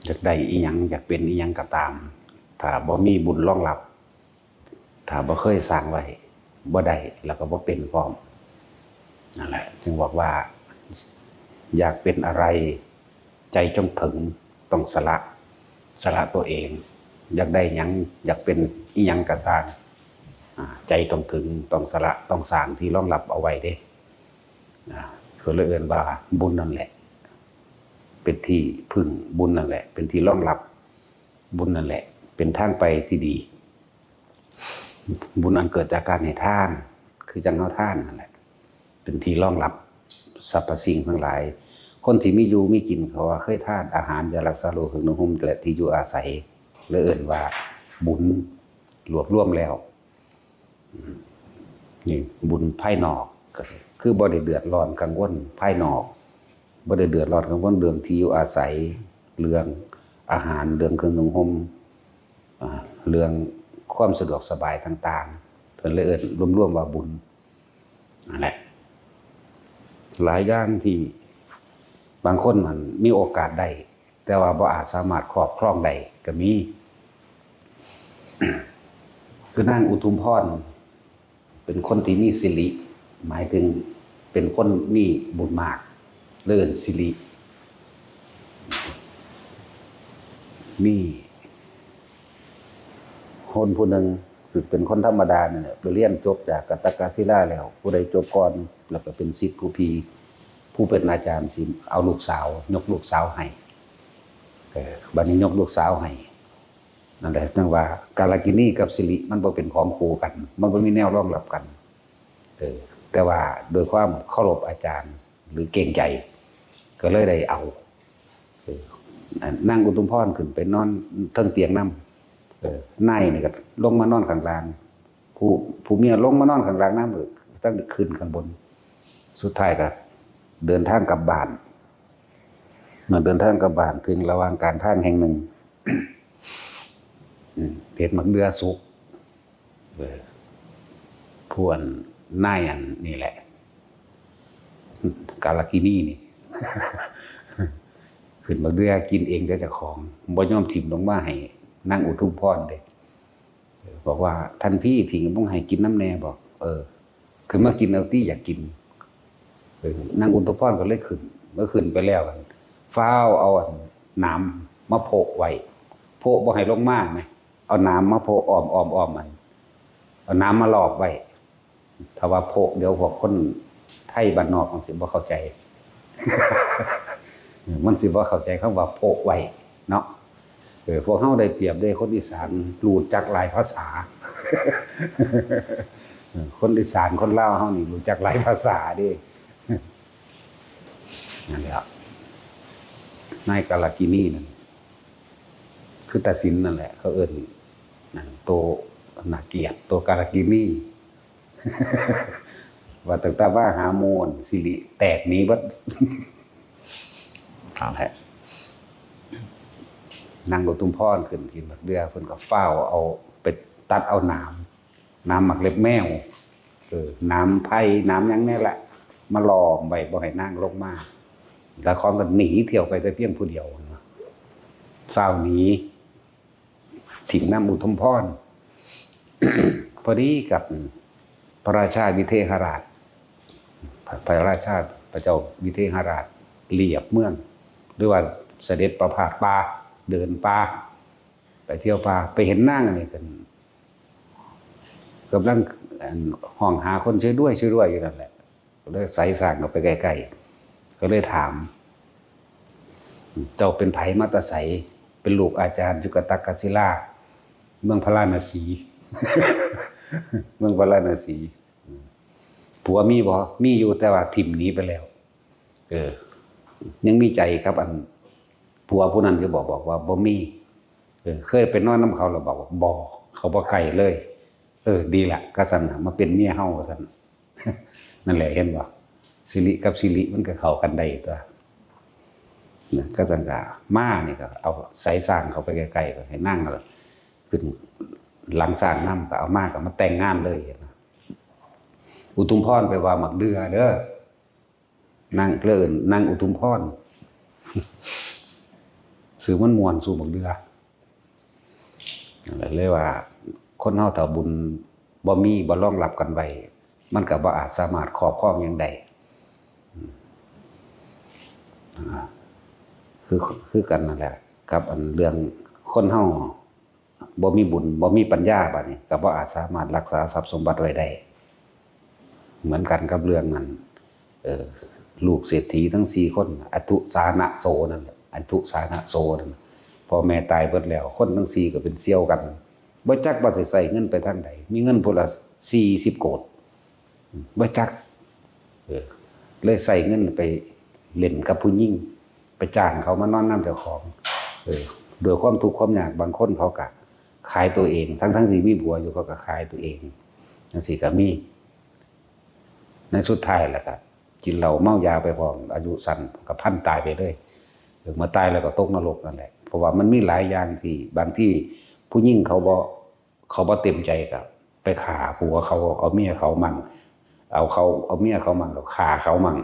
ຢາກໄດ້ອີ່ຫຍັງ ຢາກເປັນອີ່ຫຍັງກໍຕາມ ຖ້າບໍ່ມີບຸນລອງຮັບ ຖ້າບໍ່ເຄີຍສ້າງໄວ້ ບໍ່ໄດ້ ແລ້ວກໍບໍ່ເປັນພ້ອມ. ນັ້ນແຫຼະ ຈຶ່ງບອກວ່າ ຢາກເປັນອະໄລ ໃຈຈົ່ງເຖິງ ຕ້ອງສະຫຼະ ສະຫຼະຕົວເອງ. ຢາກໄດ້ຫຍັງ ຢາກເປັນອີ່ຫຍັງກໍຊ່າງ ອາ ໃຈຕ້ອງເຖິງ ຕ້ອງສະຫຼະ ຕ້ອງສ້າງທີ່ລອງຮັບເອົາໄວ້ເດ້. ອາ ເພິ່ນເລີຍເອີ້ນວ່າ ບຸນນັ້ນແຫຼະເປັນທີ່ເພິ່ງ, ບຸນນັ້ນແຫຼະເປັນທີ່ລອງຮັບ, ບຸນນັ້ນແຫຼະເປັນທາງໄປທີ່ດີ. ບຸນອັນເກີດຈາກການໃຫ້ທານ ຄືຈັ່ງເຮົາທານນັ້ນແຫຼະ ເປັນທີ່ລອງຮັບສັບພະສິ່ງທັງຫຼາຍ. ຄົນທີ່ມີຢູ່ມີກິນ ເຂົາວ່າເຄີຍທານອາຫານ ຢາລັກສາໂລ ເຄື່ອງນຸ່ງຫົ່ມ ແລະ ທີ່ຢູ່ອາໄສ ເລີຍເອີ້ນວ່າບຸນ ລວບລວມແລ້ວ. ນີ້ບຸນພາຍນອກ ກໍຄືບໍ່ໄດ້ເດືອດຮ້ອນກັງວົນພາຍນອກ, ບໍ່ໄດ້ເດືອດຮ້ອນກັງວົນເລື່ອງທີ່ຢູ່ອາໄສ, ເລື່ອງອາຫານ, ເລື່ອງເຄື່ອງນຸ່ງຫົ່ມ, ອາ ເລື່ອງຄວາມສະດວກສະບາຍຕ່າງໆ ເພິ່ນເລີຍເອີ້ນລວມໆວ່າບຸນ. ນັ້ນແຫຼະ ຫຼາຍຢ່າງທີ່ບາງຄົນນັ້ນມີໂອກາດໄດ້ ແຕ່ວ່າບໍ່ອາດສາມາດຄອບຄອງໄດ້ກໍມີ. ຄືນາງອຸທຸມພອນ ເປັນຄົນທີ່ມີສິລິ ໝາຍເຖິງເປັນຄົນມີບຸນມາກ ເອີ້ນສິລິ. ມີຄົນຜູ້ໜຶ່ງ ຄືເປັນຄົນທຳມະດານີ້ແຫຼະ ໄປຮຽນຈົບຈາກກະຕະກະສິລາແລ້ວ, ຜູ້ໃດຈົບກ່ອນ ແລ້ວກໍເປັນສິດຜູ້ພີ່ ຜູ້ເປັນອາຈານ ຊິເອົາລູກສາວ ຍົກລູກສາວໃຫ້. ເອີ ບັດນີ້ຍົກລູກສາວໃຫ້ ນັ້ນແຫຼະ ຈັ່ງວ່າກາລະກິນີກັບສິລິ ມັນບໍ່ເປັນຂອງຄູ່ກັນ, ມັນບໍ່ມີແນວລອງຮັບກັນ. ເອີ ແຕ່ວ່າດ້ວຍຄວາມເຄົາລົບອາຈານ ຫຼື ເກງໃຈ ກໍເລີຍໄດ້ເອົາ ເອີ ນາງອຸທຸມພອນຂຶ້ນໄປນອນເທິງຕຽງນຳ, ເອີ ນາຍນີ້ກໍລົງມານອນຂ້າງລ່າງ, ຜູ້ ຜູ້ເມຍລົງມານອນຂ້າງລ່າງນຳ, ເອີ ຕັ້ງຂຶ້ນຂ້າງບົນ. ສຸດທ້າຍກໍເດີນທາງກັບບ້ານ. ເມື່ອເດີນທາງກັບບ້ານ ເຖິງລະຫວ່າງກາງທາງແຫ່ງໜຶ່ງ ເຫັນໝາກເດື່ອສຸກ. ເອີ ຜູ້ອັນນາຍອັນນີ້ແຫຼະ ກາລະກິນີນີ້ ຂຶ້ນມາເດືອກິນເອງແຕ່ເຈົ້າຂອງ ບໍ່ຍອມຖິ້ມລົງມາໃຫ້ນາງອຸທຸມພອນເດ້. ບອກວ່າ ທ່ານພີ່ ຖິ້ມລົງໃຫ້ກິນນຳແດ່ບໍ? ເອີ ຂຶ້ນມາກິນເອົາຕິ ຢາກກິນ. ເອີ ນາງອຸທຸມພອນກໍເລີຍຂຶ້ນ ເມື່ອຂຶ້ນໄປແລ້ວ ຟ້າວເອົາອັນໜາມມາໂພະໄວ້ ໂພະບໍ່ໃຫ້ລົງມານະ. ເອົາໜາມມາໂພະອ້ອມໆ ອ້ອມມັນ ເອົາໜາມມາລອບໄວ້. ຖ້າວ່າໂພະ ດຽວພວກຄົນໄທບ້ານນອກມັນຊິບໍ່ເຂົ້າໃຈ ມັນຊິບໍ່ເຂົ້າໃຈຄຳວ່າໂພະໄວ້ເນາະ. ເອີ ພວກເຮົາໄດ້ປຽບເດ້ ຄົນອີສານຮູ້ຈັກຫຼາຍພາສາ ເອີ ຄົນອີສານ ຄົນລາວເຮົານີ້ຮູ້ຈັກຫຼາຍພາສາເດ້. ນັ້ນແຫຼະ ນາຍກາລະກິນີນັ້ນ ຄືຕາສິນນັ້ນແຫຼະ ເຂົາເອີ້ນນັ້ນ ໂຕໜ້າກຽດ ໂຕກາລະກິນີ ວ່າຕັ້ງແຕ່ມາຫາໝູ່ ສິລິແຕກໜີເບິດ. ເອົາແຫຼະ ນາງອຸທຸມພອນຂຶ້ນກິນໝາກເດື່ອ ເພິ່ນກໍຟ້າວເອົາໄປຕັດເອົາໜາມ ໜາມໝາກເລັບແມວ ເອີ ໜາມໄຜ່ ໜາມຫຍັງນີ້ແຫຼະ ມາລ້ອມໄວ້ ບໍ່ໃຫ້ນາງລົງມາ. ລະຄອງກໍໜີທ່ຽວໄປແຕ່ພຽງຜູ້ດຽວ ຟ້າວໜີ ຖິ້ມນຳອຸທຸມພອນ. ພໍດີກັບພະລາຊາວິເທຫະລາດ ພະ ພະລາຊາ ພະເຈົ້າວິເທຫະລາດລຽບເມືອງ ຫຼືວ່າສະເດັດປະພາດປ່າ ເດີນປ່າ ໄປທ່ຽວປ່າ ໄປເຫັນນາງອັນນີ້ເປັນ ກຳລັງ ອັນ ຮ້ອງຫາຄົນຊ່ວຍດ້ວຍ ຊ່ວຍດ້ວຍຢູ່ນັ້ນແຫຼະ ກໍເລີຍໄສສ້າງເຂົ້າໄປໃກ້ໆ ກໍເລີຍຖາມ ເຈົ້າເປັນໃຜມາແຕ່ໃສ? ເປັນລູກອາຈານຢູ່ກະຕະກະສິລາ ເມືອງພາລານະສີ ເມືອງພາລານະສີ. ຜົວມີບໍ່? ມີຢູ່ ແຕ່ວ່າຖິ້ມໜີໄປແລ້ວ. ເອີ ຍັງມີໃຈກັບອັນຜົວຜູ້ນັ້ນຢູ່ບໍ່? ບອກວ່າບໍ່ມີ. ເອີ ເຄີຍໄປນອນນຳເຂົາແລ້ວ? ບອກວ່າບໍ່ ເຂົາບໍ່ໃກ້ເລີຍ. ເອີ ດີລະ ກະຊັ້ນນະ ມາເປັນເມຍເຮົາ ວ່າຊັ້ນ. ນັ້ນແຫຼະ ເຫັນບໍ່? ສິລິກັບສິລິມັນກໍເຂົ້າກັນໄດ້ຕົວະ ນະ. ກະຊັ້ນກະມານີ້ກໍເອົາໃສສ້າງເຂົ້າໄປໃກ້ໆ ກໍໃຫ້ນາງ ຂຶ້ນຫຼັງຊ້າງນຳ ກໍເອົາມາ ກໍມາແຕ່ງງານເລີຍນະ. ອຸທຸມພອນ ແປວ່າໝາກເດື່ອເດີ ນາງເອີ້ນນາງອຸທຸມພອນ. ຊື່ມັນມ່ວນສູ່ບັກເດືອ. ເລີຍວ່າຄົນເຮົາຖ້າບຸນບໍ່ມີ ບໍ່ລອງຮັບກັນໄວ້ ມັນກໍບໍ່ອາດສາມາດຄອບຄອງຫຍັງໄດ້. ອາ ຄື ຄືກັນນັ້ນແຫຼະ ກັບອັນເລື່ອງຄົນເຮົາ ບໍ່ມີບຸນ ບໍ່ມີປັນຍາ ບາດນີ້ກໍບໍ່ອາດສາມາດຮັກສາຊັບສົມບັດໄວ້ໄດ້. ເໝືອນກັນກັບເລື່ອງນັ້ນ ເອີ ລູກເສດຖີທັງສີ່ຄົນ ອະທຸສານະໂສນັ້ນແຫຼະ ອະທຸສານະໂສນັ້ນ ພໍ່ແມ່ຕາຍເບິດແລ້ວ ຄົນທັງສີ່ກໍເປັນສ່ຽວກັນ ບໍ່ຈັກວ່າຊິໃຊ້ເງິນໄປທາງໃດ ມີເງິນຜູ້ລະສີ່ສິບໂກດ ບໍ່ຈັກ ເອີ ເລີຍໃຊ້ເງິນໄປຫຼິ້ນກັບຜູ້ຍິງ ໄປຈ້າງເຂົາມານອນນຳເຈົ້າຂອງ ເອີ ດ້ວຍຄວາມທຸກຄວາມຍາກ ບາງຄົນເຂົາກະຂາຍຕົວເອງ ທັງໆທີ່ມີຜົວຢູ່ ເຂົາກະຂາຍຕົວເອງ ຈັ່ງຊີ້ກະມີ. ໃນສຸດທ້າຍແລ້ວກະກິນເຫຼົ້າເມົາຢາໄປພ້ອມ ອາຍຸສັ້ນກະພັນຕາຍໄປເລີຍ ເອີ ເມື່ອຕາຍແລ້ວກໍຕົກນະລົກນັ້ນແຫຼະ ເພາະວ່າມັນມີຫຼາຍຢ່າງທີ່ບາງທີຜູ້ຍິງເຂົາບໍ່ ເຂົາບໍ່ເຕັມໃຈກໍໄປຂ້າຜົວເຂົາ ເອົາເມຍເຂົາໝັ້ນ ເອົາເຂົາ ເອົາເມຍເຂົາໝັ້ນ ແລ້ວຂ້າເຂົາໝັ້ນ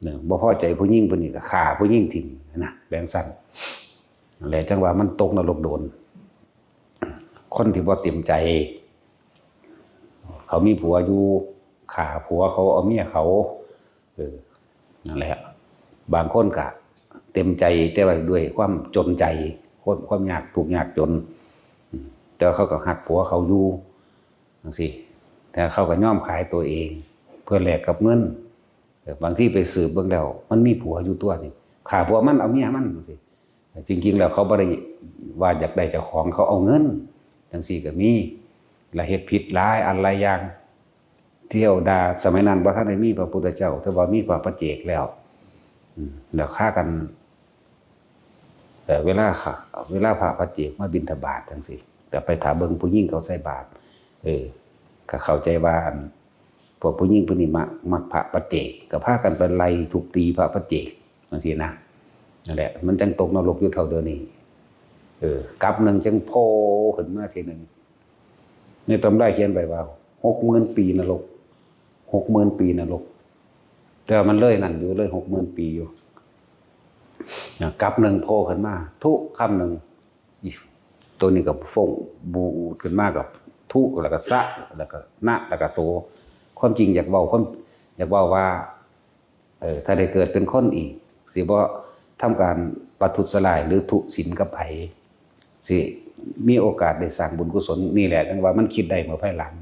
ເນາະ ບໍ່ພໍໃຈຜູ້ຍິງຜູ້ນີ້ກໍຂ້າຜູ້ຍິງຖິ້ມນະ ແບບຊັ້ນ ແລະ ຈັ່ງວ່າມັນຕົກນະລົກໂດນ. ຄົນທີ່ບໍ່ເຕັມໃຈ ເຂົາມີຜົວຢູ່ ຂ້າຜົວເຂົາ ເອົາເມຍເຂົາ ເອີ ນັ້ນແຫຼະ ບາງຄົນກະເຕັມໃຈ ແຕ່ວ່າດ້ວຍຄວາມຈົນໃຈ ຄວາມ ຄວາມຍາກ ທຸກຍາກຈົນ ອາ ແຕ່ວ່າເຂົາກໍຮັກຜົວເຂົາຢູ່ ຈັ່ງຊີ້ ແຕ່ເຂົາກໍຍອມຂາຍຕົວເອງເພື່ອແລກກັບເງິນ ເອີ ບາງທີໄປສືບເບິ່ງແລ້ວ ມັນມີຜົວຢູ່ຕົວະນີ້ ຂ້າຜົວມັນ ເອົາເມຍມັນ ຈັ່ງຊີ້ ແຕ່ຈິງໆແລ້ວເຂົາບໍ່ໄດ້ວ່າຢາກໄດ້ເຈົ້າຂອງ ເຂົາເອົາເງິນ ຈັ່ງຊີ້ກໍມີ ແລະ ເຮັດຜິດຫຼາຍອັນຫຼາຍຢ່າງ. ທ່ຽວດ່າ ສະໄໝນັ້ນບໍ່ທັນໄດ້ມີພະພຸດທະເຈົ້າ ແຕ່ວ່າມີພະປັດເຈກແລ້ວ ອາ ແລ້ວພາກັນ ເອີ ເວລາ ເວລາພະປັດເຈກມາບິນທະບາດຈັ່ງຊີ້ ກໍໄປຖ້າເບິ່ງຜູ້ຍິງເຂົາໃສ່ບາດ ເອີ ກໍເຂົ້າໃຈວ່າ ອັນ ພວກຜູ້ຍິງຜູ້ນີ້ມັກ ມັກພະປັດເຈກ ກໍພາກັນໄປໄລ່ທຸບຕີພະປັດເຈກ ຈັ່ງຊີ້ນະ ນັ້ນແຫຼະ ມັນຈັ່ງຕົກນະລົກຢູ່ເທົ່າດຽວນີ້ ເອີ ກັບໜຶ່ງຈັ່ງໂຜ່ຂຶ້ນມາທີໜຶ່ງ ໃນຕຳລາຂຽນໄວ້ວ່າຫົກໝື່ນປີນະລົກ ຫົກໝື່ນປີນະລົກ ແຕ່ວ່າມັນເລີຍນັ້ນຢູ່ ເລີຍຫົກໝື່ນປີຢູ່ ກັບໜຶ່ງໂຜ່ຂຶ້ນມາ ທຸ ຄຳໜຶ່ງ ໂຕນີ້ກໍຟົ້ງບູດຂຶ້ນມາ ກໍທຸ ແລ້ວກໍສະ ແລ້ວກໍນະ ແລ້ວກໍໂສ ຄວາມຈິງຢາກເວົ້າ ຄວາມ ຢາກເວົ້າວ່າ ເອີ ຖ້າໄດ້ເກີດເປັນຄົນອີກ ຊິບໍ່ທຳການປະທຸດສະຮ້າຍ ຫຼື ທຸສິນກັບໃຜ ຊິມີໂອກາດໄດ້ສ້າງບຸນກຸສົນ ນີ້ແຫຼະ ຈັ່ງວ່າມັນຄິດໄດ້ເມື່ອພາຍຫຼັງ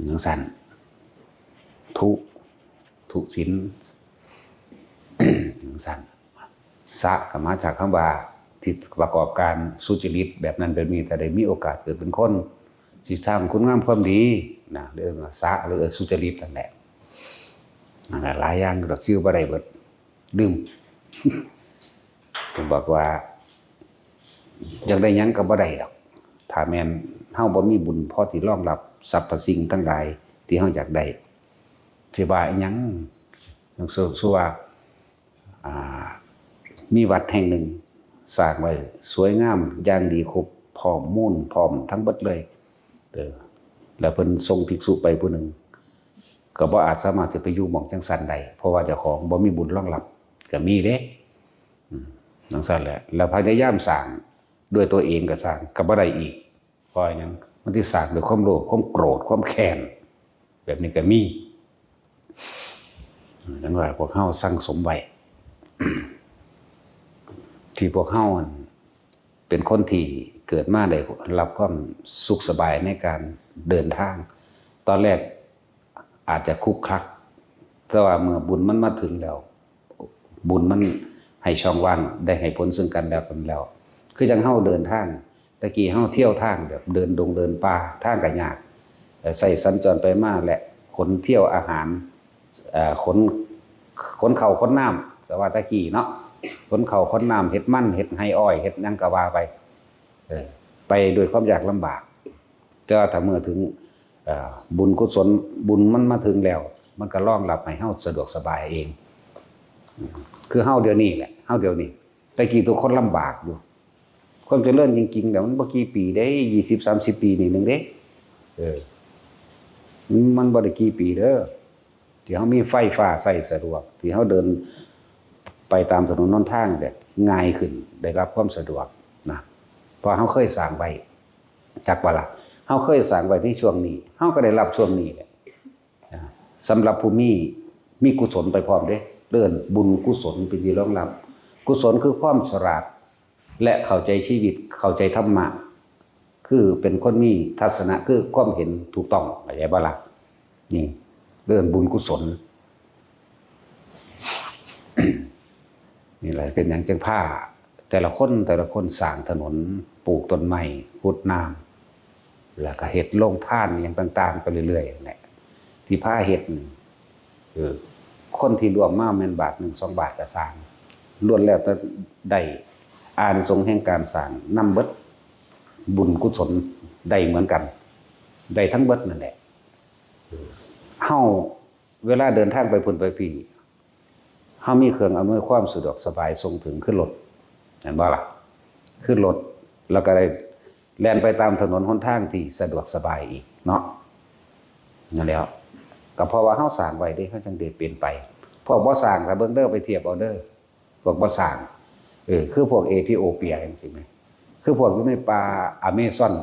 ຈັ່ງຊັ້ນ ທຸ ທຸສິນ ຈັ່ງຊັ້ນ ສະ ກໍມາຈາກຄຳວ່າ ທີ່ປະກອບການສຸຈະລິດແບບນັ້ນແບບນີ້ ຖ້າໄດ້ມີໂອກາດເກີດເປັນຄົນ ຊິສ້າງຄຸນງາມຄວາມດີນະ ເອີ້ນວ່າສະ ຫຼື ເອີ້ນສຸຈະລິດນັ້ນແຫຼະ ນັ້ນແຫຼະ ຫຼາຍຢ່າງດອກ ຊື່ບໍ່ໄດ້ເບິດ ລືມ ເພິ່ນບອກວ່າ ຢາກໄດ້ຫຍັງກໍບໍ່ໄດ້ດອກ ຖ້າແມ່ນເຮົາບໍ່ມີບຸນພໍທີ່ຮອງຮັບສັບພະສິ່ງທັງຫຼາຍທີ່ເຮົາຢາກໄດ້ ຊິວ່າອີຫຍັງ ຢ່າງ ສ- ສົມມຸດວ່າ ອ່າ ມີວັດແຫ່ງໜຶ່ງສ້າງໄວ້ສວຍງາມຢ່າງດີຄົບ ພ້ອມມູນ ພ້ອມທັງເບິດເລີຍ ເອີ ແລ້ວເພິ່ນສົ່ງພິກສຸໄປຜູ້ໜຶ່ງ ກໍບໍ່ອາດສາມາດຈະໄປຢູ່ໝ່ອງຈັ່ງຊັ້ນໄດ້ ເພາະວ່າເຈົ້າຂອງບໍ່ມີບຸນຮອງຮັບ ກໍມີເດ້ ອືມ ຈັ່ງຊັ້ນແຫຼະ ແລ້ວພະຍາຍາມສ້າງດ້ວຍຕົວເອງກໍສ້າງ ກໍບໍ່ໄດ້ອີກ ເພາະຫຍັງ? ມັນຊິສ້າງດ້ວຍຄວາມໂລບ ຄວາມໂກດ ຄວາມແຄ້ນ ແບບນີ້ກໍມີ. ຈັ່ງວ່າພວກເຮົາສັ່ງສົມໄວ້ ທີ່ພວກເຮົາ ອັນ ເປັນຄົນທີ່ເກີດມາໄດ້ຮັບຄວາມສຸກສະບາຍໃນການເດີນທາງ ຕອນແລກອາດຈະຂຸກຂັກ ແຕ່ວ່າເມື່ອບຸນມັນມາເຖິງແລ້ວ ບຸນມັນໃຫ້ຊ່ອງວ່າງ ໄດ້ໃຫ້ຜົນເຊິ່ງກັນແລະກັນແລ້ວ ຄືຈັ່ງເຮົາເດີນທາງ ແຕ່ກີ້ເຮົາທ່ຽວທາງແບບເດີນດົງເດີນປ່າ ທາງກໍຍາກ ເອີ ໃຊ້ສັນຈອນໄປມາ ແລະ ຂົນທ່ຽວອາຫານ ເອີ ຂົນ ຂົນເຂົ້າຂົນນ້ຳ ແຕ່ວ່າແຕ່ກີ້ເນາະ ຂົນເຂົ້າຂົນນ້ຳ ເຮັດມັນ ເຮັດໄຮ່ອ້ອຍ ເຮັດຫຍັງກໍວ່າໄປ ເອີ ໄປດ້ວຍຄວາມຍາກລຳບາກ ແຕ່ວ່າຖ້າເມື່ອເຖິງ ເອີ ບຸນກຸສົນ ບຸນມັນມາເຖິງແລ້ວ ມັນກໍຮອງຮັບໃຫ້ເຮົາສະດວກສະບາຍເອງ ຄືເຮົາດຽວນີ້ແຫຼະ ເຮົາດຽວນີ້ ແຕ່ກີ້ທຸກຄົນລຳບາກຢູ່ ຄວາມຈະເລີນຈິງໆແລ້ວ ມັນບໍ່ກີ່ປີເດ້ ຊາວ ສາມສິບປີນີ້ໜຶ່ງເດ້ ເອີ ມັນບໍ່ໄດ້ກີ່ປີເດີ ທີ່ເຮົາມີໄຟຟ້າໃຊ້ສະດວກ ທີ່ເຮົາເດີນໄປຕາມຖະໜົນຫົນທາງແບບງ່າຍຂຶ້ນ ໄດ້ຮັບຄວາມສະດວກນະ ເພາະເຮົາເຄີຍສ້າງໄວ້ ຈັກບໍ່ລະ? ເຮົາເຄີຍສ້າງໄວ້ໃນຊ່ວງນີ້ ເຮົາກໍໄດ້ຮັບຊ່ວງນີ້ແຫຼະ. ອ່າ ສຳລັບຜູ້ມີ ມີກຸສົນໄປພ້ອມເດ້ ເອີ້ນບຸນກຸສົນເປັນທີ່ຮອງຮັບ. ກຸສົນຄືຄວາມສະຫຼາດ ແລະ ເຂົ້າໃຈຊີວິດ ເຂົ້າໃຈທຳມະ ຄືເປັນຄົນມີທັດສະນະ ຄືຄວາມເຫັນຖືກຕ້ອງ ເຂົ້າໃຈບໍ່ລະ? ນີ້ເອີ້ນບຸນກຸສົນ. ນີ້ແຫຼະເປັນຫຍັງຈຶ່ງພາແຕ່ລະຄົນ ແຕ່ລະຄົນສ້າງຖະໜົນ, ປູກຕົ້ນໄມ້, ຂຸດນ້ຳ ແລ້ວກໍເຮັດໂລງທານຫຍັງຕ່າງໆໄປເລື້ອຍໆນັ້ນແຫຼະ ທີ່ພາເຮັດນີ້ ເອີ ຄົນທີ່ຮ່ວມມາແມ່ນບາດໜຶ່ງສອງບາດກໍຊ່າງ ລ້ວນແລ້ວແຕ່ໄດ້ອານິສົງແຫ່ງການສ້າງນຳເບິດ ບຸນກຸສົນໄດ້ເໝືອນກັນ ໄດ້ທັງເບິດນັ້ນແຫຼະ. ເຮົາເວລາເດີນທາງໄປພຸ້ນໄປພີ້ ເຮົາມີເຄື່ອງອຳນວຍຄວາມສະດວກສະບາຍສົ່ງເຖິງ ຄືລົດ ແມ່ນບໍ່ລະ? ຄືລົດ ແລ້ວກໍໄດ້ແລ່ນໄປຕາມຖະໜົນຫົນທາງທີ່ສະດວກສະບາຍອີກເນາະ. ນັ້ນແຫຼະ ກໍເພາະວ່າເຮົາສ້າງໄວ້ເດ້ ເຮົາຈັ່ງໄດ້ເປັນໄປ. ພວກບໍ່ສ້າງ ຖ້າເບິ່ງເດີ ໄປທຽບເອົາເດີ ພວກບໍ່ສ້າງ ເອີ ຄືພວກເອທິໂອເປຍຈັ່ງຊີ້ແມ ຄືພວກຢູ່ໃນປ່າອາເມຊອນ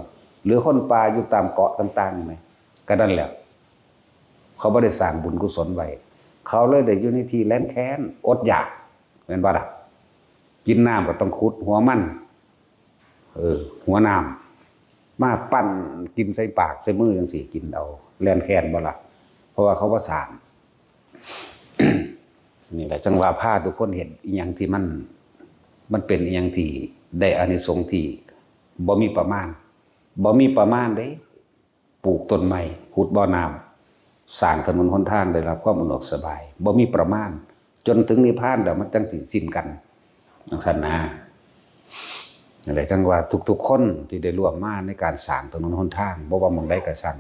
ຫຼື ຄົນປ່າຢູ່ຕາມເກາະຕ່າງໆແມ ກໍນັ້ນແຫຼະ ເຂົາບໍ່ໄດ້ສ້າງບຸນກຸສົນໄວ້ ເຂົາເລີຍໄດ້ຢູ່ໃນທີ່ແລ້ນແຄ້ນ ອົດຢາກ ແມ່ນບໍ່ລະ? ກິນນ້ຳກໍຕ້ອງຂຸດຫົວມັນ ເອີ ຫົວນ້ຳ ມາປັ້ນກິນໃສ່ປາກໃສ່ມືຈັ່ງຊີ້ ກິນເອົາ ແລ່ນແຄ້ນບໍ່ລະ? ເພາະວ່າເຂົາບໍ່ສ້າງ. ນີ້ແຫຼະ ຈັ່ງວ່າພາທຸກຄົນເຮັດອີ່ຫຍັງທີ່ມັນ ມັນເປັນອີ່ຫຍັງທີ່ໄດ້ອານິສົງທີ່ບໍ່ມີປະມານ ບໍ່ມີປະມານເດ້. ປູກຕົ້ນໄມ້ ຂຸດບໍ່ນ້ຳ ສ້າງຖະໜົນຫົນທາງ ໄດ້ຮັບຄວາມອຳນວຍສະດວກສະບາຍ ບໍ່ມີປະມານ ຈົນເຖິງນິບພານແລ້ວມັນຈັ່ງຊິສິ້ນກັນ ຈັ່ງຊັ້ນນາ. ນັ້ນແຫຼະ ຈັ່ງວ່າທຸກໆຄົນທີ່ໄດ້ຮ່ວມມາໃນການສ້າງຖະໜົນຫົນທາງ ບໍ່ວ່າໝ່ອງໃດກໍຊ່າງ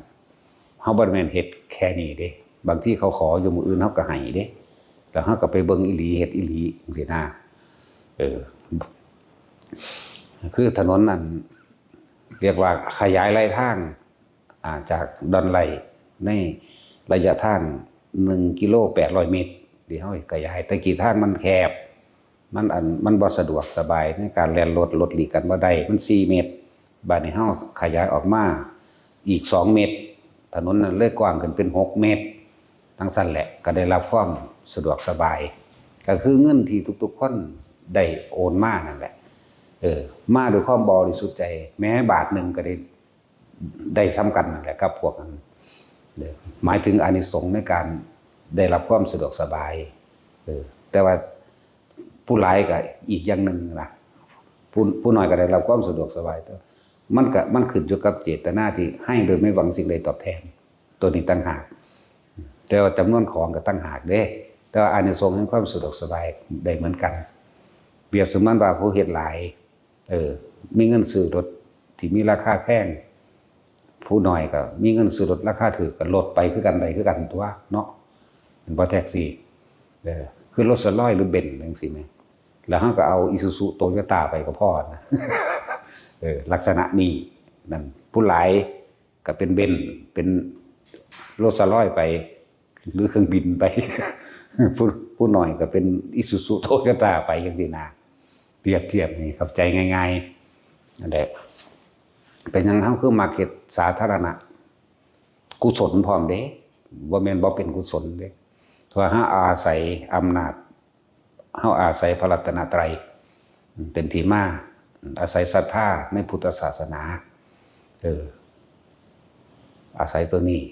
ເຮົາບໍ່ແມ່ນເຮັດແຄ່ນີ້ເດ້ ບາງທີເຂົາຂໍຢູ່ ມື້ອື່ນເຮົາກໍໃຫ້ເດ້ ແລ້ວເຮົາກໍໄປເບິ່ງອີ່ຫຼີ ເຮັດອີ່ຫຼີ ຈັ່ງຊີ້ນາ. ເອີ ຄືຖະໜົນນັ້ນ ຮຽກວ່າຂະຫຍາຍໄລທາງ ອ່າ ຈາກດອນໄລ ໃນໄລຍະທາງໜຶ່ງກິໂລແປດຮ້ອຍເມັດ ທີ່ເຮົາຂະຫຍາຍ. ແຕ່ກີ້ທາງມັນແຄບ ມັນ ອັນ ມັນບໍ່ສະດວກສະບາຍໃນການແລ່ນລົດ ລົດຫຼີກກັນບໍ່ໄດ້ ມັນສີ່ເມັດ. ບາດນີ້ເຮົາຂະຫຍາຍອອກມາອີກສອງເມັດ ຖະໜົນນັ້ນເລີຍກວ້າງຂຶ້ນເປັນຫົກເມັດ. ຈັ່ງຊັ້ນແຫຼະ ກໍໄດ້ຮັບຄວາມສະດວກສະບາຍ ກໍຄືເງິນທີ່ທຸກໆຄົນໄດ້ໂອນມານັ້ນແຫຼະ ເອີ ມາດ້ວຍຄວາມບໍລິສຸດໃຈ ແມ້ບາດໜຶ່ງກໍໄດ້ ໄດ້ສ່ຳກັນນັ້ນແຫຼະກັບພວກນັ້ນເດີ ໝາຍເຖິງອານິສົງໃນການໄດ້ຮັບຄວາມສະດວກສະບາຍ. ເອີ ແຕ່ວ່າຜູ້ຫຼາຍກໍອີກຢ່າງໜຶ່ງນະ ຜູ້ ຜູ້ໜ້ອຍກໍໄດ້ຮັບຄວາມສະດວກສະບາຍ ແຕ່ມັນກໍ ມັນຂຶ້ນຢູ່ກັບເຈດຕະນາທີ່ໃຫ້ໂດຍໄມ່ຫວັງສິ່ງໃດຕອບແທນ ໂຕນີ້ຕ່າງຫາກ ແຕ່ວ່າຈຳນວນຂອງກໍຕ່າງຫາກເດ້ ແຕ່ວ່າອານິສົງແຫ່ງຄວາມສະດວກສະບາຍໄດ້ເໝືອນກັນ. ປຽບສະເໝືອນວ່າຜູ້ເຮັດຫຼາຍ ເອີ ມີເງິນຊື້ລົດທີ່ມີລາຄາແພງ ຜູ້ໜ້ອຍກໍມີເງິນຊື້ລົດລາຄາຖືກ ກໍລົດໄປຄືກັນ ໄດ້ຄືກັນຕົວະເນາະ ແມ່ນບໍ່? ແທັກຊີ ເອີ ຄືໂຣລສ໌ຣອຍ ຫຼື ເບັນຈັ່ງຊີ້ແມ ແລ້ວເຮົາກໍເອົາອີຊູຊູ ໂຕໂຢຕ້າໄປກໍພໍນະ ເອີ ລັກສະນະນີ້ນັ້ນ ຜູ້ຫຼາຍ ກໍເປັນເບັນ ເປັນໂຣລສ໌ຣອຍໄປ ຫຼື ເຄື່ອງບິນໄປ ຜູ້ ຜູ້ໜ້ອຍກໍເປັນອີຊູຊູ ໂຕໂຢຕ້າໄປ ຈັ່ງຊີ້ນະ. ປຽບທຽບໃຫ້ເຂົ້າໃຈງ່າຍໆ ນັ້ນແຫຼະ ເປັນຫຍັງເຮົາຄືມັກເຮັດສາທາລະນະ ກຸສົນພ້ອມເດ້ ບໍ່ແມ່ນບໍ່ເປັນກຸສົນເດ້ ເພາະວ່າເຮົາອາໄສອຳນາດ ເຮົາອາໄສພະລັດຕະນະໄຕເປັນທີ່ມາ ອາໄສສັດທາໃນພຸດທະສາສະໜາ ເອີ ອາໄສໂຕນີ້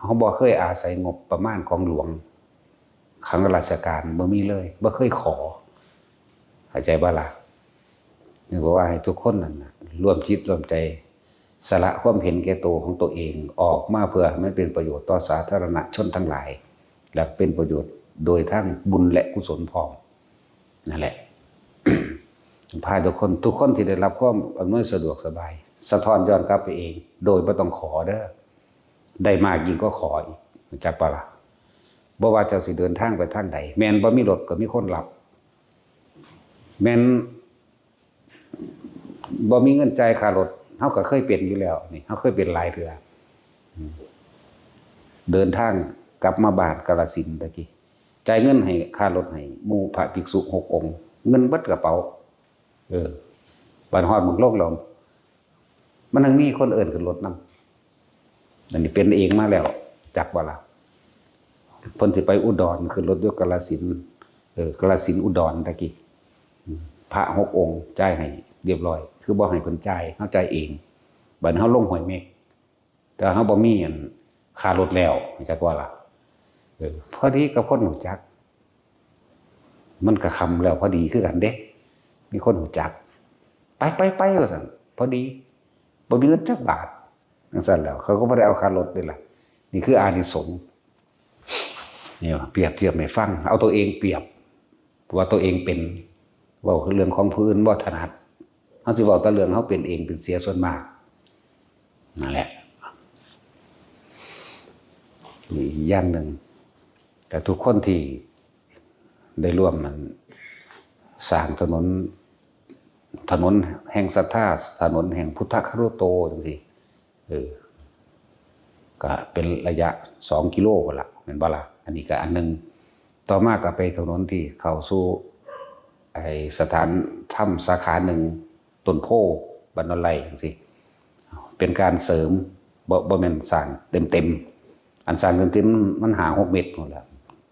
ເຮົາບໍ່ເຄີຍອາໄສງົບປະມານຂອງຫຼວງ ຂອງລາຊະການ ບໍ່ມີເລີຍ ບໍ່ເຄີຍຂໍ ເຂົ້າໃຈບໍ່ລະ? ນີ້ກໍວ່າໃຫ້ທຸກຄົນນັ້ນນະ ລວມຈິດລວມໃຈ ສະຫຼະຄວາມເຫັນແກ່ໂຕຂອງໂຕເອງອອກມາ ເພື່ອໃຫ້ມັນເປັນປະໂຫຍດຕໍ່ສາທາລະນະຊົນທັງຫຼາຍ ແລະ ເປັນປະໂຫຍດໂດຍທາງບຸນ ແລະ ກຸສົນພ້ອມ ນັ້ນແຫຼະ ພາທຸກຄົນ ທຸກຄົນທີ່ໄດ້ຮັບຄວາມອຳນວຍສະດວກສະບາຍ ສະທ້ອນຍ້ອນກັບໄປເອງ ໂດຍບໍ່ຕ້ອງຂໍເດີ ໄດ້ມາກຍິ່ງກວ່າຂໍອີກ ຮູ້ຈັກບໍ່ລະ? ບໍ່ວ່າເຈົ້າຊິເດີນທາງໄປທາງໃດ ແມ່ນບໍ່ມີລົດກໍມີຄົນຮັບ ແມ່ນ ບໍ່ມີເງິນຈ່າຍຄ່າລົດ ເຮົາກໍເຄີຍເປັນຢູ່ແລ້ວນີ້ ເຮົາເຄີຍເປັນຫຼາຍເທື່ອ ເດີນທາງກັບມາບ້ານກາລະສິນຕະກີ້ ຈ່າຍເງິນໃຫ້ຄ່າລົດໃຫ້ໝູ່ພະພິກສຸຫົກອົງ ເງິນເບິດກະເປົາ ເອີ ບັດຮອດໝາກລົງແລ້ວ ມັນຍັງມີຄົນເອີ້ນຂຶ້ນລົດນຳ. ອັນນີ້ເປັນເອງມາແລ້ວ ຈັກບໍ່ລະ? ເພິ່ນຊິໄປອຸດອນ ຂຶ້ນລົດຢູ່ກາລະສິນ ເອີ ກາລະສິນ ອຸດອນຕະກີ້ ອືມ ພະຫົກອົງ ຈ່າຍໃຫ້ຮຽບຮ້ອຍ ຄືບໍ່ໃຫ້ເພິ່ນຈ່າຍ ເຮົາຈ່າຍເອງ. ບັດເຮົາລົງຫ້ວຍເມັກ ແຕ່ເຮົາບໍ່ມີອັນຄ່າລົດແລ້ວ ຈັກວ່າລະ ເອີ ພໍດີກັບຄົນຮູ້ຈັກ ມັນກະຄ່ຳແລ້ວພໍດີຄືກັນເດ້ ມີຄົນຮູ້ຈັກ ໄປໆໆ ວ່າຊັ້ນ ພໍດີ ບໍ່ມີເງິນຈັກບາດ ຈັ່ງຊັ້ນແລ້ວ ເຂົາກໍບໍ່ໄດ້ເອົາຄ່າລົດເດ້ລະ. ນີ້ຄືອານິສົງ ນີ້ປຽບທຽບໃຫ້ຟັງ ເອົາຕົວເອງປຽບ ວ່າຕົວເອງເປັນ ເວົ້າເລື່ອງຂອງຜູ້ອື່ນບໍ່ຖະໜັດ ເຮົາຊິເວົ້າແຕ່ເລື່ອງເຮົາເປັນເອງເປັນເສຍສ່ວນມາກ ນັ້ນແຫຼະ. ອີກຢ່າງໜຶ່ງ ແຕ່ທຸກຄົນທີ່ໄດ້ຮ່ວມ ອັນ ສ້າງຖະໜົນ ຖະໜົນແຫ່ງສັດທາ ຖະໜົນແຫ່ງພຸດທະຄາລຸໂຕ ຈັ່ງຊີ້ ເອີ ກະເປັນໄລຍະສອງກິໂລພຸ້ນລະ ແມ່ນບໍ່ລະ? ອັນນີ້ກະອັນໜຶ່ງ. ຕໍ່ມາກະໄປຖະໜົນທີ່ເຂົ້າສູ່ ໄອ້ ສະຖານທຳສາຂາໜຶ່ງ ຕົ້ນໂພ ບ້ານດອນໄລ່ ຈັ່ງຊີ້ ເປັນການເສີມ ບໍ່ ບໍ່ແມ່ນສ້າງເຕັມໆ. ອັນສ້າງເຕັມໆ ມັນຫ້າຫົກເມັດພຸ້ນລະ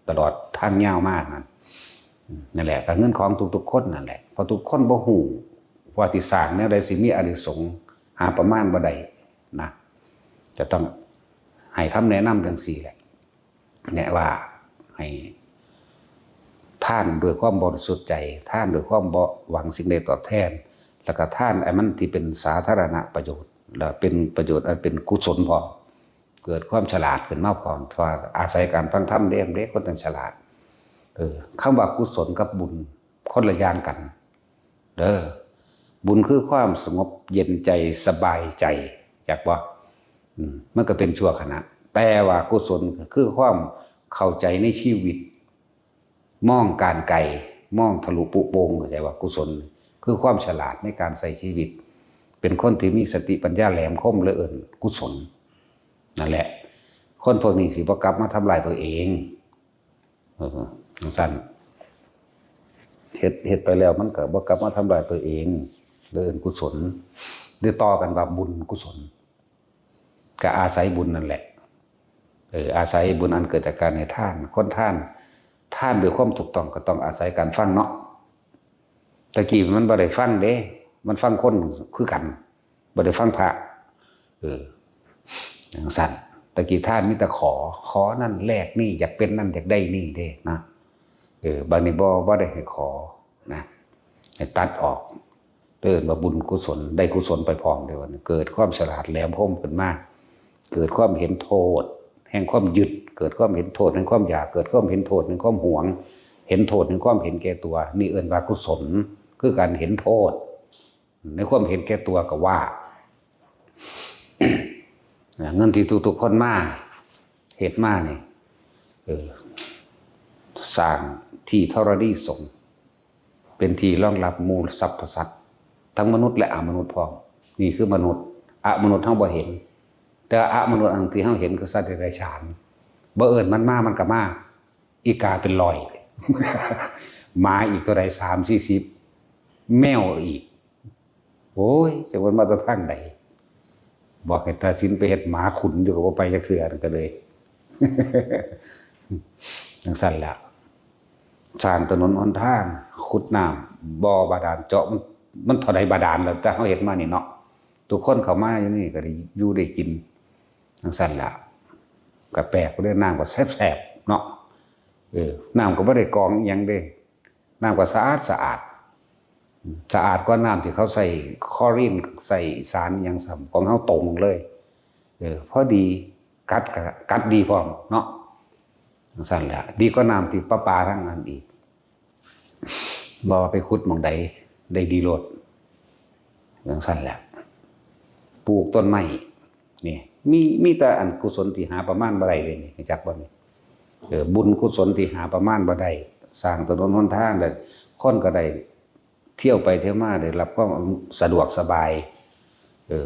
ຕະຫຼອດທາງຍາວມານັ້ນ. ນັ້ນແຫຼະ ກະເງິນຂອງທຸກໆຄົນນັ້ນແຫຼະ ເພາະທຸກຄົນບໍ່ຮູ້ວ່າຊິສ້າງແນວໃດ ຊິມີອານິສົງ ຫາປະມານບໍ່ໄດ້ນະ. ຈະຕ້ອງໃຫ້ຄຳແນະນຳຈັ່ງຊີ້ແຫຼະ ແນະວ່າໃຫ້ທານດ້ວຍຄວາມບໍລິສຸດໃຈ ທານດ້ວຍຄວາມບໍ່ຫວັງສິ່ງໃດຕອບແທນ ແລ້ວກະທານອັນມັນທີ່ເປັນສາທາລະນະປະໂຫຍດ ແລະເປັນປະໂຫຍດອັນເປັນກຸສົນພ້ອມ ເກີດຄວາມສະຫຼາດຂຶ້ນມາພ້ອມ ເພາະວ່າອາໄສການຟັງທຳເດ້ ເດ້ ຄົນຈັ່ງສະຫຼາດ. ເອີ ຄຳວ່າກຸສົນກັບບຸນຄົນລະຢ່າງກັນເດີ. ບຸນຄືຄວາມສະຫງົບເຢັນໃຈ ສະບາຍໃຈ ຈັກບໍ່? ອືມ ມັນກໍເປັນຊົ່ວຂະນະ ແຕ່ວ່າກຸສົນຄືຄວາມເຂົ້າໃຈໃນຊີວິດ ມອງການໄກ ມອງທະລຸປຸໂປ່ງ ເຂົ້າໃຈວ່າກຸສົນ ຄືຄວາມສະຫຼາດໃນການໃຊ້ຊີວິດ ເປັນຄົນທີ່ມີສະຕິປັນຍາແຫຼມຄົມ ເລີຍເອີ້ນກຸສົນ. ນັ້ນແຫຼະ ຄົນພວກນີ້ຊິບໍ່ກັບມາທຳລາຍຕົວເອງ ເອີ ຈັ່ງຊັ້ນ ເຮັດ ເຮັດໄປແລ້ວມັນກໍບໍ່ກັບມາທຳລາຍຕົວເອງ ເລີຍເອີ້ນກຸສົນ ຫຼືຕໍ່ກັນວ່າບຸນກຸສົນ. ກະອາໄສບຸນນັ້ນແຫຼະ ເອີ ອາໄສບຸນອັນເກີດຈາກການໃຫ້ທານ ຄົນທານ ທານດ້ວຍຄວາມຖືກຕ້ອງກໍຕ້ອງອາໄສການຟັງເນາະ. ແຕ່ກີ້ມັນບໍ່ໄດ້ຟັງເດ້ ມັນຟັງຄົນຄືກັນ ບໍ່ໄດ້ຟັງພະ ເອີ ຈັ່ງຊັ້ນ. ແຕ່ກີ້ທານມີແຕ່ຂໍ ຂໍນັ້ນແລກນີ້ ຢາກເປັນນັ້ນຢາກໄດ້ນີ້ເດ້ນະ ເອີ ບັດນີ້ບໍ່ ບໍ່ໄດ້ໃຫ້ຂໍນະ ໃຫ້ຕັດອອກ. ເອີ້ນວ່າບຸນກຸສົນ ໄດ້ກຸສົນໄປພ້ອມເດ້ ເກີດຄວາມສະຫຼາດແຫຼມຄົມຂຶ້ນມາ ເກີດຄວາມເຫັນໂທດແຫ່ງຄວາມຍຶດ ເກີດຄວາມເຫັນໂທດແຫ່ງຄວາມຢາກ ເກີດຄວາມເຫັນໂທດແຫ່ງຄວາມຫວງ ເຫັນໂທດແຫ່ງຄວາມເຫັນແກ່ຕົວ. ນີ້ເອີ້ນວ່າກຸສົນ ຄືການເຫັນໂທດໃນຄວາມເຫັນແກ່ຕົວກໍວ່າ ເງິນທີ່ທຸກໆຄົນມາເຮັດມານີ້ ເອີ ສ້າງທີ່ທໍລະນີສົງ ເປັນທີ່ຮອງຮັບໝູ່ສັບພະສັດ ທັງມະນຸດ ແລະ ອະມະນຸດພ້ອມ. ນີ້ຄືມະນຸດ ອະມະນຸດເຮົາບໍ່ເຫັນ ແຕ່ອະມະນຸດອັນທີ່ເຮົາເຫັນຄືສັດເດຍລະສານ ບໍ່ເອີ້ນມັນມາ ມັນກໍມາ ອີກາເປັນຮ້ອຍ ໝາອີກເທົ່າໃດ ສາມສີ່ສິບ ແມວອີກ ໂອ້ຍ ຈັກມັນມາແຕ່ທາງໃດ ບອກໃຫ້ຕາສິນໄປເຮັດໝາຂຸນຢູ່ກໍບໍ່ໄປຈັກເທື່ອ ນັ້ນກໍເລີຍ ຈັ່ງຊັ້ນລະ ສ້າງຖະໜົນຫົນທາງ ຂຸດນ້ຳ ບໍ່ບາດານ ເຈາະ ມັນ ມັນເທົ່າໃດບາດານແລ້ວ ແຕ່ເຮົາເຮັດມານີ້ເນາະ ທຸກຄົນເຂົ້າມາຢູ່ນີ້ກໍໄດ້ຢູ່ໄດ້ກິນ ຈັ່ງຊັ້ນລະ ກໍແປກເດ້ ນ້ຳກໍແຊບໆເນາະ ເອີ ນ້ຳກໍບໍ່ໄດ້ກອງອີ່ຫຍັງເດ້ ນ້ຳກໍສະອາດສະອາດ ສະອາດກວ່ານ້ຳທີ່ເຂົາໃສ່ຄລໍຣິນ ໃສ່ສານອີ່ຫຍັງຊ້ຳ ຂອງເຮົາຕົງເລີຍ ເອີ ພໍດີ ກັດກໍກັດດີພ້ອມເນາະ ຈັ່ງຊັ້ນແຫຼະ ດີກວ່ານ້ຳທີ່ປະປາທາງນັ້ນອີກ ບໍ່ວ່າໄປຂຸດໝ່ອງໃດໄດ້ດີໂລດ ຈັ່ງຊັ້ນແຫຼະ ປູກຕົ້ນໄມ້ ນີ້ ມີ ມີແຕ່ອັນກຸສົນທີ່ຫາປະມານບໍ່ໄດ້ເດ້ນີ້ ຮູ້ຈັກບໍ່ນີ້? ເອີ ບຸນກຸສົນທີ່ຫາປະມານບໍ່ໄດ້ ສ້າງຖະໜົນຫົນທາງ ແລ້ວຄົນກໍໄດ້ທ່ຽວໄປທ່ຽວມາ ໄດ້ຮັບຄວາມສະດວກສະບາຍ ເອີ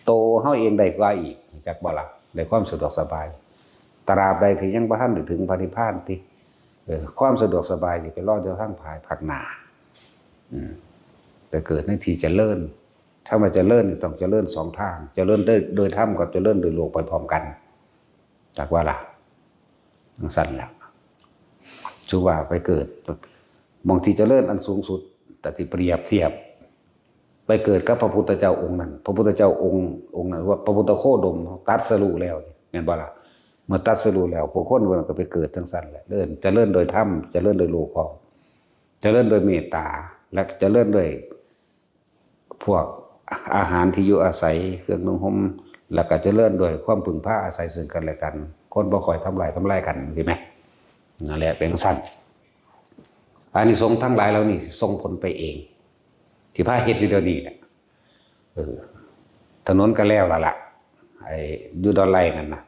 ໂຕເຮົາເອງໄດ້ກວ່າອີກ ຮູ້ຈັກບໍ່ລະ? ໄດ້ຄວາມສະດວກສະບາຍ ຕະລາບໃດທີ່ຍັງບໍ່ທັນໄດ້ເຖິງພະນິບພານຕິ ເອີ ຄວາມສະດວກສະບາຍຊິໄປລໍຢູ່ທາງພາຍພາກໜ້າ ອືມ ໄປເກີດໃນທີ່ຈະເລີນ. ຄຳວ່າຈະເລີນນີ້ຕ້ອງຈະເລີນສອງທາງ, ຈະເລີນໂດຍ ໂດຍທຳກັບຈະເລີນໂດຍໂລກໄປພ້ອມກັນ. ຈັກວ່າລະ? ຈັ່ງຊັ້ນແຫຼະ. ສົມມຸດວ່າໄປເກີດໝ່ອງທີ່ຈະເລີນອັນສູງສຸດ, ແຕ່ທີ່ປຽບທຽບ ໄປເກີດກັບພະພຸດທະເຈົ້າອົງນັ້ນ, ພະພຸດທະເຈົ້າອົງ ອົງນັ້ນວ່າພະພຸດທະໂຄດົມຕັດສະຮູ້ແລ້ວ ແມ່ນບໍ່ລະ? ເມື່ອຕັດສະຮູ້ແລ້ວ ພວກຄົນເພິ່ນກໍໄປເກີດຈັ່ງຊັ້ນແຫຼະ. ເລີນ ຈະເລີນໂດຍທຳ, ຈະເລີນໂດຍໂລກພ້ອມ, ຈະເລີນໂດຍເມດຕາ ແລະ ຈະເລີນໂດຍ ພວກອາຫານທີ່ຢູ່ອາໄສ, ເຄື່ອງນຸ່ງຫົ່ມ ແລ້ວກໍຈະເລີນດ້ວຍຄວາມເພິ່ງພາອາໄສເຊິ່ງກັນແລະກັນ, ຄົນບໍ່ຄ່ອຍທຳຮ້າຍທຳລາຍກັນ ຈັ່ງຊີ້ແມ. ນັ້ນແຫຼະ ເປັນຈັ່ງຊັ້ນ. ອານິສົງທັງຫຼາຍເຫຼົ່ານີ້ຊິສົ່ງຜົນໄປເອງ, ທີ່ພາເຮັດຢູ່ດຽວນີ້ແຫຼະ. ເອີ ຖະໜົນກໍແລ້ວລະລະ, ໄອ້ຢູ່ດອນໄລນັ້ນນະ,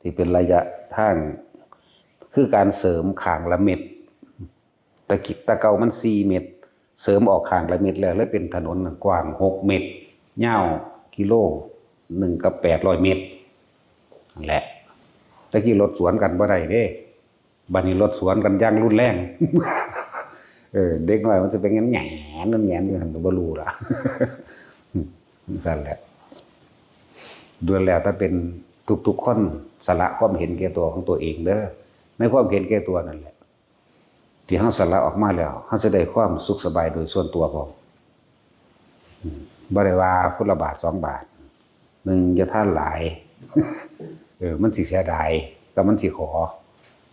ທີ່ເປັນໄລຍະທາງ ຄືການເສີມຂ້າງລະເມັດ. ແຕ່ກີ້ ແຕ່ເກົ່າມັນສີ່ເມັດ, ເສີມອອກຂ້າງລະເມັດແລ້ວ ເລີຍເປັນຖະໜົນກວ້າງຫົກເມັດ, ຍາວກິໂລໜຶ່ງກັບແປດຮ້ອຍເມັດ ນັ້ນແຫຼະ. ແຕ່ກີ້ລົດສວນກັນບໍ່ໄດ້ເດ້, ບັດນີ້ລົດສວນກັນຢ່າງຮຸນແຮງ. ເອີ ເດັກນ້ອຍມັນຈະໄປແຫງນໆ ແຫງນຢູ່ຫັ້ນກໍບໍ່ຮູ້ລະ. ຊັ້ນແຫຼະ. ລ້ວນແລ້ວແຕ່ເປັນ ທຸກໆຄົນສະຫຼະຄວາມເຫັນແກ່ຕົວຂອງຕົວເອງເດີ. ໃນຄວາມເຫັນແກ່ຕົວນັ້ນແຫຼະ ທີ່ເຮົາສະຫຼະອອກມາແລ້ວ ເຮົາຈະໄດ້ຄວາມສຸກສະບາຍໂດຍສ່ວນຕົວພ້ອມ. ອືມ ບໍ່ໄດ້ວ່າຄົນລະບາດສອງບາດ, ໜຶ່ງ ຢ່າທານຫຼາຍ ເອີ ມັນຊິເສຍດາຍ ແຕ່ມັນຊິຂໍ.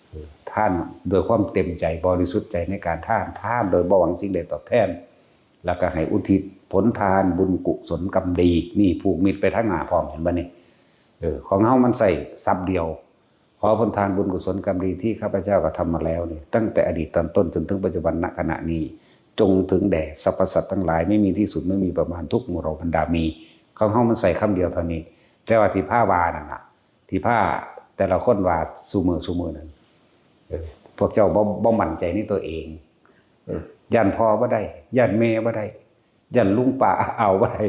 ເອີ ທານດ້ວຍຄວາມເຕັມໃຈ ບໍລິສຸດໃຈໃນການທານ, ທານໂດຍບໍ່ຫວັງສິ່ງໃດຕອບແທນ, ແລ້ວກໍໃຫ້ອຸທິດຜົນທານບຸນກຸສົນກຳດີ. ນີ້ ຜູກມິດໄປທາງໜ້າພ້ອມ, ເຫັນບໍ່ນີ້? ເອີ ຂອງເຮົາມັນໃຊ້ສັບດຽວ. ຂໍຜົນທານບຸນກຸສົນກຳດີທີ່ຂ້າພະເຈົ້າກະທຳມາແລ້ວນີ້ ຕັ້ງແຕ່ອະດີດຕອນຕົ້ນຈົນເຖິງປັດຈຸບັນນະຂະນະນີ້ ຈົ່ງເຖິງແດ່ສັບພະສັດທັງຫຼາຍ ໄມ່ມີທີ່ສຸດ ໄມ່ມີປະມານ ທຸກໝູ່ເຫຼົ່າບັນດາມີ. ຂອງເຮົາມັນໃຊ້ຄຳດຽວເທົ່ານີ້, ແຕ່ວ່າທີ່ພາວ່ານັ້ນນະ ທີ່ພາແຕ່ລະຄົນວ່າຊຸມື້ ຊຸມື້ນັ້ນ ເອີ ພວກເຈົ້າບໍ່ ບໍ່ໝັ້ນໃຈໃນຕົວເອງ. ເອີ ຢ້ານພໍ່ບໍ່ໄດ້, ຢ້ານແມ່ບໍ່ໄດ້, ຢ້ານລຸງປ້າອາເອົາບໍ່ໄດ້,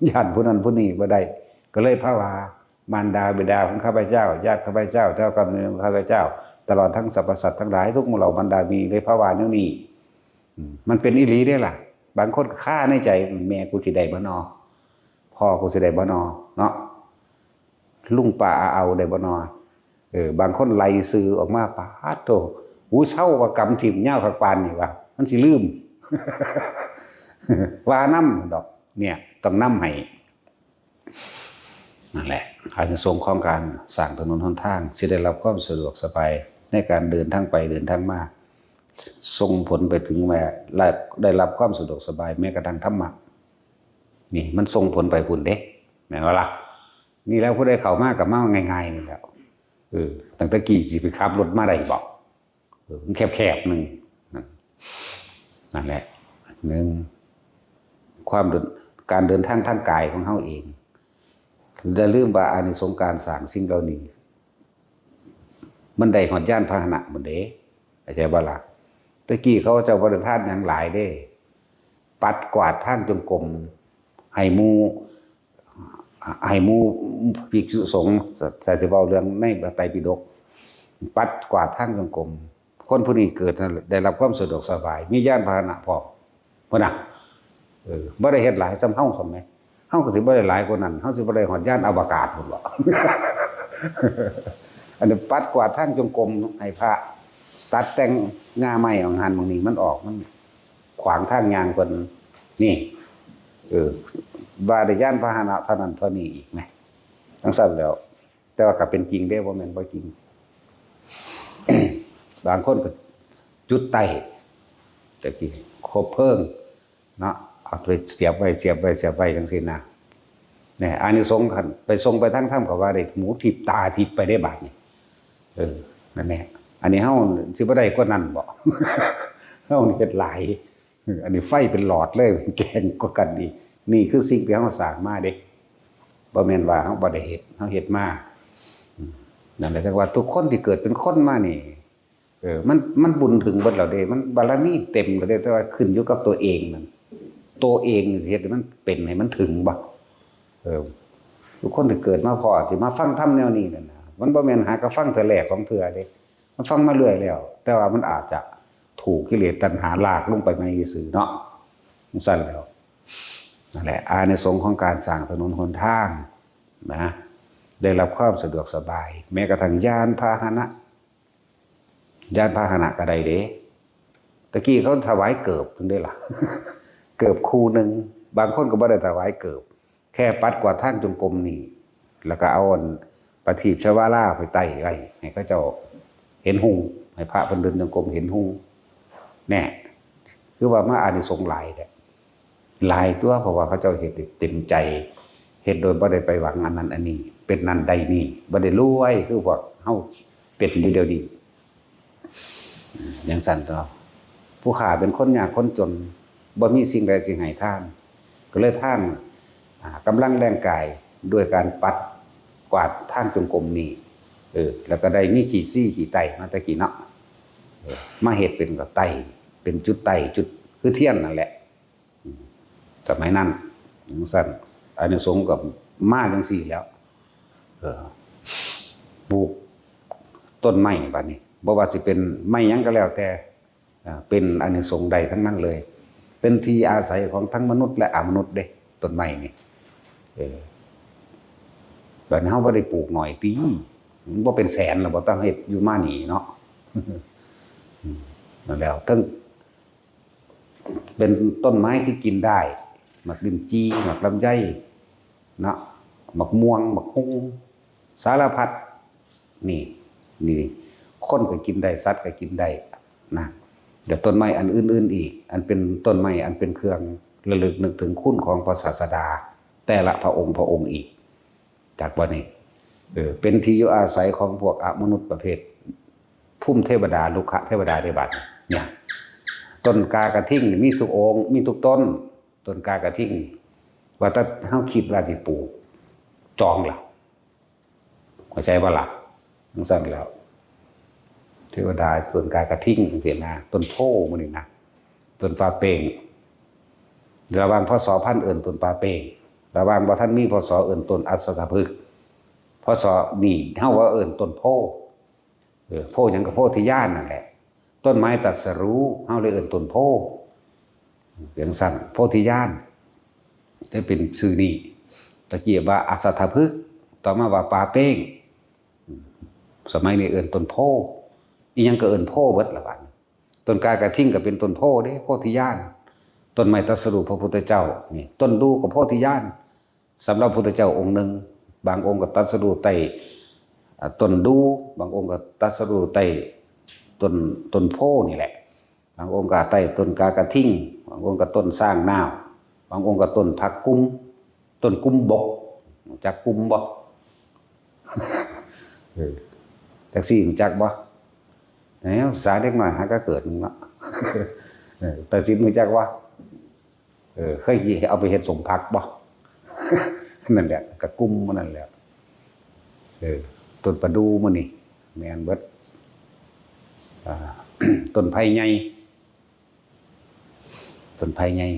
ຢ້ານຜູ້ນັ້ນຜູ້ນີ້ບໍ່ໄດ້, ກໍເລີຍພາວ່າ ມານດາບິດາຂອງຂ້າພະເຈົ້າ, ຍາດຂ້າພະເຈົ້າ, ເຈົ້າກຳເນີດຂອງຂ້າພະເຈົ້າ, ຕະຫຼອດທັງສັບພະສັດທັງຫຼາຍ ທຸກໝູ່ເຫຼົ່າບັນດາມີ ເລີຍພາວ່າແນວນີ້. ອືມ ມັນເປັນອີ່ຫຼີເດ້ລະ. ບາງຄົນຄາໃນໃຈ ແມ່ກູຊິໄດ້ບໍ່ນໍ? ພໍ່ກູຊິໄດ້ບໍ່ນໍ? ເນາະ. ລຸງປ້າອາເອົາໄດ້ບໍ່ນໍ? ເອີ ບາງຄົນໄລ່ຊື່ອອກມາ ປາດໂທ້ ຫູເຊົາວ່າກຳຖິ້ມຍາວຄັກປານນີ້ວະ ມັນຊິລືມ ວ່ານຳດອກ. ເນ່ຍ ຕ້ອງນຳໃຫ້. ນັ້ນແຫຼະ ອານິສົງຂອງການສ້າງຖະໜົນຫົນທາງ ຊິໄດ້ຮັບຄວາມສະດວກສະບາຍໃນການເດີນທາງໄປເດີນທາງມາ, ສົ່ງຜົນໄປເຖິງວ່າ ໄດ້ ໄດ້ຮັບຄວາມສະດວກສະບາຍ ແມ້ກະທັ່ງທຳມະ. ນີ້ ມັນສົ່ງຜົນໄປພຸ້ນເດ້ ແມ່ນບໍ່ລະ? ນີ້ແຫຼະ ຜູ້ໃດເຂົ້າມາກໍມາງ່າຍໆນີ້ແຫຼະ. ເອີ ຕັ້ງແຕ່ກີ້ຊິໄປຂັບລົດມາໄດ້ບໍ? ເອີ ມັນແຄບໆໜຶ່ງ. ນັ້ນ ນັ້ນແຫຼະ ໜຶ່ງ ຄວາມເດີນ ການເດີນທາງທາງກາຍຂອງເຮົາເອງ. ຢ່າລືມວ່າອານິສົງການສ້າງສິ່ງເຫຼົ່ານີ້ ມັນໄດ້ຮອດຍານພາຫະນະພຸ້ນເດ້ ເຂົ້າໃຈບໍ່ລະ? ແຕ່ກີ້ເຂົາເຈົ້າບໍ່ໄດ້ທານຫຍັງຫຼາຍເດ້, ປັດກວາດທາງຈົງກົມໃຫ້ໝູ່ ໃຫ້ໝູ່ພິກສຸສົງ, ຖ້າຊິເວົ້າເລື່ອງໃນໄຕປິດົກ ປັດກວາດທາງຈົງກົມ. ຄົນຜູ້ນີ້ເກີດໄດ້ຮັບຄວາມສະດວກສະບາຍ, ມີຍານພາຫະນະພ້ອມ. ພຸ້ນນະ ເອີ ບໍ່ໄດ້ເຮັດຫຼາຍສ່ຳເຮົາສ່ຳໃດ. ເຮົາກໍຊິບໍ່ໄດ້ຫຼາຍກວ່ານັ້ນ, ເຮົາຊິບໍ່ໄດ້ຮອດຍານອະວະກາດພຸ້ນບໍ? ອັນນີ້ປັດກວາດທາງຈົງກົມໃຫ້ພະ, ຕັດແຕ່ງງ່າໄມ້ອອກຫັ້ນໝ່ອງນີ້ ມັນອອກ ມັນຂວາງທາງຍ່າງເພິ່ນ. ນີ້ ເອີ ວ່າໄດ້ຍານພາຫະນະເທົ່ານັ້ນເທົ່ານີ້ອີກນະ. ຈັ່ງຊັ້ນແລ້ວ ແຕ່ວ່າກໍເປັນຈິງເດ້ ບໍ່ແມ່ນບໍ່ຈິງ. ບາງຄົນກໍຈຸດໄຕ້ ແຕ່ກີ້ ຄົບເພີງເນາະ, ເອົາໄປສຽບໄວ້ ສຽບໄວ້ ສຽບໄວ້ ຈັ່ງຊີ້ນະ. ແນ່ ອານິສົງຄັນໄປສົ່ງໄປທາງທຳ ກໍວ່າໄດ້ຫູທິບຕາທິບໄປໄດ້ບາດນີ້. ເອີ ນັ້ນແຫຼະ. ອັນນີ້ເຮົາຊິບໍ່ໄດ້ກວ່ານັ້ນບໍ? ເຮົາເຮັດຫຼາຍ. ເອີ ອັນນີ້ໄຟເປັນຫຼອດເລີຍ ແກ່ງກວ່າກັນອີກ. ນີ້ຄືສິ່ງທີ່ເຮົາສ້າງມາເດ້, ບໍ່ແມ່ນວ່າເຮົາບໍ່ໄດ້ເຮັດ, ເຮົາເຮັດມາ. ອືມ ນັ້ນແຫຼະ ຈັ່ງວ່າທຸກຄົນທີ່ເກີດເປັນຄົນມານີ້ ເອີ ມັນ ມັນບຸນເຖິງເບິດແລ້ວເດ້, ມັນບາລະມີເຕັມແລ້ວເດ້, ແຕ່ວ່າຂຶ້ນຢູ່ກັບຕົວເອງນັ້ນ, ຕົວເອງຊິເຮັດໃຫ້ມັນເປັນ ໃຫ້ມັນເຖິງບໍ່? ເອີ ທຸກຄົນທີ່ເກີດມາພໍ້ ທີ່ມາຟັງທຳແນວນີ້ນັ້ນນະ, ມັນບໍ່ແມ່ນຫາກໍຟັງເທື່ອແລກສອງເທື່ອເດ້, ມັນຟັງມາເລື້ອຍແລ້ວ, ແຕ່ວ່າມັນອາດຈະຖືກກິເລດຕັນຫາລາກລົງໄປໃໝ່ຊື່ເນາະ. ຈັ່ງຊັ້ນແລ້ວ ນັ້ນແຫຼະ ອານິສົງຂອງການສ້າງຖະໜົນຫົນທາງນະ ໄດ້ຮັບຄວາມສະດວກສະບາຍ ແມ້ກະທັ້ງຍານພາຫະນະ ຍານພາຫະນະກໍໄດ້ເດ້. ຕະກີ້ເຂົາຖວາຍເກີບພຸ້ນເດ້ລະ ເກີບຄູ່ໜຶ່ງ ບາງຄົນກໍບໍ່ໄດ້ຖວາຍເກີບ ແຄ່ປັດກວາດທາງຈົງກົມນີ້ ແລ້ວກໍເອົາອັນປະທີບຊະວາລາໄປໄຕ້ໄວ້ ໃຫ້ເຂົາເຈົ້າເຫັນຮຸ່ງ ໃຫ້ພະເພິ່ນເດີນຈົງກົມເຫັນຮຸ່ງ ແນ່ ຄືວ່າມາອານິສົງຫຼາຍແທ້. ຫຼາຍຕົວະ ເພາະວ່າເຂົາເຈົ້າເຮັດເຕັມໃຈ ເຮັດໂດຍບໍ່ໄດ້ໄປຫວັງອັນນັ້ນອັນນີ້ ເປັນນັ້ນໄດ້ນີ້ ບໍ່ໄດ້ລວຍຄືພວກເຮົາເປັນຢູ່ດຽວນີ້. ອືມ ຈັ່ງຊັ້ນຕົວະ ຜູ້ຂ້າເປັນຄົນຍາກຄົນຈົນ ບໍ່ມີສິ່ງໃດຊິໃຫ້ທານ ກໍເລີຍທານ ອ່າ ກຳລັງແຮງກາຍດ້ວຍການປັດກວາດທາງຈົງກົມນີ້ ເອີ ແລ້ວກໍໄດ້ມີຂີ້ຊີຂີ້ໄຕ້ມາແຕ່ກີ້ເນາະ ເອີ ມາເຮັດເປັນກໍໄຕ້ ເປັນຈຸດໄຕ້ຈຸດ ຄືທຽນນັ້ນແຫຼະ. ອືມ ສະໄໝນັ້ນ ຈັ່ງຊັ້ນ ອານິສົງກໍມາຈັ່ງຊີ້ແຫຼ້ວ ເອີ ປູກຕົ້ນໄມ້ບາດນີ້ ບໍ່ວ່າຊິເປັນໄມ້ຫຍັງກໍແລ້ວແຕ່ ເປັນອານິສົງໄດ້ທັງນັ້ນເລີຍ ເປັນທີ່ອາໄສຂອງທັງມະນຸດ ແລະ ອະມະນຸດເດ້ ຕົ້ນໄມ້ນີ້ ເອີ ບາດນີ້ເຮົາບໍ່ໄດ້ປູກໜ້ອຍຕິ ມັນບໍ່ເປັນແສນແລ້ວບໍ່ ຕ້ອງເຮັດຢູ່ມານີ້ເນາະ ອືມ ນັ້ນແຫຼ້ວ ເຖິງ ເປັນຕົ້ນໄມ້ທີ່ກິນໄດ້ ໝາກລິ້ນຈີ່ ໝາກລຳໄຍເນາະ ໝາກມ່ວງ ໝາກຫຸ່ງ ສາລະພັດ ນີ້ ນີ້ ຄົນກໍກິນໄດ້ ສັດກໍກິນໄດ້ນະ ແລະ ຕົ້ນໄມ້ອັນອື່ນໆອີກ ອັນເປັນຕົ້ນໄມ້ອັນເປັນເຄື່ອງລະລຶກນຶກເຖິງຄຸນຂອງພະສາສະດາ ແຕ່ລະພະອົງ ພະອົງອີກ ຈັກບໍ່ນີ້ ເອີ ເປັນທີ່ຢູ່ອາໄສຂອງພວກອະມະນຸດປະເພດພູມເທວະດາ ລຸກຂະເທວະດາເດ້ບາດນີ້ ເນຍ ຕົ້ນກາກະທິງນີ້ມີທຸກອົງ ມີທຸກຕົ້ນ ຕົ້ນກາກະທິງ ວ່າແຕ່ເຮົາຄິດວ່າຊິປູກ ຈອງລະ ເຂົ້າໃຈບໍ່ລະ? ຈັ່ງຊັ້ນແລ້ວ ເທວະດາຕົ້ນກາກະທິງຈັ່ງຊີ້ນະ ຕົ້ນໂພມື້ນີ້ນະ ຕົ້ນປາເປ້ງ ລະຫວ່າງ ພ.ສ. ພັນ ເອີ້ນຕົ້ນປາເປ້ງ ລະຫວ່າງບໍ່ທັນມີ ພ.ສ. ເອີ້ນຕົ້ນອັດສະຖະພຶກ ພ.ສ. ນີ້ເຮົາວ່າເອີ້ນຕົ້ນໂພ ເອີ ໂພຫຍັງກໍໂພທິຍານນັ້ນແຫຼະ ຕົ້ນໄມ້ຕັດສະຮູ້ ເຮົາເລີຍເອີ້ນຕົ້ນໂພ ຈັ່ງຊັ້ນ ໂພທິຍານ ໄດ້ເປັນຊື່ນີ້ ຕະກີ້ວ່າອັດສະຖະພຶກ ຕໍ່ມາວ່າປາເປ້ງ ສະໄໝນີ້ເອີ້ນຕົ້ນໂພ ອີ່ຫຍັງກໍເອີ້ນໂພເບິດລະບາດນີ້ ຕົ້ນກາກະທິງກໍເປັນຕົ້ນໂພເດ້ ໂພທິຍານ ຕົ້ນໄມ້ຕັດສະຮູ້ພະພຸດທະເຈົ້າ ນີ້ ຕົ້ນດູກໍໂພທິຍານ ສຳລັບພຸດທະເຈົ້າອົງໜຶ່ງ ບາງອົງກໍຕັດສະຮູ້ໃຕ້ ອາ ຕົ້ນດູ ບາງອົງກໍຕັດສະຮູ້ໃຕ້ຕົ້ນ ຕົ້ນໂພນີ້ແຫຼະ ບາງອົງກໍໃຕ້ຕົ້ນກາກະທິງ ບາງອົງກໍຕົ້ນຊ້າງນ້ຳ ບາງອົງກໍຕົ້ນຜັກກຸມ ຕົ້ນກຸມບົກ ຮູ້ຈັກກຸມບໍ່? ເອີ ຈັກຊີ້ຮູ້ຈັກບໍ່? ແນວສາເດັກນ້ອຍຫາກະເກີດເນາະ ເອີ ຕາຊິດຮູ້ຈັກບໍ່? ເອີ ເຄີຍເອົາໄປເຮັດສົມຜັກບໍ່? ນັ້ນແຫຼະ ກະກຸມມັນນັ້ນແຫຼະ ເອີ ຕົ້ນປະດູມື້ນີ້ ແມ່ນເບິດ ອ່າ ຕົ້ນໄຜ່ໃຫຍ່ ຕົ້ນໄຜ່ໃຫຍ່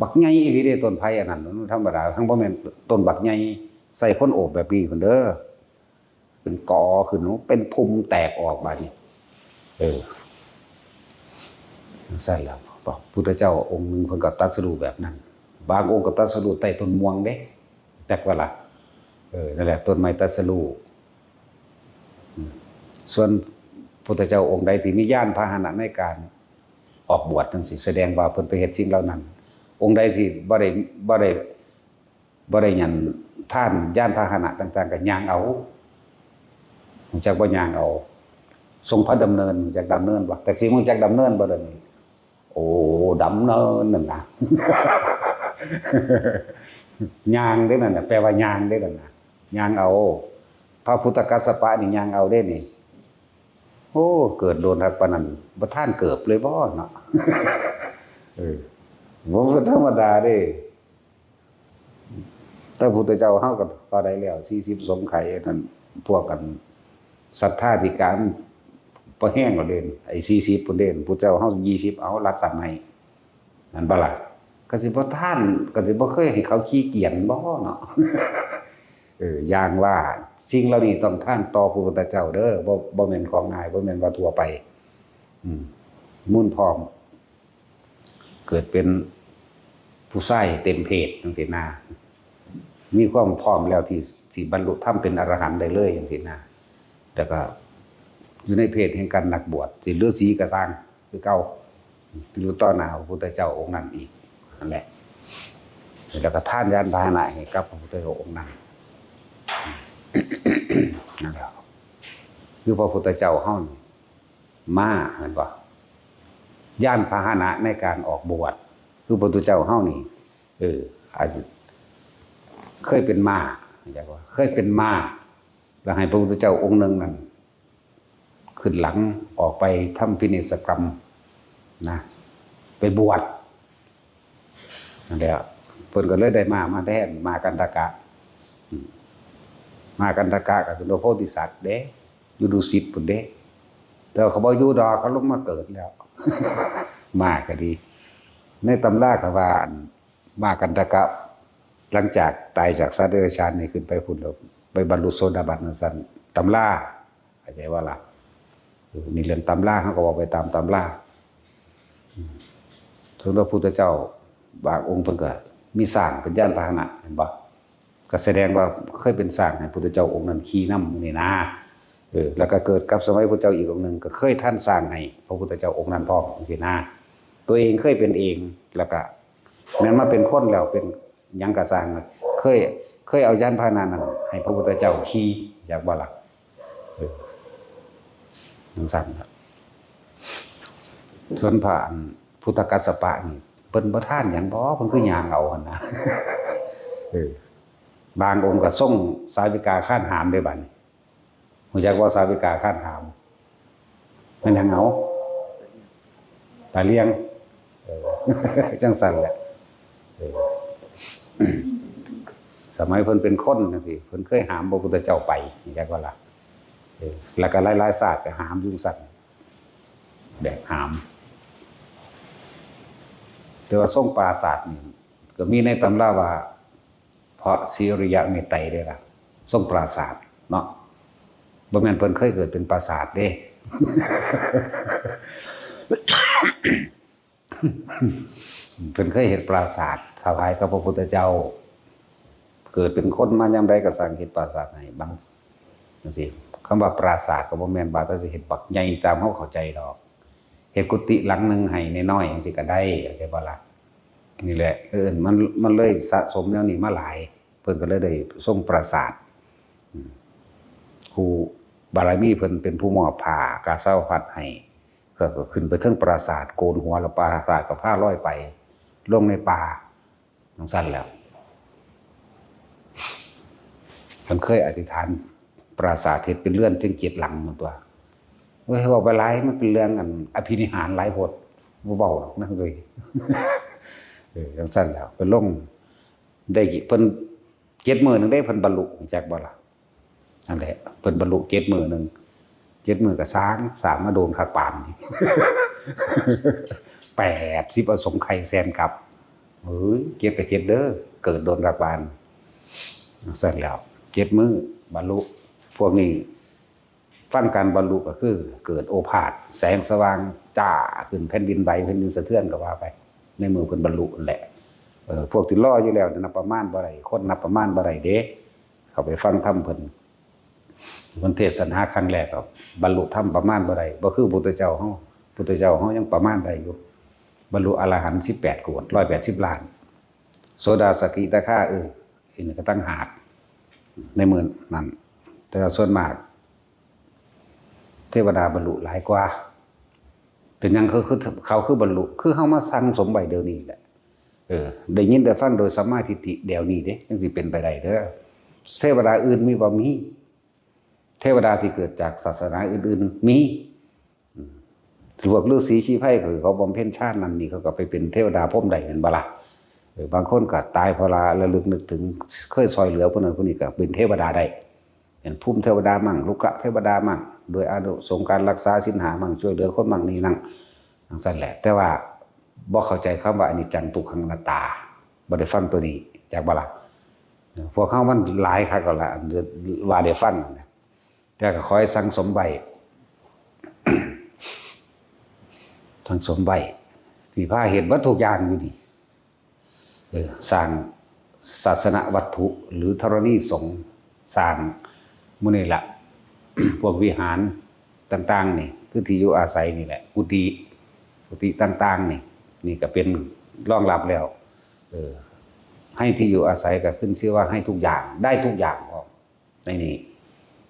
ບັກໃຫຍ່ອີ່ຫຼີເດ້ ຕົ້ນໄຜ່ອັນນັ້ນ ມັນທຳມະດາ ທັງບໍ່ແມ່ນຕົ້ນບັກໃຫຍ່ ໃສ່ຄົນໂອບແບບນີ້ພຸ້ນເດີ. ເປັນກໍຂຶ້ນ ເປັນພຸ່ມແຕກອອກບາດນີ້ ເອີ ຈັ່ງຊັ້ນແຫຼະ ພະພຸດທະເຈົ້າອົງໜຶ່ງເພິ່ນກໍຕັດສະຮູ້ແບບນັ້ນ ບາງອົງກໍຕັດສະຮູ້ໃຕ້ຕົ້ນມ່ວງເດ້ ຈັກວ່າລະ ເອີ ນັ້ນແຫຼະ ຕົ້ນໄມ້ຕັດສະຮູ້ ອືມ ສ່ວນພຸດທະເຈົ້າອົງໃດທີ່ມີຍານພາຫະນະໃນການອອກບວດຈັ່ງຊີ້ ສະແດງວ່າເພິ່ນໄປເຮັດສິ່ງເຫຼົ່ານັ້ນ ອົງໃດທີ່ບໍ່ໄດ້ ບໍ່ໄດ້ ບໍ່ໄດ້ຫຍັງ ທານຍານພາຫະນະຕ່າງໆ ກໍຍ່າງເອົາ ຮູ້ຈັກບໍ່? ຍ່າງເອົາ ຊົງພະດຳເນີນ ຮູ້ຈັກດຳເນີນບໍ່? ແທັກຊີຮູ້ຈັກດຳເນີນບໍ່ດຽວນີ້? ໂອ້ ດຳເນີນນັ້ນນະ ຍ່າງເດ້ນັ້ນນະ ແປວ່າຍ່າງເດ້ນັ້ນນະ ຍ່າງເອົາ ພະພຸດທະກັດສະປະນີ້ຍ່າງເອົາເດ້ນີ້ ໂອ້ ເກີດໂດນຄັກປານນັ້ນ ບໍ່ທານເກີບເລີຍບໍ່ເນາະ ເອີ ບໍ່ທຳມະດາເດ້. ແຕ່ພຸດທະເຈົ້າເຮົາກໍພໍໄດ້ແລ້ວ ສີ່ສິບສົງໄຂ ອັນນັ້ນ ພວກອັນສັດທາທິການພໍແຮງແລ້ວເດ້ ໄອ້ສີ່ສິບພຸ້ນເດ້ ພຸດທະເຈົ້າເຮົາ ຍີ່ສິບ ເອົາລັດສັນໃຫ້ ແມ່ນບໍ່ລະ? ກໍຊິບໍ່ທານ ກໍຊິບໍ່ເຄີຍໃຫ້ເຂົາຂີ້ກຽນບໍ່ເນາະ ເອີ ຢ່າງວ່າ ສິ່ງເຫຼົ່ານີ້ຕ້ອງທານຕໍ່ພະພຸດທະເຈົ້າເດີ ບໍ່ ບໍ່ແມ່ນຂອງງ່າຍ ບໍ່ແມ່ນວ່າທົ່ວໄປ ອືມ ມູນພ້ອມ ເກີດເປັນ ຜູ້ຊາຍເຕັມເພດຈັ່ງຊີ້ນະ ມີຄວາມພ້ອມແລ້ວທີ່ ທີ່ບັນລຸທຳເປັນອະລະຫັນໄດ້ເລີຍຈັ່ງຊີ້ນະ ແລ້ວກໍຢູ່ໃນເພດແຫ່ງການນັກບວດ ຊິເຫຼືອສີກໍຊ່າງຄືເກົ່າ ຢູ່ຕໍ່ໜ້າພະພຸດທະເຈົ້າອົງນັ້ນອີກ ນັ້ນແຫຼະ ແລ້ວກໍທານຍານພາຫະນະໃຫ້ກັບພະພຸດທະເຈົ້າອົງນັ້ນ ນັ້ນແຫຼະ ຄືພະພຸດທະເຈົ້າເຮົານີ້ ມ້າ ແມ່ນບໍ່? ຍານພາຫະນະໃນການອອກບວດ ຄືພະພຸດທະເຈົ້າເຮົານີ້ ເອີ ອາດຈະເຄີຍເປັນມ້າ ເຄີຍເປັນມ້າ ແລ້ວໃຫ້ພະພຸດທະເຈົ້າອົງໜຶ່ງນັ້ນ ຂຶ້ນຫຼັງອອກໄປທຳພິເນດສະກຳນະ ໄປບວດ ນັ້ນແຫຼະ ເພິ່ນກໍເລີຍໄດ້ມ້າມາແທນ ມ້າກັນທະກະ ອືມ ມ້າກັນທະກະກໍເປັນພະໂພທິສັດເດ້ ຢູ່ດຸສິດພຸ້ນເດ້ ແຕ່ວ່າເຂົາບໍ່ຢູ່ດອກ ເຂົາລົງມາເກີດແລ້ວ ມ້າກໍດີ ໃນຕຳລາກໍວ່າ ມ້າກັນທະກະ ຫຼັງຈາກຕາຍຈາກສັດເດຍລະສະຈານນີ້ຂຶ້ນໄປພຸ້ນແລ້ວ ໄປບັນລຸໂສດາບັນວ່າຊັ້ນ ຕຳລາ ເຂົ້າໃຈບໍ່ລະ? ເອີ ນີ້ເລື່ອງຕຳລາ ເຮົາກໍເວົ້າໄປຕາມຕຳລາ ອືມ ສົມເດັດພະພຸດທະເຈົ້າບາງອົງເພິ່ນກໍມີຊ້າງເປັນຍານພາຫະນະ ແມ່ນບໍ່? ກໍສະແດງວ່າເຄີຍເປັນຊ້າງໃຫ້ພຸດທະເຈົ້າອົງນັ້ນຂີ່ນຳນີ້ນາ ເອີ ແລ້ວກໍເກີດກັບສະໄໝພຸດທະເຈົ້າອີກອົງໜຶ່ງ ກໍເຄີຍທານຊ້າງໃຫ້ພະພຸດທະເຈົ້າອົງນັ້ນພ້ອມຈັ່ງຊີ້ນາ ຕົວເອງເຄີຍເປັນເອງ ແລ້ວກໍແມ່ນມາເປັນຄົນແລ້ວ ເປັນ ຫຍັງກໍຊ່າງ ເຄີຍ ເຄີຍເອົາຍານພາຫະນະນັ້ນໃຫ້ພະພຸດທະເຈົ້າຂີ່ ຢາກບໍ່ລະ? ເອີ ຈັ່ງຊັ້ນລະ ສ່ວນພະອັນພຸດທະກັດສະປະນີ້ ເພິ່ນບໍ່ທານຫຍັງບໍ ເພິ່ນຄືຍ່າງເອົາຫັ້ນນະ ເອີ ບາງອົງກໍຊົງສາວິກາຄານຫາມເດ້ ບາດນີ້ ຮູ້ຈັກບໍ່ ສາວິກາຄານຫາມ ແມ່ນຫຍັງເອົາ? ຕາລ້ຽງ ເອີ ຈັ່ງຊັ້ນແຫຼະ ເອີ ສະໄໝເພິ່ນເປັນຄົນຈັ່ງຊີ້ ເພິ່ນເຄີຍຫາມພະພຸດທະເຈົ້າໄປ ຮູ້ຈັກບໍ່ລະ? ເອີ ແລ້ວກໍຫຼາຍໆຊາດກໍຫາມຢູ່ຊັ້ນ ແບບຫາມ ແຕ່ວ່າຊົງປາສາດນີ້ ກໍມີໃນຕຳລາວ່າ ເພາະສີອະລິຍະເມດໄຕເດ້ລະ ຊົງປາສາດເນາະ ບໍ່ແມ່ນເພິ່ນເຄີຍເກີດເປັນປາສາດເດ້ ເພິ່ນເຄີຍເຮັດປາສາດຖວາຍກັບພະພຸດທະເຈົ້າ ເກີດເປັນຄົນມາຍາມໃດກໍສ້າງເຮັດປາສາດໃຫ້ບາງ ຈັ່ງຊີ້ ຄຳວ່າປາສາດກໍບໍ່ແມ່ນວ່າແຕ່ຊິເຮັດບັກໃຫຍ່ຕາມເຮົາເຂົ້າໃຈດອກ ເຮັດກຸຕິຫຼັງໜຶ່ງໃຫ້ນ້ອຍໆ ຈັ່ງຊີ້ກໍໄດ້ ເຂົ້າໃຈບໍ່ລະ? ນີ້ແຫຼະ ເອີ ມັນ ມັນເລີຍສະສົມແນວນີ້ມາຫຼາຍ ເພິ່ນກໍເລີຍໄດ້ຊົງປາສາດ ອືມ ຜູ້ບາລະມີເພິ່ນເປັນຜູ້ມອບຜ້າກາສາວະພັດໃຫ້ ກໍ ກໍຂຶ້ນໄປເທິງປາສາດ ໂກນຫົວ ແລ້ວປາສາດກໍພາລອຍໄປ ລົງໃນປ່າ ຈັ່ງຊັ້ນແຫຼະ ເພິ່ນເຄີຍອະທິຖານປາສາດເຮັດເປັນເຮືອນເຖິງເຈັດຫຼັງພຸ້ນຕົວະ ໂອ້ຍ ເວົ້າໄປຫຼາຍ ມັນເປັນເລື່ອງອັນອະພິນິຫານຫຼາຍໂພດ ບໍ່ເວົ້າດອກນະເອີຍ ເອີ ຈັ່ງຊັ້ນແຫຼະ ໄປລົງໄດ້ ເພິ່ນເຈັດມື້ໜຶ່ງເດ້ ເພິ່ນບັນລຸ ຮູ້ຈັກບໍ່ລະ? ນັ້ນແຫຼະ ເພິ່ນບັນລຸເຈັດມື້ໜຶ່ງ ເຈັດມື້ກໍສ້າງ ສ້າງມາໂດນຄັກປານນີ້ ແປດສິບອະສົງໄຂແສນກັບ ເອີຍ ເຈັດກໍເຈັດເດີ ເກີດໂດນຄັກປານ ຊັ້ນແລ້ວ ເຈັດມື້ບັນລຸ ພວກນີ້ຟັງການບັນລຸກໍຄືເກີດໂອພາດ ແສງສະຫວ່າງຈ້າຂຶ້ນ ແຜ່ນດິນໄຫວ ແຜ່ນດິນສະເທືອນກໍວ່າໄປ ໃນມື້ເພິ່ນບັນລຸຫັ້ນແຫຼະ ເອີ ພວກທີ່ລໍຢູ່ແລ້ວນັບປະມານບໍ່ໄດ້ ຄົນນັບປະມານບໍ່ໄດ້ເດ້ ເຂົ້າໄປຟັງທຳເພິ່ນ ເພິ່ນເທດສະໜາຄັ້ງແລກກໍບັນລຸທຳປະມານບໍ່ໄດ້ ບໍ່ຄືພຸດທະເຈົ້າເຮົາ ພຸດທະເຈົ້າເຮົາຍັງປະມານໄດ້ຢູ່ ບັນລຸອະລະຫັນສິບແປດໂກດ ຮ້ອຍແປດສິບລ້ານ ໂສດາ ສະກິທາຄາ ເອີ ອັນນີ້ກໍຕ່າງຫາກ ໃນມື້ນັ້ນ ແຕ່ວ່າສ່ວນມາກ ເທວະດາບັນລຸຫຼາຍກວ່າ ເປັນຫຍັງເຂົາຄື ເຂົາຄືບັນລຸ ຄືເຮົາມາສັ່ງສົມໄວ້ດຽວນີ້ແຫຼະ ເອີ ໄດ້ຍິນໄດ້ຟັງໂດຍສຳມາທິດຖິດຽວນີ້ເດ້ ຈັ່ງຊິເປັນໄປໄດ້ເດີ ເທວະດາອື່ນມີບໍ່? ມີ ເທວະດາທີ່ເກີດຈາກສາສະໜາອື່ນໆມີ ອືມ ພວກລືສີຊີໄພ ເຂົາບຳເພັນຊານນັ້ນນີ້ ເຂົາກໍໄປເປັນເທວະດາພົມໄດ້ແມ່ນບໍ່ລະ ເອີ ບາງຄົນກໍຕາຍເພາະລະ ລະລຶກນຶກເຖິງ ເຄີຍຊ່ອຍເຫຼືອຜູ້ນັ້ນຜູ້ນີ້ ກໍເປັນເທວະດາໄດ້ ເປັນພູມເທວະດາມັ້ງ ລຸກກະເທວະດາມັ້ງ ດ້ວຍອານິສົງການລັກສາສິນຫ້າມັ້ງ ຊ່ວຍເຫຼືອຄົນມັ້ງນີ້ນັ້ນ ຈັ່ງຊັ້ນແຫຼະ ແຕ່ວ່າບໍ່ເຂົ້າໃຈຄຳວ່າອະນິດຈັງ ທຸກຂັງ ອະນັດຕາ ບໍ່ໄດ້ຟັງໂຕນີ້ ຈັກບໍ່ລະ? ພວກເຮົາມັນຫຼາຍຄັກແລ້ວລະ ວ່າໄດ້ຟັງນະ ແຕ່ກໍຂໍໃຫ້ສັ່ງສົມໄວ້ ສັ່ງສົມໄວ້ ທີ່ພາເຮັດເບິດທຸກຢ່າງຢູ່ນີ້ ເອີ ສ້າງສາສະນະວັດຖຸ ຫຼື ທໍລະນີສົງ ສ້າງໝູ່ນີ້ລະ ພວກວິຫານຕ່າງໆນີ້ ຄືທີ່ຢູ່ອາໄສນີ້ແຫຼະ ກຸຕິ ກຸຕິຕ່າງໆນີ້ ນີ້ກໍເປັນລອງຮັບແລ້ວ ເອີ ໃຫ້ທີ່ຢູ່ອາໄສກໍຂຶ້ນຊື່ວ່າໃຫ້ທຸກຢ່າງ ໄດ້ທຸກຢ່າງພ້ອມ ໃນນີ້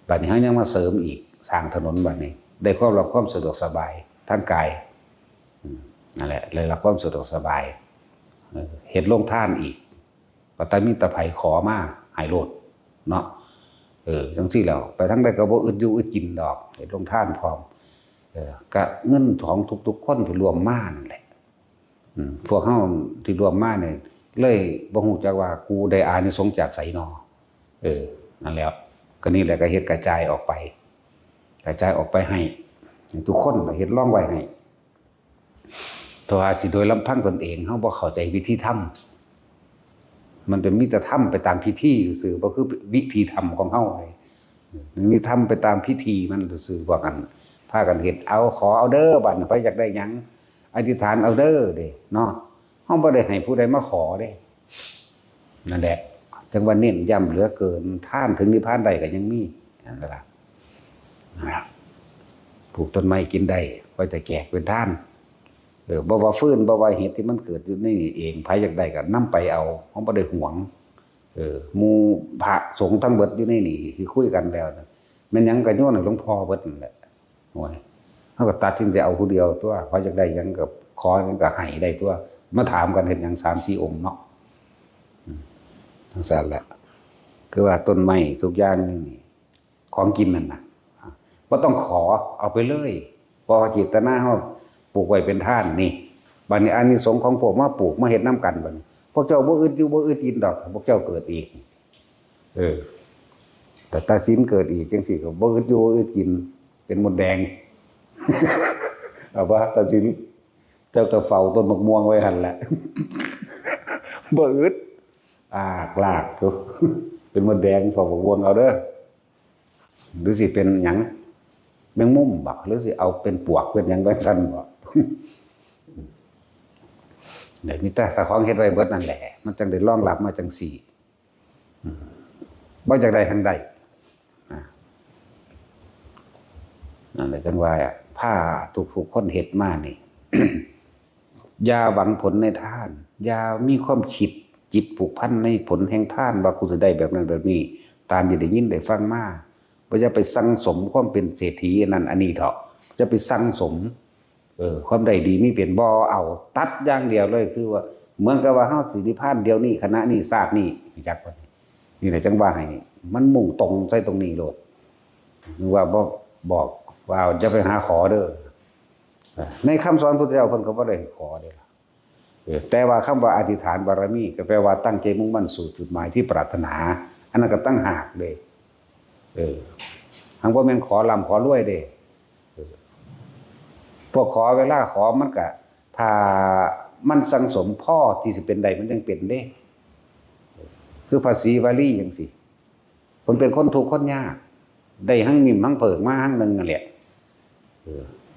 ບັດນີ້ເຮົາຍັງມາເສີມອີກ ສ້າງຖະໜົນ ບັດນີ້ໄດ້ຄວາມ ຮັບຄວາມສະດວກສະບາຍທາງກາຍ ອືມ ນັ້ນແຫຼະ ໄດ້ຮັບຄວາມສະດວກສະບາຍ ເອີ ເຮັດໂຮງທານອີກ ກໍຕາມີຕາໃຜຂໍມາໃຫ້ໂລດເນາະ ເອີ ຈັ່ງຊີ້ແລ້ວ ໄປທາງໃດກໍບໍ່ອຶດຢູ່ອຶດກິນດອກ ເຮັດໂຮງທານພ້ອມ ເອີ ກະເງິນຂອງທຸກໆຄົນທີ່ຮ່ວມມານັ້ນແຫຼະ ອືມ ພວກເຮົາທີ່ຮ່ວມມານີ້ ເລີຍບໍ່ຮູ້ຈັກວ່າກູໄດ້ອານິສົງຈາກໃສນໍ ເອີ ນັ້ນແຫຼະ ກໍນີ້ແຫຼະ ກໍເຮັດກະຈາຍອອກໄປ ກະຈາຍອອກໄປໃຫ້ ໃຫ້ທຸກຄົນ ເຮັດລອງໄວ້ໃຫ້ ຖ້າວ່າຊິໂດຍລຳພັງຕົນເອງ ເຮົາບໍ່ເຂົ້າໃຈວິທີທຳ ມັນເປັນມີແຕ່ທຳໄປຕາມພິທີຊື່ໆ ບໍ່ຄືວິທີທຳຂອງເຮົາ ມີທຳໄປຕາມພິທີມັນຊື່ໆ ພວກນັ້ນພາກັນເຮັດ ເອົາ ຂໍເອົາເດີ ບັດນີ້ໃຜຢາກໄດ້ຫຍັງ ອະທິຖານເອົາເດີເດ້ເນາະ ເຮົາບໍ່ໄດ້ໃຫ້ຜູ້ໃດມາຂໍເດ້ ນັ້ນແຫຼະ ຈັ່ງວ່າເນັ້ນຢ້ຳເຫຼືອເກີນ ທານເຖິງນິບພານໄດ້ກໍຍັງມີ ນັ້ນລະ ປູກຕົ້ນໄມ້ກິນໄດ້ ໄວ້ແຕ່ແຈກເປັນທານ ເອີ ບໍ່ວ່າຟືນ ບໍ່ວ່າເຫັດທີ່ມັນເກີດຢູ່ໃນນີ້ເອງ ໃຜຢາກໄດ້ກໍນຳໄປເອົາ ເຮົາບໍ່ໄດ້ຫວງ ເອີ ໝູ່ພະສົງທັງເບິດຢູ່ໃນນີ້ທີ່ຄຸຍກັນແລ້ວ ແມ່ນຫຍັງກໍໂຍນໃຫ້ຫຼວງພໍ່ເບິດນັ້ນແຫຼະ ໂອ້ຍ ເຮົາກໍຕັດສິນໃຈເອົາຜູ້ດຽວຕົວະ ໃຜຢາກໄດ້ຫຍັງກໍຂໍຫຍັງກໍໃຫ້ໄດ້ຕົວະ ມາຖາມກັນເຮັດຫຍັງສາມສີ່ອົງເນາະ ອືມ ຈັ່ງຊັ້ນແຫຼະ ຄືວ່າຕົ້ນໄມ້ທຸກຢ່າງນີ້ ຂອງກິນນັ້ນນະ ບໍ່ຕ້ອງຂໍ ເອົາໄປເລີຍ ເພາະວ່າເຈດຕະນາເຮົາປູກໄວ້ເປັນທານນີ້ ບັດນີ້ອານິສົງຂອງພວກມາປູກມາເຮັດນຳກັນ ບັດນີ້ພວກເຈົ້າບໍ່ອຶດຢູ່ບໍ່ອຶດກິນດອກ ພວກເຈົ້າເກີດອີກ ເອີ ແຕ່ຕາສິນເກີດອີກຈັ່ງຊີ້ກໍບໍ່ອຶດຢູ່ບໍ່ອຶດກິນ ເປັນມົດແດງ ເອົາບໍ່ຕາສິນ ເຈົ້າກໍເຝົ້າຕົ້ນໝາກມ່ວງໄວ້ຫັ້ນແຫຼະ ບໍ່ອຶດ ອາກລາກຢູ່ ເປັນມົດແດງ ເຝົ້າໝາກມ່ວງເອົາເດີ ຫຼືຊິເປັນຫຍັງ ແມງມຸມບໍ ຫຼືຊິເອົາເປັນປວກເປັນຫຍັງໄປຊັ້ນບໍ ແລ້ວມີແຕ່ເຈົ້າຂອງເຮັດໄວ້ເບິດນັ້ນແຫຼະ ມັນຈັ່ງໄດ້ລອງຮັບມາຈັ່ງຊີ້ ອືມ ບໍ່ຢາກໄດ້ທັງໄດ້ ນະ ນັ້ນແຫຼະ ຈັ່ງວ່າພາທຸກໆຄົນເຮັດມານີ້ ຢ່າຫວັງຜົນໃນທານ ຢ່າມີຄວາມຄິດຈິດຜູກພັນໃນຜົນແຫ່ງທານ ວ່າກູຊິໄດ້ແບບນັ້ນແບບນີ້ ຕາມທີ່ໄດ້ຍິນໄດ້ຟັງມາ ບໍ່ ຢ່າໄປສັ່ງສົມຄວາມເປັນເສດຖີອັນນັ້ນອັນນີ້ເຖາະ ຢ່າໄປສັ່ງສົມ ເອີ ຄວາມໄດ້ດີມີເປັນ ບໍ່ເອົາ ຕັດຢ່າງດຽວເລີຍ ຄືວ່າເໝືອນກັບວ່າເຮົາຊິນິບພານດຽວນີ້ ຂະນະນີ້ ຊາດນີ້ ຮູ້ຈັກບໍ່? ນີ້ແຫຼະ ຈັ່ງວ່າໃຫ້ມັນມຸ່ງຕົງໃສ່ຕົງນີ້ໂລດ ຫຼືວ່າບໍ່ ບອກວ່າຢ່າໄປຫາຂໍເດີ ໃນຄຳສອນພຸດທະເຈົ້າເພິ່ນກໍບໍ່ໄດ້ຂໍເດ້ລະ ເອີ ແຕ່ວ່າຄຳວ່າອະທິຖານບາລະມີ ກໍແປວ່າຕັ້ງໃຈມຸ່ງໝັ້ນສູ່ຈຸດໝາຍທີ່ປາດຖະໜາ ອັນນັ້ນກໍຕ່າງຫາກເດ້ ເອີ ຫັ້ນບໍ່ແມ່ນຂໍລ່ຳຂໍລວຍເດ້ ເອີ ພວກຂໍ ເວລາຂໍມັນກະ ຖ້າມັນສັງສົມພໍທີ່ຊິເປັນໄດ້ ມັນຈັ່ງເປັນເດ້ ຄືພະສີວະລີຈັ່ງຊີ້ ເພິ່ນເປັນຄົນທຸກຄົນຍາກ ໄດ້ຮັງມິ້ມຮັງເຜິ້ງມາຮັງໜຶ່ງນັ້ນແຫຼະ ເອີ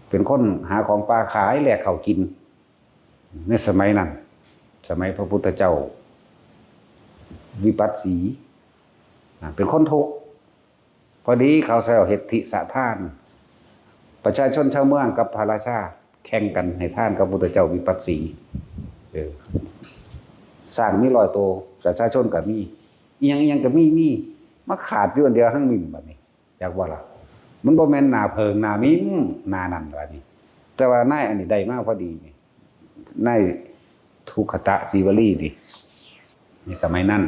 ເປັນຄົນຫາຂອງປ່າຂາຍແລກເຂົ້າກິນ ໃນສະໄໝນັ້ນ ສະໄໝພະພຸດທະເຈົ້າວິປັດສີ ອາ ເປັນຄົນທຸກ ພໍດີເຂົາເຈົ້າເຮັດທິສະທານ ປະຊາຊົນຊາວເມືອງກັບພະລາຊາແຂ່ງກັນໃຫ້ທານກັບພຸດທະເຈົ້າວິປັດສີ ເອີ ຊ້າງມີຮ້ອຍໂຕ ປະຊາຊົນກໍມີ ອີ່ຫຍັງອີ່ຫຍັງກໍມີ ມີ ມາຂາດຢູ່ອັນດຽວ ຮັງມິ້ມ ບັດນີ້ ຈັກວ່າລະ ມັນບໍ່ແມ່ນໜ້າເຜິ້ງໜ້າມິ້ມໜ້ານັ້ນ ບັດນີ້ ແຕ່ວ່ານາຍອັນນີ້ໄດ້ມາພໍດີນີ້ ນາຍທຸກຂະຕະສີວະລີນີ້ ໃນສະໄໝນັ້ນ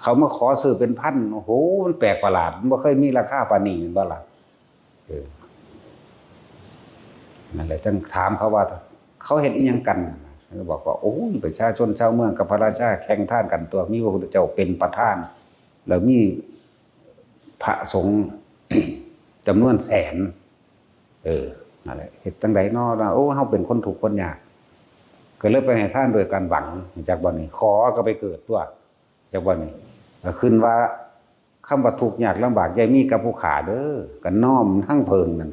ເຂົາມາຂໍຊື້ເປັນພັນ ໂອ້ໂຫ ມັນແປກປະຫຼາດ ມັນບໍ່ເຄີຍມີລາຄາປານນີ້ ແມ່ນບໍ່ລະ? ເອີ ນັ້ນແຫຼະ ຈັ່ງຖາມເຂົາວ່າ ເຂົາເຮັດອີ່ຫຍັງກັນ? ເຂົາກໍບອກວ່າ ໂອ້ຍ ປະຊາຊົນຊາວເມືອງກັບພະລາຊາແຂ່ງທານກັນຕົວະ ມີພະພຸດທະເຈົ້າເປັນປະທານ ແລ້ວມີພະສົງຈຳນວນແສນ ເອີ ນັ້ນແຫຼະ ເຮັດຈັ່ງໃດນໍ? ໂອ້ ເຮົາເປັນຄົນທຸກຄົນຍາກ ກໍເລີຍໄປໃຫ້ທານດ້ວຍການຫວັງ ຮູ້ຈັກບໍ່ນີ້? ຂໍກໍໄປເກີດຕົວະ ຈັກບໍ່ນີ້? ກໍຂຶ້ນວ່າ ຄຳວ່າທຸກຍາກລຳບາກຢ່າມີກັບຜູ້ຂ້າເດີ ກໍນ້ອມຮັງເຜິ້ງນັ້ນ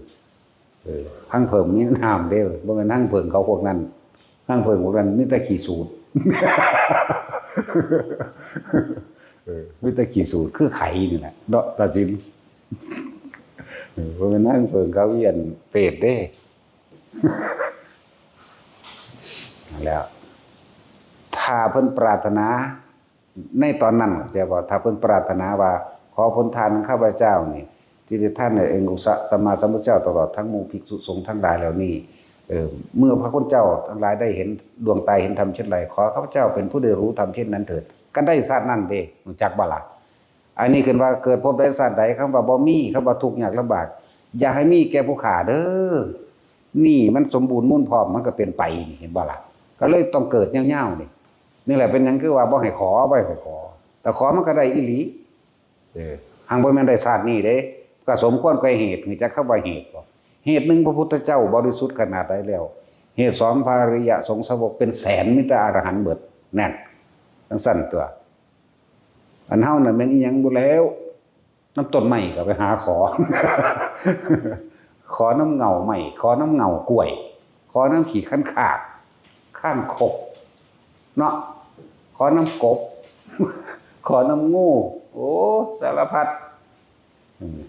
ເອີ ຮັງເຜິ້ງມີນ້ຳເດ້ ບໍ່ແມ່ນຮັງເຜິ້ງເຂົາພວກນັ້ນ ຮັງເຜິ້ງພວກນັ້ນມີແຕ່ຂີ້ສູດ ເອີ ມີແຕ່ຂີ້ສູດຄືໄຂ່ນີ້ແຫຼະເນາະ ຕາຊິນ. ເອີ ບໍ່ແມ່ນນາງເຜິ້ງເຂົາວຽນເປດເດ້. ນັ້ນແຫຼະ ຖ້າເພິ່ນປາດຖະໜາໃນຕອນນັ້ນ ເຈົ້າວ່າ ຖ້າເພິ່ນປາດຖະໜາວ່າ ຂໍຜົນທານຂອງຂ້າພະເຈົ້ານີ້ ທີ່ໄດ້ທານໃຫ້ອົງສະ ສຳມາສຳພຸດທະເຈົ້າ ຕະຫຼອດທັງໝູ່ພິກສຸສົງທັງຫຼາຍແລ້ວນີ້ ເອີ ເມື່ອພະຄຸນເຈົ້າທັງຫຼາຍໄດ້ເຫັນດວງຕາເຫັນທຳເຊັ່ນໃດ ຂໍຂ້າພະເຈົ້າເປັນຜູ້ໄດ້ຮູ້ທຳເຊັ່ນນັ້ນເຖີດ. ກໍໄດ້ຊາດນັ້ນເດ້ ຮູ້ຈັກບໍ່ລະ? ອັນນີ້ຂຶ້ນວ່າເກີດພົບໃດຊາດໃດ ຄຳວ່າບໍ່ມີ ຄຳວ່າທຸກຍາກລຳບາກ ຢ່າໃຫ້ມີແກ່ຜູ້ຂ້າເດີ້. ນີ້ມັນສົມບູນມູນພ້ອມ ມັນກໍເປັນໄປນີ້ ເຫັນບໍ່ລະ? ກໍເລີຍຕ້ອງເກີດຍາວໆນີ້. ນີ້ແຫຼະເປັນຫຍັງຄືວ່າບໍ່ໃຫ້ຂໍ ບໍ່ໃຫ້ຂໍ ແຕ່ຂໍມັນກໍໄດ້ອີ່ຫຼີ. ເອີ ຫາກບໍ່ແມ່ນໄດ້ຊາດນີ້ເດ້ ກໍສົມຄວນແກ່ເຫດ. ຮູ້ຈັກຄຳວ່າເຫດບໍ່? ເຫດໜຶ່ງ ພະພຸດທະເຈົ້າບໍລິສຸດຂະໜາດໃດແລ້ວ ເຫດສອງ ພະອະລິຍະສົງສາວົກເປັນແສນ ມີແຕ່ອະລະຫັນເບິດ. ແນ່ນ ຈັ່ງຊັ້ນຕົວະ. ອັນເຮົານັ້ນແມ່ນອີ່ຫຍັງບໍ່ແລ້ວ ນຳຕົ້ນໄມ້ກໍໄປຫາຂໍ ຂໍນຳເຫງົ້າໄມ້ ຂໍນຳເຫງົ້າກ້ວຍ ຂໍນຳຂີ້ຄັນຄາກ ຄາງຄົກເນາະ ຂໍນຳກົບ ຂໍນຳງູ ໂອ້ ສາລະພັດ. ອືມ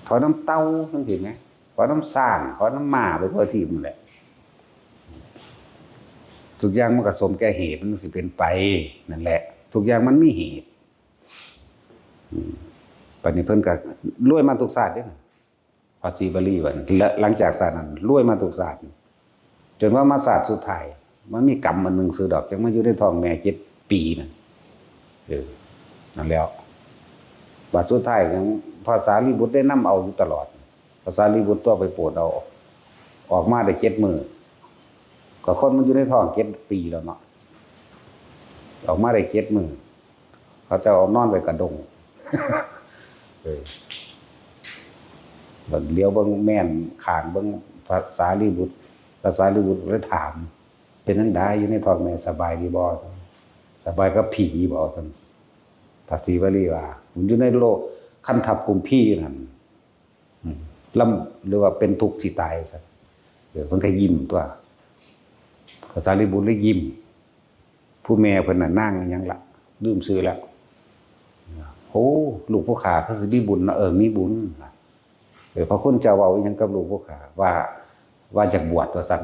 ຂໍນຳເຕົ່າຈັ່ງຊີ້ແໝ ຂໍນຳຊ້າງ ຂໍນຳມ້າ ໄປທົ່ວທີບນັ້ນແຫຼະ. ທຸກຢ່າງມັນກໍສົມແກ່ເຫດ ມັນຊິເປັນໄປນັ້ນແຫຼະ ທຸກຢ່າງມັນມີເຫດ. ອືມ ບັດນີ້ເພິ່ນກໍລວຍມາທຸກຊາດເດ້ ພະສີວະລີວ່າ ແລະ ຫຼັງຈາກຊາດນັ້ນລວຍມາທຸກຊາດ ຈົນວ່າມາຊາດສຸດທ້າຍ ມັນມີກຳອັນໜຶ່ງຊື່ດອກ ຈັ່ງມາຢູ່ໃນທ້ອງແມ່ເຈັດປີນັ້ນ. ເອີ ນັ້ນແຫຼະ ບາດສຸດທ້າຍຫຍັງ ພະສາລີບຸດໄດ້ນຳເອົາຢູ່ຕະຫຼອດ. ພະສາລີບຸດຕົວະໄປໂປດເອົາ ອອກມາໄດ້ເຈັດມື້ ກໍຄົນມັນຢູ່ໃນທ້ອງເຈັດປີແລ້ວເນາະ ອອກມາໄດ້ເຈັດມື້ ເຂົາເຈົ້າເອົານອນໄວ້ກະດົງ. ເອີ ບັດຫຼຽວເບິ່ງແມ່ນຂ້າງເບິ່ງພະສາລີບຸດ ພະສາລີບຸດເລີຍຖາມ ເປັນຈັ່ງໃດຢູ່ໃນທ້ອງແມ່ ສະບາຍດີບໍ່? ສະບາຍກັບຜີບໍ່? ຊັ້ນ ພະສີວະລີວ່າ ຢູ່ໃນໂລກຄັນທັບກຸມພີຢູ່ນັ້ນ ອືມ ລຳ ຫຼືວ່າເປັນທຸກຊິຕາຍ ຊັ້ນ. ເອີ ເພິ່ນກໍຍິ້ມຕົວະ ພະສາລີບຸດເລີຍຍິ້ມ. ຜູ້ແມ່ເພິ່ນນະ ນາງຫຍັງລະ ລືມຊື່ແລ້ວ. ໂອ້ ລູກຜູ້ຂ້າຄືຊິມີບຸນເນາະ. ເອີ ມີບຸນ. ເອີ ພະຄຸນເຈົ້າເວົ້າອີ່ຫຍັງກັບລູກຜູ້ຂ້າ ວ່າ ວ່າຢາກບວດວ່າຊັ້ນ.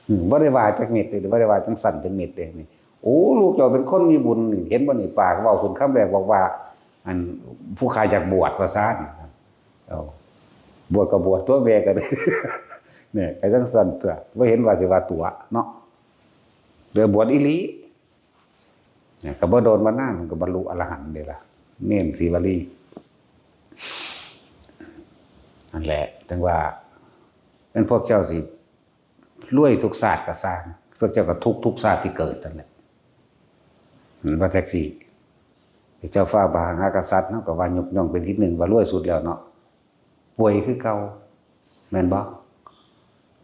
ອືມ ບໍ່ໄດ້ວ່າຈັກເມັດເດ້ ບໍ່ໄດ້ວ່າຈັ່ງຊັ້ນຈັກເມັດເດ້ນີ້. ໂອ້ ລູກເຈົ້າເປັນຄົນມີບຸນນີ້ ເຫັນບໍ່ນີ້ ປາກເວົ້າຂຶ້ນຄຳແລກບອກວ່າ ອັນ ຜູ້ຂ້າຢາກບວດວ່າຊັ້ນ. ເອົາ ບວດກໍບວດຕົວະ ແມ່ກໍໄດ້ ແມ່ກໍຈັ່ງຊັ້ນຕົວະ ບໍ່ເຫັນວ່າຊິວ່າຕົວະເນາະ. ແລ້ວບວດອີ່ຫຼີ ກໍບໍ່ດົນບໍ່ນານມັນກໍບັນລຸອະລະຫັນເດ້ລະ ເນນສີວະລີ. ນັ້ນແຫຼະ ຈັ່ງວ່າ ແມ່ນພວກເຈົ້າຊິ ລວຍທຸກຊາດກໍຊ່າງ ພວກເຈົ້າກໍທຸກທຸກຊາດທີ່ເກີດນັ້ນແຫຼະ. ເຫັນບໍ່? ແທັກຊີ ເຈົ້າຟ້າພະມະຫາກະສັດ ເຮົາກໍວ່າຍົກຍ້ອງເປັນທີໜຶ່ງ ວ່າລວຍສຸດແລ້ວເນາະ ປ່ວຍຄືເກົ່າ ແມ່ນບໍ່?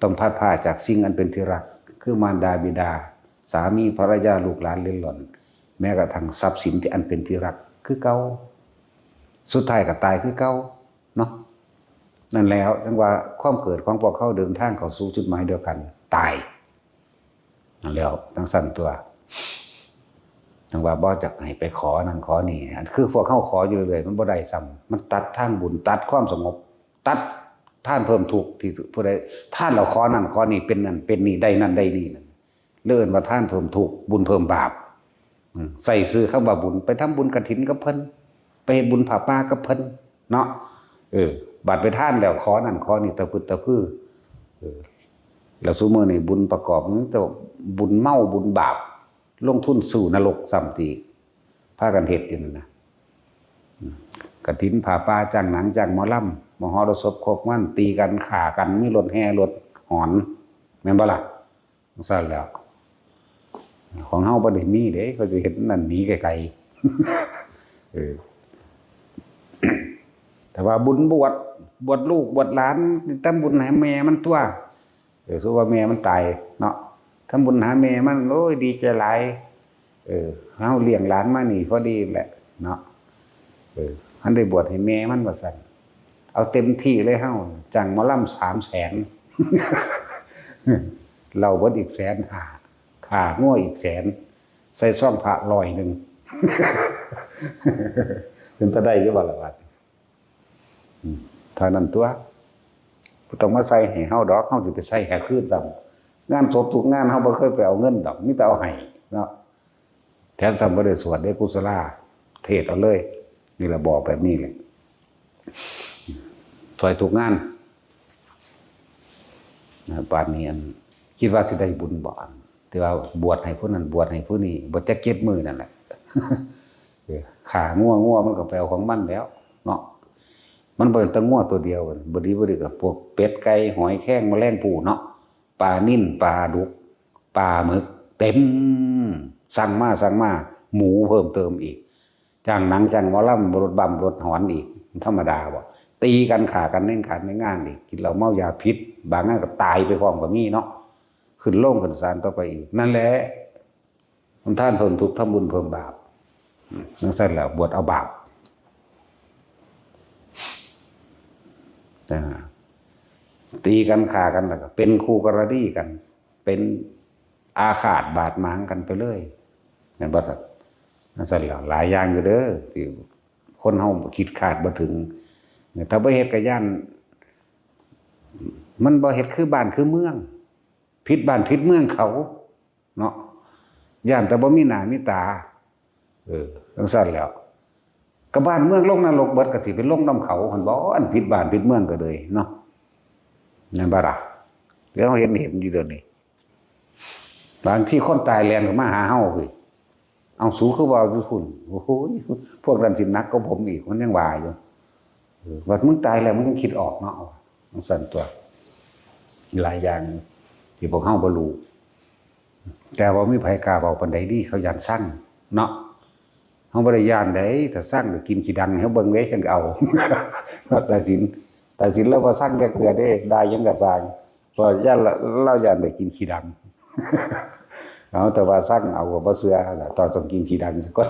ຕ້ອງພັດພາກຈາກສິ່ງອັນເປັນທີ່ຮັກ ຄືມານດາບິດາ ສາມີ ພັນລະຍາ ລູກຫຼານເລັດລ່ອນ ແມ້ກະທັ່ງຊັບສິນທີ່ອັນເປັນທີ່ຮັກຄືເກົ່າ ສຸດທ້າຍກໍຕາຍຄືເກົ່າ ເນາະ. ນັ້ນແຫຼະ ຈັ່ງວ່າຄວາມເກີດຂອງພວກເຮົາເດີນທາງເຂົ້າສູ່ຈຸດໝາຍດຽວກັນ ຕາຍ. ນັ້ນແຫຼະ ຈັ່ງຊັ້ນຕົວະ ຈັ່ງວ່າບໍ່ຢາກໃຫ້ໄປຂໍນັ້ນຂໍນີ້ ອັນຄືພວກເຮົາຂໍຢູ່ເລື້ອຍໆ ມັນບໍ່ໄດ້ຊ້ຳ ມັນຕັດທາງບຸນ ຕັດຄວາມສະຫງົບ ຕັດທານເພີ່ມທຸກ ທີ່ຜູ້ໃດທານແລ້ວຂໍນັ້ນຂໍນີ້ ເປັນນັ້ນເປັນນີ້ ໄດ້ນັ້ນໄດ້ນີ້ນັ້ນ ເອີ້ນວ່າທານເພີ່ມທຸກ ບຸນເພີ່ມບາບ. ອືມ ໃສ່ຊື່ຄຳວ່າບຸນ ໄປທຳບຸນກະຖິນກັບເພິ່ນ ໄປເຮັດບຸນຜ້າປ່າກັບເພິ່ນເນາະ. ເອີ ບາດໄປທານແລ້ວ ຂໍນັ້ນຂໍນີ້ ຕະພຶດຕະພື. ເອີ ແລ້ວຊຸມື້ນີ້ບຸນປະກອບມີແຕ່ບຸນເມົາ ບຸນບາບ ລົງທຶນສູ້ນະລົກຊ້ຳຕີກ ພາກັນເຮັດຢູ່ນັ້ນນະ. ອືມ ກະຖິນ ຜ້າປ່າ ຈ້າງໜັງ ຈ້າງໝໍລຳ ມະຫໍລະສົບ ຄົບງານ ຕີກັນ ຂ້າກັນ ມີລົດແຫ່ລົດຫອນ ແມ່ນບໍ່ລະ? ຈັ່ງຊັ້ນແຫຼະ ຂອງເຮົາບໍ່ໄດ້ມີເດ້ ເຂົາຊິເຮັດນັ້ນໜີໄກໆ. ເອີ ແຕ່ວ່າບຸນບວດ ບວດລູກບວດຫຼານ ທຳບຸນໃຫ້ແມ່ມັນຕົວະ. ເອີ ສົມມຸດວ່າແມ່ມັນຕາຍເນາະ ທຳບຸນຫາແມ່ມັນ ໂອ້ຍ ດີໃຈຫຼາຍ. ເອີ ເຮົາລ້ຽງຫຼານມານີ້ພໍດີແຫຼະເນາະ ເອີ ມັນໄດ້ບວດໃຫ້ແມ່ມັນວ່າຊັ້ນ. ເອົາເຕັມທີ່ເລີຍ ເຮົາຈ້າງໝໍລຳສາມແສນ ເຫຼົ້າເບິດອີກແສນຫ້າ ຄ່າງົວອີກແສນ ໃສ່ຊອງພະຮ້ອຍໜຶ່ງ ເປັນຕາໄດ້ຢູ່ບໍ່ລະບາດ? ອືມ ເທົ່ານັ້ນຕົວະ ບໍ່ຕ້ອງມາໃສ່ໃຫ້ເຮົາດອກ ເຮົາຊິໄປໃສ່ໃຫ້ຄືນຊ້ຳ. ງານສົບທຸກງານ ເຮົາບໍ່ເຄີຍໄປເອົາເງິນດອກ ມີແຕ່ເອົາໃຫ້ເນາະ. ແຖມຊ້ຳບໍ່ໄດ້ສວດເດ້ ກຸສະລາເທດເອົາເລີຍ. ນີ້ລະບອກແບບນີ້ແຫຼະ ຊ່ອຍທຸກງານ. ບາດນີ້ ອັນ ຄິດວ່າຊິໄດ້ບຸນບໍ່? ອັນ ທີ່ວ່າບວດໃຫ້ຜູ້ນັ້ນ ບວດໃຫ້ຜູ້ນີ້ ບໍ່ຈັກເຈັດມື້ນັ້ນແຫຼະ. ເອີ ຂ້າງົວ ງົວມັນກໍໄປເອົາຂອງມັນແລ້ວເນາະ. ມັນບໍ່ແມ່ນແຕ່ງົວຕົວດຽວ ບໍ່ດີບໍ່ດີກໍພວກເປັດ ໄກ່ ຫອຍແຄງ ແມະແລງພູເນາະ. ປານິນ ປາດຸກ ປາໝຶກ ເຕັມ ສັ່ງມາ ສັ່ງມາ ໝູເພີ່ມເຕີມອີກ ຈ້າງໜັງ ຈ້າງໝໍລຳ ລົດບັ້ມ ລົດຫອນອີກ ມັນທຳມະດາບໍ່? ຕີກັນ ຂ້າກັນໃນການໃນງານອີກ ກິນເຫຼົ້າເມົາຢາຜິດ ບາງງານກໍຕາຍໄປພ້ອມກໍມີເນາະ. ຂຶ້ນໂລງຂຶ້ນສານຕໍ່ໄປອີກ ນັ້ນແຫຼະ ທຳທານເພີ່ມທຸກ ທຳບຸນເພີ່ມບາບ. ອືມ ຈັ່ງຊັ້ນແຫຼະ ບວດເອົາບາບ. ອ່າ ຕີກັນ ຂ້າກັນ ແລ້ວກໍເປັນຄູ່ກໍລະນີກັນ ເປັນອາຄາດບາດໝາງກັນໄປເລີຍ ແມ່ນບໍ່ຊັ້ນ? ຈັ່ງຊັ້ນແຫຼະ ຫຼາຍຢ່າງຢູ່ເດີ ທີ່ຄົນເຮົາຄິດຄາດບໍ່ເຖິງ. ຖ້າບໍ່ເຮັດກໍຢ້ານ ມັນບໍ່ເຮັດຄືບ້ານຄືເມືອງ ຜິດບ້ານຜິດເມືອງເຂົາເນາະ ຢ້ານແຕ່ບໍ່ມີໜ້າມີຕາ. ເອີ ຈັ່ງຊັ້ນແຫຼະ ກໍບ້ານເມືອງລົງນະລົກເບິດ ກໍຊິໄປລົງນຳເຂົາຫັ້ນບໍ? ອັນຜິດບ້ານຜິດເມືອງກໍເລີຍເນາະ ແມ່ນບໍ່ລະ? ທີ່ເຮົາເຫັນ ເຫັນຢູ່ດຽວນີ້ ບາງທີຄົນຕາຍແລ່ນເຂົ້າມາຫາເຮົາເວີຍ ເອົ້າ ສູຄືເວົ້າຢູ່ພຸ້ນ ໂອ້ໂຫ ພວກນັ້ນຊິໜັກກວ່າຜົມອີກ ມັນຍັງວ່າຢູ່. ເອີ ບັດມຶງຕາຍແລ້ວ ມັນຍັງຄິດອອກເນາະ ຈັ່ງຊັ້ນຕົວະ. ຫຼາຍຢ່າງທີ່ພວກເຮົາບໍ່ຮູ້ ແຕ່ວ່າມີໃຜກ້າເວົ້າປານໃດດີ ເຂົາຢ້ານຊັງເນາະ. ເຮົາບໍ່ໄດ້ຢ້ານໃດ ຖ້າຊັງກໍກິນຂີ້ດັງໃຫ້ເຮົາເບິ່ງເດ້ ຈັ່ງກໍເອົາ. ຕາສິນ ຕາສິນລາວບໍ່ຊັງຈັກເທື່ອເດ້ ດ່າຫຍັງກໍຊ່າງ ເພາະຢ້ານ ລາວຢ້ານໄດ້ກິນຂີ້ດັງ. ເອົາ ແຕ່ວ່າຊັງເອົາກໍບໍ່ເຊື່ອລະ ຕ້ອງ ຕ້ອງກິນຂີ້ດັງສາກ່ອນ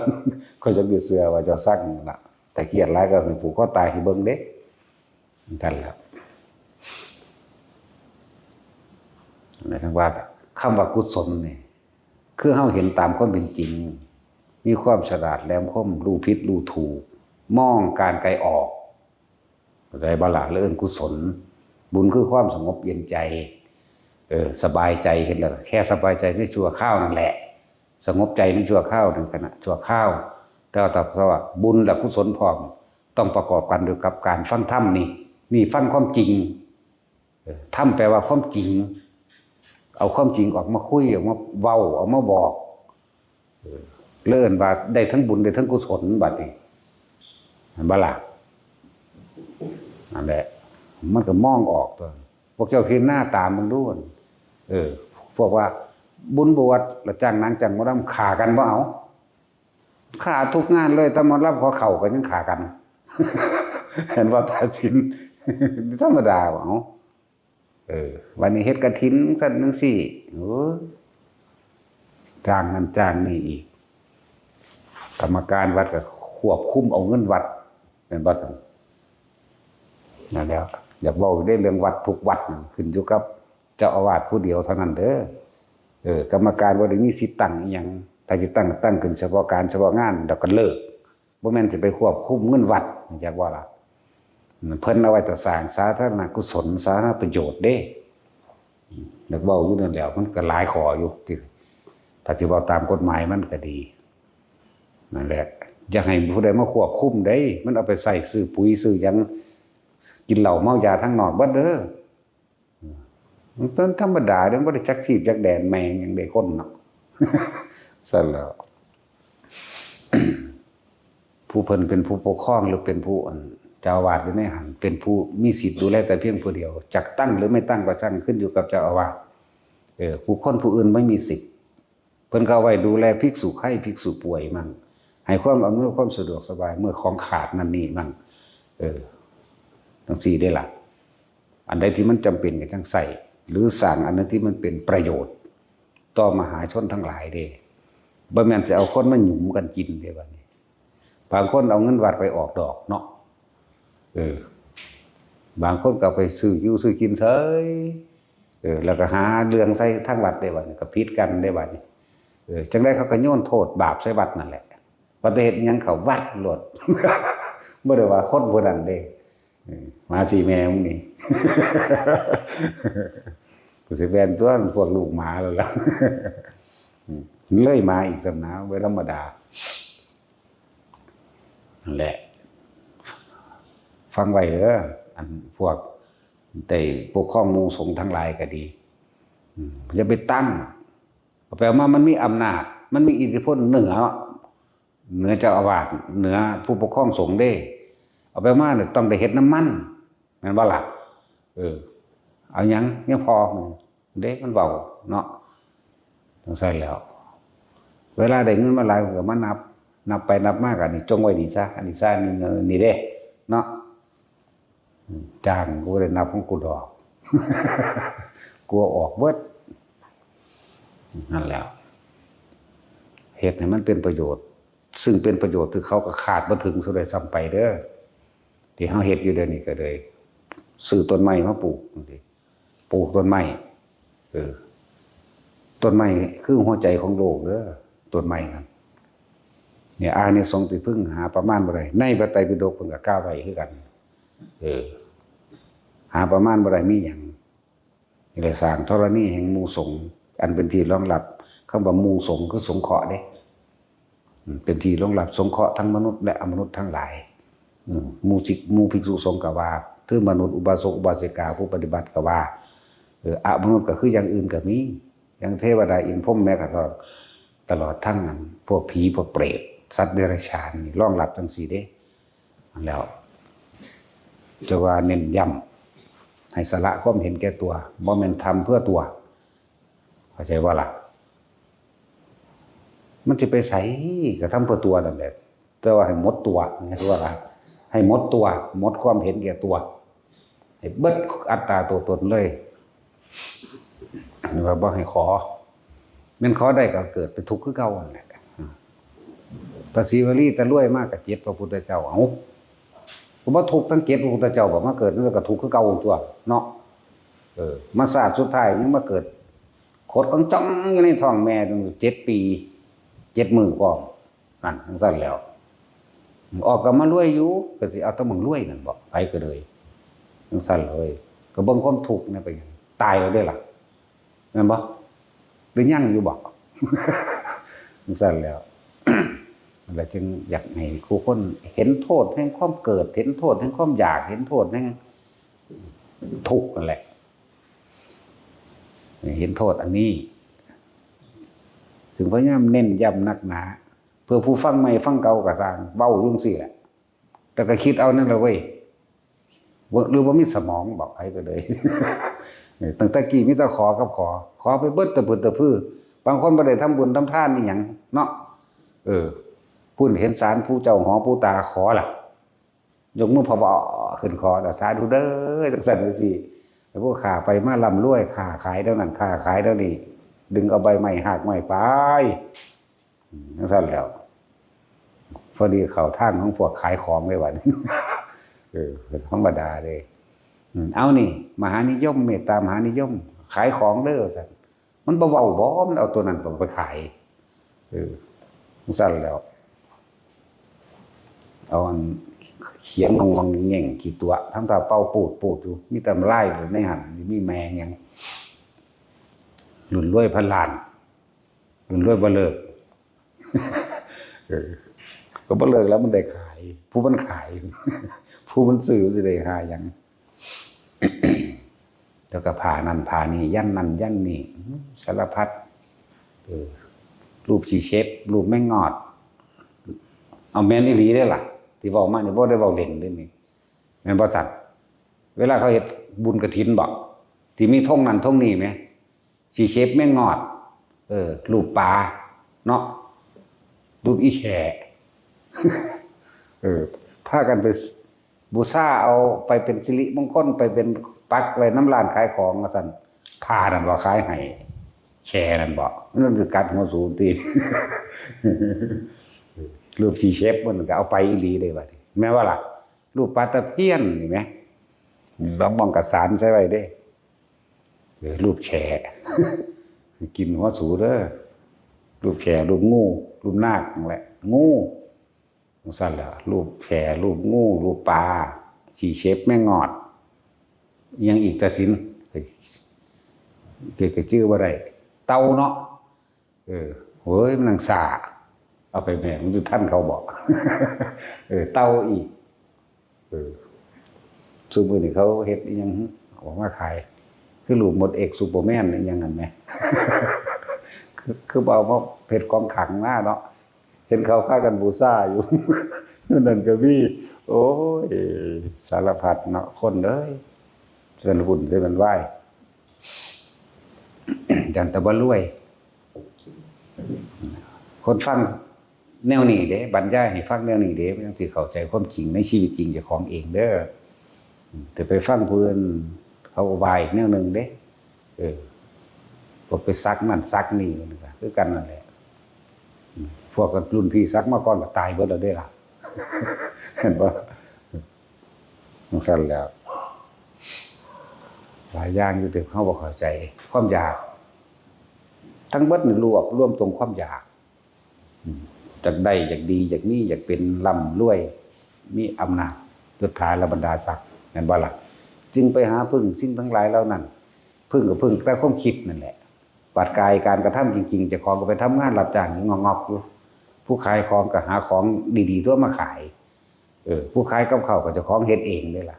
ຂ້ອຍຈັ່ງຊິເຊື່ອວ່າເຈົ້າຊັງນະ. ຖ້າຄຽດຫຼາຍກໍໃຫ້ຜູກຄໍຕາຍໃຫ້ເບິ່ງເດ້ ນັ້ນແຫຼະ. ແລະ ຈັ່ງວ່າ ຄຳວ່າກຸສົນນີ້ ຄືເຮົາເຫັນຕາມຄວາມເປັນຈິງ ມີຄວາມສະຫຼາດແຫຼມຄົມ ຮູ້ຜິດຮູ້ຖືກ ມອງການໄກອອກ ເຂົ້າໃຈບໍ່ລະ? ເອີ້ນກຸສົນ. ບຸນຄືຄວາມສະຫງົບເຢັນໃຈ ເອີ ສະບາຍໃຈ ເຮັດແລ້ວແຄ່ສະບາຍໃຈໃນຊົ່ວຄາວນັ້ນແຫຼະ ສະຫງົບໃຈໃນຊົ່ວຄາວ ໃນຂະນະຊົ່ວຄາວ. ແຕ່ວ່າ ແຕ່ວ່າບຸນ ແລະ ກຸສົນພ້ອມ ຕ້ອງປະກອບກັນຢູ່ກັບການຟັງທຳນີ້ ນີ້ຟັງຄວາມຈິງ. ເອີ ທຳແປວ່າຄວາມຈິງ ເອົາຄວາມຈິງອອກມາຄຸຍ ອອກມາເວົ້າ ອອກມາບອກ ເອີ ເລີຍເອີ້ນວ່າໄດ້ທັງບຸນໄດ້ທັງກຸສົນບັດນີ້ ແມ່ນບໍ່ລະ? ນັ້ນແຫຼະ ມັນກໍມອງອອກຕົວະ. ພວກເຈົ້າພິຈາລະນາຕາມເບິ່ງດູ ເອີ ພວກວ່າບຸນບວດລະຈ້າງໜັງຈ້າງໝໍລຳ ຂ້າກັນບໍ່ເອົາ? ຂ້າທຸກງານເລີຍ ຕາໝໍລຳຂໍເຂົ້າກໍຍັງຂ້າກັນ ເຫັນບໍ່? ຕາສິນ ທຳມະດາບໍ່ເອົາ? ເອີ ວັນນີ້ເຮັດກະຖິນຊັ້ນຈັ່ງຊີ້ ໂອ້ຍ ຈ້າງນັ້ນຈ້າງນີ້ອີກ ກຳມະການວັດກໍຄວບຄຸມເອົາເງິນວັດ ແມ່ນບໍ່ຊັ້ນ? ນັ້ນແຫຼະ ຢາກເວົ້າຢູ່ເດ້ ເລື່ອງວັດທຸກວັດ ຂຶ້ນຢູ່ກັບເຈົ້າອາວາດຜູ້ດຽວເທົ່ານັ້ນເດີ. ເອີ ກຳມະການບໍ່ໄດ້ມີສິດຕັ້ງອີ່ຫຍັງ ຖ້າຊິຕັ້ງ ຕັ້ງຂຶ້ນສະເພາະການສະເພາະງານ ແລ້ວກໍເລີກ. ບໍ່ແມ່ນຊິໄປຄວບຄຸມເງິນວັດ ຮູ້ຈັກບໍ່ລະ? ເພິ່ນເອົາໄວ້ແຕ່ສ້າງສາທາລະນະກຸສົນ ສາທາລະນະປະໂຫຍດເດ້. ຢາກເວົ້າຢູ່ນັ້ນແຫຼະ ມັນກໍຫຼາຍຂໍ້ຢູ່ ທີ່ ຖ້າຊິເວົ້າຕາມກົດໝາຍມັນກໍດີ. ນັ້ນແຫຼະ ຢ່າໃຫ້ຜູ້ໃດມາຄວບຄຸມເດ້ ມັນເອົາໄປໃຊ້ຊື້ປຸຍຊື້ຫຍັງ ກິນເຫຼົ້າເມົາຢາທາງນອກເບິດເດີ. ມັນເປັນທຳມະດາເດ້ ມັນບໍ່ໄດ້ຈັກທີບຈັກແດນແມ່ນຫຍັງເດ້ຄົນເນາະ. ຊັ້ນແລ້ວ ຜູ້ເພິ່ນເປັນຜູ້ປົກຄອງ ຫຼືເປັນຜູ້ ອັນ ເຈົ້າອາວາດຢູ່ໃນຫັ້ນ ເປັນຜູ້ມີສິດດູແລແຕ່ພຽງຜູ້ດຽວ ຈັກຕັ້ງຫຼືໄມ່ຕັ້ງກໍຊ່າງ ຂຶ້ນຢູ່ກັບເຈົ້າອາວາດ. ເອີ ບຸກຄົນຜູ້ອື່ນບໍ່ມີສິດ. ເພິ່ນກໍເອົາໄວ້ດູແລພິກສຸໄຂ້ ພິກສຸປ່ວຍມັ້ງ ໃຫ້ຄວາມອຳນວຍຄວາມສະດວກສະບາຍເມື່ອຂອງຂາດນັ້ນນີ້ມັ້ງ ເອີ ຈັ່ງຊີ້ເດ້ລະ. ອັນໃດທີ່ມັນຈຳເປັນກໍຈັ່ງໃຊ້ ຫຼືສ້າງອັນນັ້ນທີ່ມັນເປັນປະໂຫຍດຕໍ່ມະຫາຊົນທັງຫຼາຍເດ້. ບໍ່ແມ່ນຈະເອົາຄົນມາຫຍຸມກັນກິນເດ້ບັດນີ້. ບາງຄົນເອົາເງິນວັດໄປອອກດອກເນາະ ເອີ ບາງຄົນກໍເອົາໄປຊື້ຢູ່ຊື້ກິນເສີຍ. ເອີ ແລ້ວກໍຫາເລື່ອງໃສ່ທາງວັດເດ້ບັດນີ້ ກໍຜິດກັນເດ້ບັດນີ້. ເອີ ຈັ່ງໃດເຂົາກໍໂຍນໂທດບາບໃສ່ວັດນັ້ນແຫຼະ ວ່າແຕ່ເຮັດຫຍັງເຂົາວັດໂລດ ບໍ່ໄດ້ວ່າຄົນຜູ້ນັ້ນເດ້. ເອີ ໝາຊິແມ່ມຶງນີ້ ກໍຊິແມ່ນຕົວະ ພວກລູກໝາແລ້ວລະ ເລີຍໝາອີກຊ້ຳນາ ບໍ່ທຳມະດາ. ນັ້ນແຫຼະ ຟັງໄວ້ເດີ ອັນພວກໄດ້ປົກຄອງໝູ່ສົງທັງຫຼາຍກໍດີ ອືມ ຢ່າໄປຕັ້ງ ເອົາໄປເອົາມາມັນມີອຳນາດ ມັນມີອິດທິພົນເໜືອ ເໜືອເຈົ້າອາວາດ ເໜືອຜູ້ປົກຄອງສົງເດ້ ເອົາໄປເອົາມານີ້ຕ້ອງໄດ້ເຮັດນຳມັນ ແມ່ນບໍ່ລະ? ເອີ ເອົາຫຍັງ ຍາພໍເດ້ ມັນເວົ້າເນາະ ຈັ່ງຊັ້ນແລ້ວ ເວລາໄດ້ເງິນມາຫຼາຍ ເພິ່ນກໍມານັບ ນັບໄປນັບມາກໍນີ້ ຈົ່ງໄວ້ນີ້ຊະ ອັນນີ້ຊະ ນີ້ ນີ້ເດ້ເນາະ ຈ້າງ ກູບໍ່ໄດ້ນັບຂອງກູດອກ ກູເອົາອອກເບິດ ນັ້ນແຫຼະ ເຮັດໃຫ້ມັນເປັນປະໂຫຍດ ຊຶ່ງເປັນປະໂຫຍດທີ່ເຂົາກໍຄາດບໍ່ເຖິງຊະດ້ວຍຊ້ຳໄປເດີ ທີ່ເຮົາເຮັດຢູ່ດຽວນີ້ກໍເລີຍ ຊື້ຕົ້ນໄມ້ມາປູກຈັ່ງຊີ້ ປູກຕົ້ນໄມ້ ເອີ ຕົ້ນໄມ້ຄືຫົວໃຈຂອງໂລກເດີ ຕົ້ນໄມ້ນັ້ນ ນີ້ ອານິສົງທີ່ເພິ່ງຫາປະມານບໍ່ໄດ້ ໃນພະໄຕປິດົກເພິ່ນກໍກ່າວໄວ້ຄືກັນ ເອີ ຫາປະມານບໍ່ໄດ້ ມີຫຍັງ ນີ້ແຫຼະ ສ້າງທໍລະນີແຫ່ງໝູ່ສົງ ອັນເປັນທີ່ລອງຮັບ ຄຳວ່າໝູ່ສົງຄືສົງເຄາະເດ້ ເປັນທີ່ລອງຮັບສົງເຄາະທັງມະນຸດ ແລະ ອະມະນຸດທັງຫຼາຍ ໝູ່ສິກ ໝູ່ພິກສຸສົງກໍວ່າ ຄືມະນຸດ ອຸບາສົກອຸບາສິກາ ຜູ້ປະຕິບັດກໍວ່າ ອະມະນຸດກໍຄືຢ່າງອື່ນກໍມີ ຢ່າງເທວະດາ ອິນ ພົມ ແມ້ກະທັ່ງ ຕະຫຼອດທັງ ອັນ ພວກຜີ ພວກເປດ ສັດເດຍລະສານ ນີ້ລອງຮັບຈັ່ງຊີ້ເດ້ ແລ້ວ ຈະວ່າເນັ້ນຢ້ຳໃຫ້ສະຫຼະຄວາມເຫັນແກ່ຕົວ ບໍ່ແມ່ນທຳເພື່ອຕົວ ເຂົ້າໃຈບໍ່ລະ? ມັນຊິໄປໃສກໍທຳເພື່ອຕົວນັ້ນແຫຼະ ແຕ່ວ່າໃຫ້ໝົດຕົວ ແມ່ນວ່າລະ ໃຫ້ໝົດຕົວ ໝົດຄວາມເຫັນແກ່ຕົວ ໃຫ້ເບິດອັດຕາຕົວຕົນເລີຍ ວ່າບໍ່ໃຫ້ຂໍ ແມ່ນຂໍໄດ້ກໍເກີດເປັນທຸກຄືເກົ່າຫັ້ນແຫຼະ. ພະສີວະລີຕະລວຍມາກໍເຈັດພະພຸດທະເຈົ້າ ເອົ້າ ກໍບໍ່ທຸກທັງເຈັດພະພຸດທະເຈົ້າບໍ? ມາເກີດມັນກໍທຸກຄືເກົ່າຕົວະເນາະ. ເອີ ມາຊາດສຸດທ້າຍຍັງມາເກີດຂົດອອງຈ່ອງຢູ່ໃນທ້ອງແມ່ຕັ້ງເຈັດປີເຈັດມື້ພ້ອມ. ນັ້ນ ຈັ່ງຊັ້ນແລ້ວ ອອກກໍມາລວຍຢູ່ ກໍຊິເອົາແຕ່ໝ່ອງລວຍນັ້ນບໍ? ໄປກໍເລີຍ ຈັ່ງຊັ້ນເລີຍ ກໍເບິ່ງຄວາມທຸກແດ່ ໄປຫຍັງ ຕາຍແລ້ວເດ້ລະ ແມ່ນບໍ່? ຫຼືຍັງຢູ່ບໍ? ຈັ່ງຊັ້ນແລ້ວ ແລ້ວຈຶ່ງຢາກໃຫ້ຄູ່ຄົນເຫັນໂທດແຫ່ງຄວາມເກີດ ເຫັນໂທດແຫ່ງຄວາມຢາກ ເຫັນໂທດແຫ່ງທຸກນັ້ນແຫຼະ ໃຫ້ເຫັນໂທດອັນນີ້ ຈຶ່ງພະຍາຍາມເນັ້ນຢ້ຳໜັກໜາ ເພື່ອຜູ້ຟັງໃໝ່ຟັງເກົ່າກໍຊ່າງ ເວົ້າຢູ່ຈັ່ງຊີ້ແຫຼະ ແລ້ວກໍຄິດເອົານັ້ນລະເວີຍ ບໍ່ ຫຼືບໍ່ມີສະໝອງບໍ? ໃຜກໍເລີຍ ເອີ ຕັ້ງແຕ່ກີ້ມີແຕ່ຂໍກັບຂໍ ຂໍໄປເບິດຕະພຶດຕະພື ບາງຄົນບໍ່ໄດ້ທຳບຸນທຳທານອີ່ຫຍັງເນາະ ເອີ ພຸ້ນເຫັນສານພູເຈົ້າຫໍປູຕາ ຂໍລະ ຍົກມືພະວະຂຶ້ນຂໍລະ ສາທຸເດີ ຈັ່ງຊັ້ນຈັ່ງຊີ້ ແລ້ວຜູ້ຄ້າໄປມາລ່ຳລວຍ ຄ້າຂາຍແນວນັ້ນ ຄ້າຂາຍແນວນີ້ ດຶງເອົາໃບໄມ້ຮາກໄມ້ໄປ ຈັ່ງຊັ້ນແລ້ວ ພໍດີເຂົ້າທາງຂອງພວກຂາຍຂອງເລີຍບັດນີ້ ເອີ ທຳມະດາເດ້ ເອົານີ້ ມະຫານິຍົມ ເມດຕາມະຫານິຍົມ ຂາຍຂອງເດີ ວ່າຊັ້ນ ມັນບໍ່ເວົ້າບໍ? ມັນເອົາຕົວນັ້ນໄປຂາຍ ເອີ ຈັ່ງຊັ້ນແລ້ວ ເອົາອັນຂຽງງອງແງງຂີ້ຕົວະ ທຳທ່າເປົ່າປູດໆຢູ່ ມີແຕ່ລາຍຢູ່ໃນຫັ້ນ ມີແມງຫຍັງ ລຸ້ນລວຍພັນລ້ານ ລຸ້ນລວຍບໍ່ເລີກ ເອີ ກໍບໍ່ເລີກແລ້ວ ມັນໄດ້ຂາຍ ຜູ້ມັນຂາຍ ຜູ້ມັນຊື້ມັນຊິໄດ້ຫາຫຍັງ ແລ້ວກໍຜ້ານັ້ນຜ້ານີ້ ຢັນນັ້ນຢັນນີ້ ສາລະພັດ ເອີ ຮູບຂີ້ເສັບ ຮູບແມງງອດ ເອົາແມ່ນອີ່ຫຼີເດ້ລະ ທີ່ເວົ້າມານີ້ບໍ່ໄດ້ເວົ້າເລ່ນເດ້ນີ້ ແມ່ນບໍ່ຊັ້ນ? ເວລາເຂົາເຮັດບຸນກະຖິນບໍ ທີ່ມີທົງນັ້ນທົງນີ້ແໝ ຊິເສັບແມງງອດ ເອີ ຮູບປາເນາະ ຮູບອີແຂ້ ເອີ ພາກັນໄປບູຊາເອົາ ໄປເປັນສິລິມົງຄົນ ໄປເປັນປັກໄວ້ນຳຮ້ານຂາຍຂອງວ່າຊັ້ນ ຜ້ານັ້ນບໍ່ຂາຍໃຫ້ ແຂ້ນັ້ນບໍ່ ມັນຊິກັດຫົວສູນຕິ ຮູບຂີ້ເສັບມັນກໍເອົາໄປອີ່ຫຼີເດ້ບັດນີ້ ແມ່ນບໍ່ລະ? ຮູບປາຕະພຽນນີ້ແໝ ບາງບ່ອນກໍສານໃສ່ໄວ້ເດ້ ເອີ ຮູບແຂ້ ກິນຫົວສູເດີ ຮູບແຂ້ ຮູບງູ ຮູບນາກນັ້ນແຫຼະ ງູ ຈັ່ງຊັ້ນແຫຼະ ຮູບແຂ້ ຮູບງູ ຮູບປາ ຂີ້ເສັບ ແມງງອດ ອີ່ຫຍັງອີກ ຕາສິນ ເອີຍ ກະຈື່ບໍ່ໄດ້ ເຕົ່າເນາະ ເອີ ໂອ້ຍ ມັນໜັງຊາ ເອົາໄປແມ່ ມັນຊິທັນເຂົາບໍ່ ເອີ ເຕົ່າອີກ ເອີ ຊຸມື້ນີ້ເຂົາເຮັດອີ່ຫຍັງ ອອກມາຂາຍ ຄືຮູບມົດເອັກ ຊູເປີແມນ ອີ່ຫຍັງຫັ້ນແໝ ຄື ຄືບໍ່ເອົາມາເຮັດຂອງຂັງນາເນາະ ເຫັນເຂົາພາກັນບູຊາຢູ່ ຢູ່ນັ້ນກະມີ ໂອ້ຍ ສາລະພັດເນາະ ຄົນເອີຍ ເຊິ່ງວຸ້ນເຊິ່ງວາຍ ຢ້ານແຕ່ບໍ່ລວຍ ຄົນຟັງແນວນີ້ເດ້ ບັນຍາຍໃຫ້ຟັງແນວນີ້ເດ້ ມັນຈັ່ງຊິເຂົ້າໃຈຄວາມຈິງໃນຊີວິດຈິງເຈົ້າຂອງເອງເດີ ແຕ່ໄປຟັງຜູ້ອື່ນເຂົາກໍວ່າອີກແນວໜຶ່ງເດ້ ເອີ ພວກໄປສັກນັ້ນສັກນີ້ ມັນກະຄືກັນນັ້ນແຫຼະ ພວກລຸ້ນພີ່ສັກມາກ່ອນກໍຕາຍເບິດແລ້ວເດ້ລະ ເຫັນບໍ່ ຈັ່ງຊັ້ນແຫຼະ ຫຼາຍຢ່າງຢູ່ທີ່ເຮົາບໍ່ເຂົ້າໃຈ ຄວາມຢາກ ທັງເບິດນີ້ລວບລວມຕົງຄວາມຢາກ ຢາກໄດ້ ຢາກດີ ຢາກມີ ຢາກເປັນ ລ່ຳລວຍ ມີອຳນາດ ຍົດຖາ ແລະ ບັນດາສັກ ແມ່ນບໍ່ລະ? ຈຶ່ງໄປຫາເພິ່ງສິ່ງທັງຫຼາຍເຫຼົ່ານັ້ນ ເພິ່ງກໍເພິ່ງແຕ່ຄວາມຄິດນັ້ນແຫຼະ ບາດກາຍການກະທຳຈິງໆ ເຈົ້າຂອງກໍໄປທຳງານຮັບຈ້າງງອກໆຢູ່ ຜູ້ຂາຍຂອງກໍຫາຂອງດີໆຕົວະມາຂາຍ ເອີ ຜູ້ຂາຍກັບເຂົ້າກໍເຈົ້າຂອງເຮັດເອງເດ້ລະ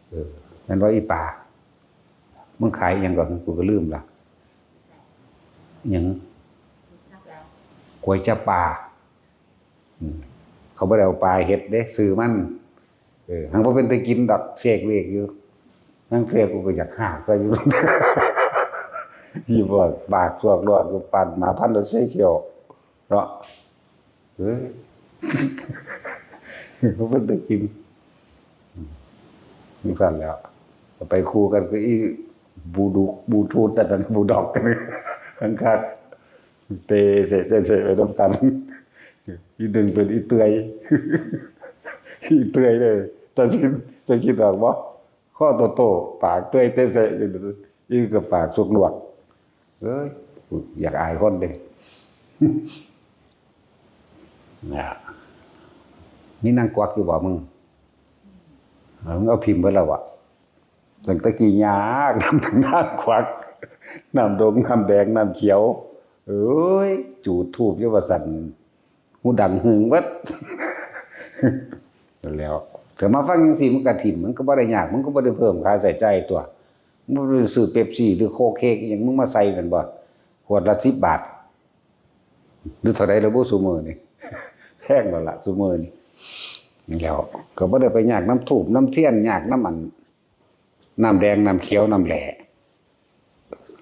ເອີ ແມ່ນບໍ່ອີ່ປາ ມຶງຂາຍອີ່ຫຍັງກໍ ກູກໍລືມລະ ອີ່ຫຍັງ ກວຍຈາປາ ອືມ ເຂົາບໍ່ໄດ້ເອົາປາເຮັດເດ້ ຊື່ມັນ ເອີ ຫາກບໍ່ເປັນຕາກິນດອກ ເສກເວກຢູ່ ລາງເທື່ອກູກໍຢາກຫາກໃສ່ຢູ່ ອີ່ພວກປາກສວກຫຼວດ ປານໝາພັນລະເຊຂຽວເນາະ ເອີຍ ບໍ່ເປັນຕາກິນ ຈັ່ງຊັ້ນແຫຼະ ໄປຄູ່ກັນກັບອີ່ບູດຸກ ບູທູດ ອັນນັ້ນ ບູດັອກ ຄັກ ເຕະເສະເຕະເສະໄປນຳກັນ ອີ່ໜຶ່ງເປັນອີ່ເຕືອຍ ອີ່ເຕືອຍເດ້ ເຈົ້າຄິດ ເຈົ້າຄິດອອກບໍ່? ຄໍໂຕໆ ປາກເປື່ອຍເຕະເສະ ອີ່ກໍປາກສວກຫຼວດ ເອີຍ ຢາກອາຍຄົນເດ້ ນະ ມີນາງກວັກຢູ່ບໍ່ມຶງ? ເອີ ມຶງເອົາຖິ້ມເບິດແລ້ວຫວາ? ຕັ້ງແຕ່ກີ້ຍາກ ນາງກວັກ ນ້ຳດົງ ນ້ຳແດງ ນ້ຳຂຽວ ເອີຍ ຈູດທູບຢູ່ວ່າຊັ້ນ ຫູດັງຫຶງເບິດ ແລ້ວ ເຖິງມາຟັງຈັ່ງຊີ້ ມັນກະຖິ້ມ ມັນກໍບໍ່ໄດ້ຍາກ ມັນກໍບໍ່ໄດ້ເພີ່ມຄ່າໃຊ້ຈ່າຍຕົວະ ມັນໄປຊື້ເປັບຊີ ຫຼື ໂຄເຄກອີ່ຫຍັງ ມຶງມາໃສ່ແມ່ນບໍ່? ຂວດລະສິບບາດ ຫຼືເທົ່າໃດແລ້ວບໍ່ຊຸມື້ນີ້ ແພງແລ້ວລະຊຸມື້ນີ້ ແລ້ວກໍບໍ່ໄດ້ໄປຍາກນຳທູບນຳທຽນ ຍາກນຳອັນ ນ້ຳແດງ ນ້ຳຂຽວ ນ້ຳແຫຼ້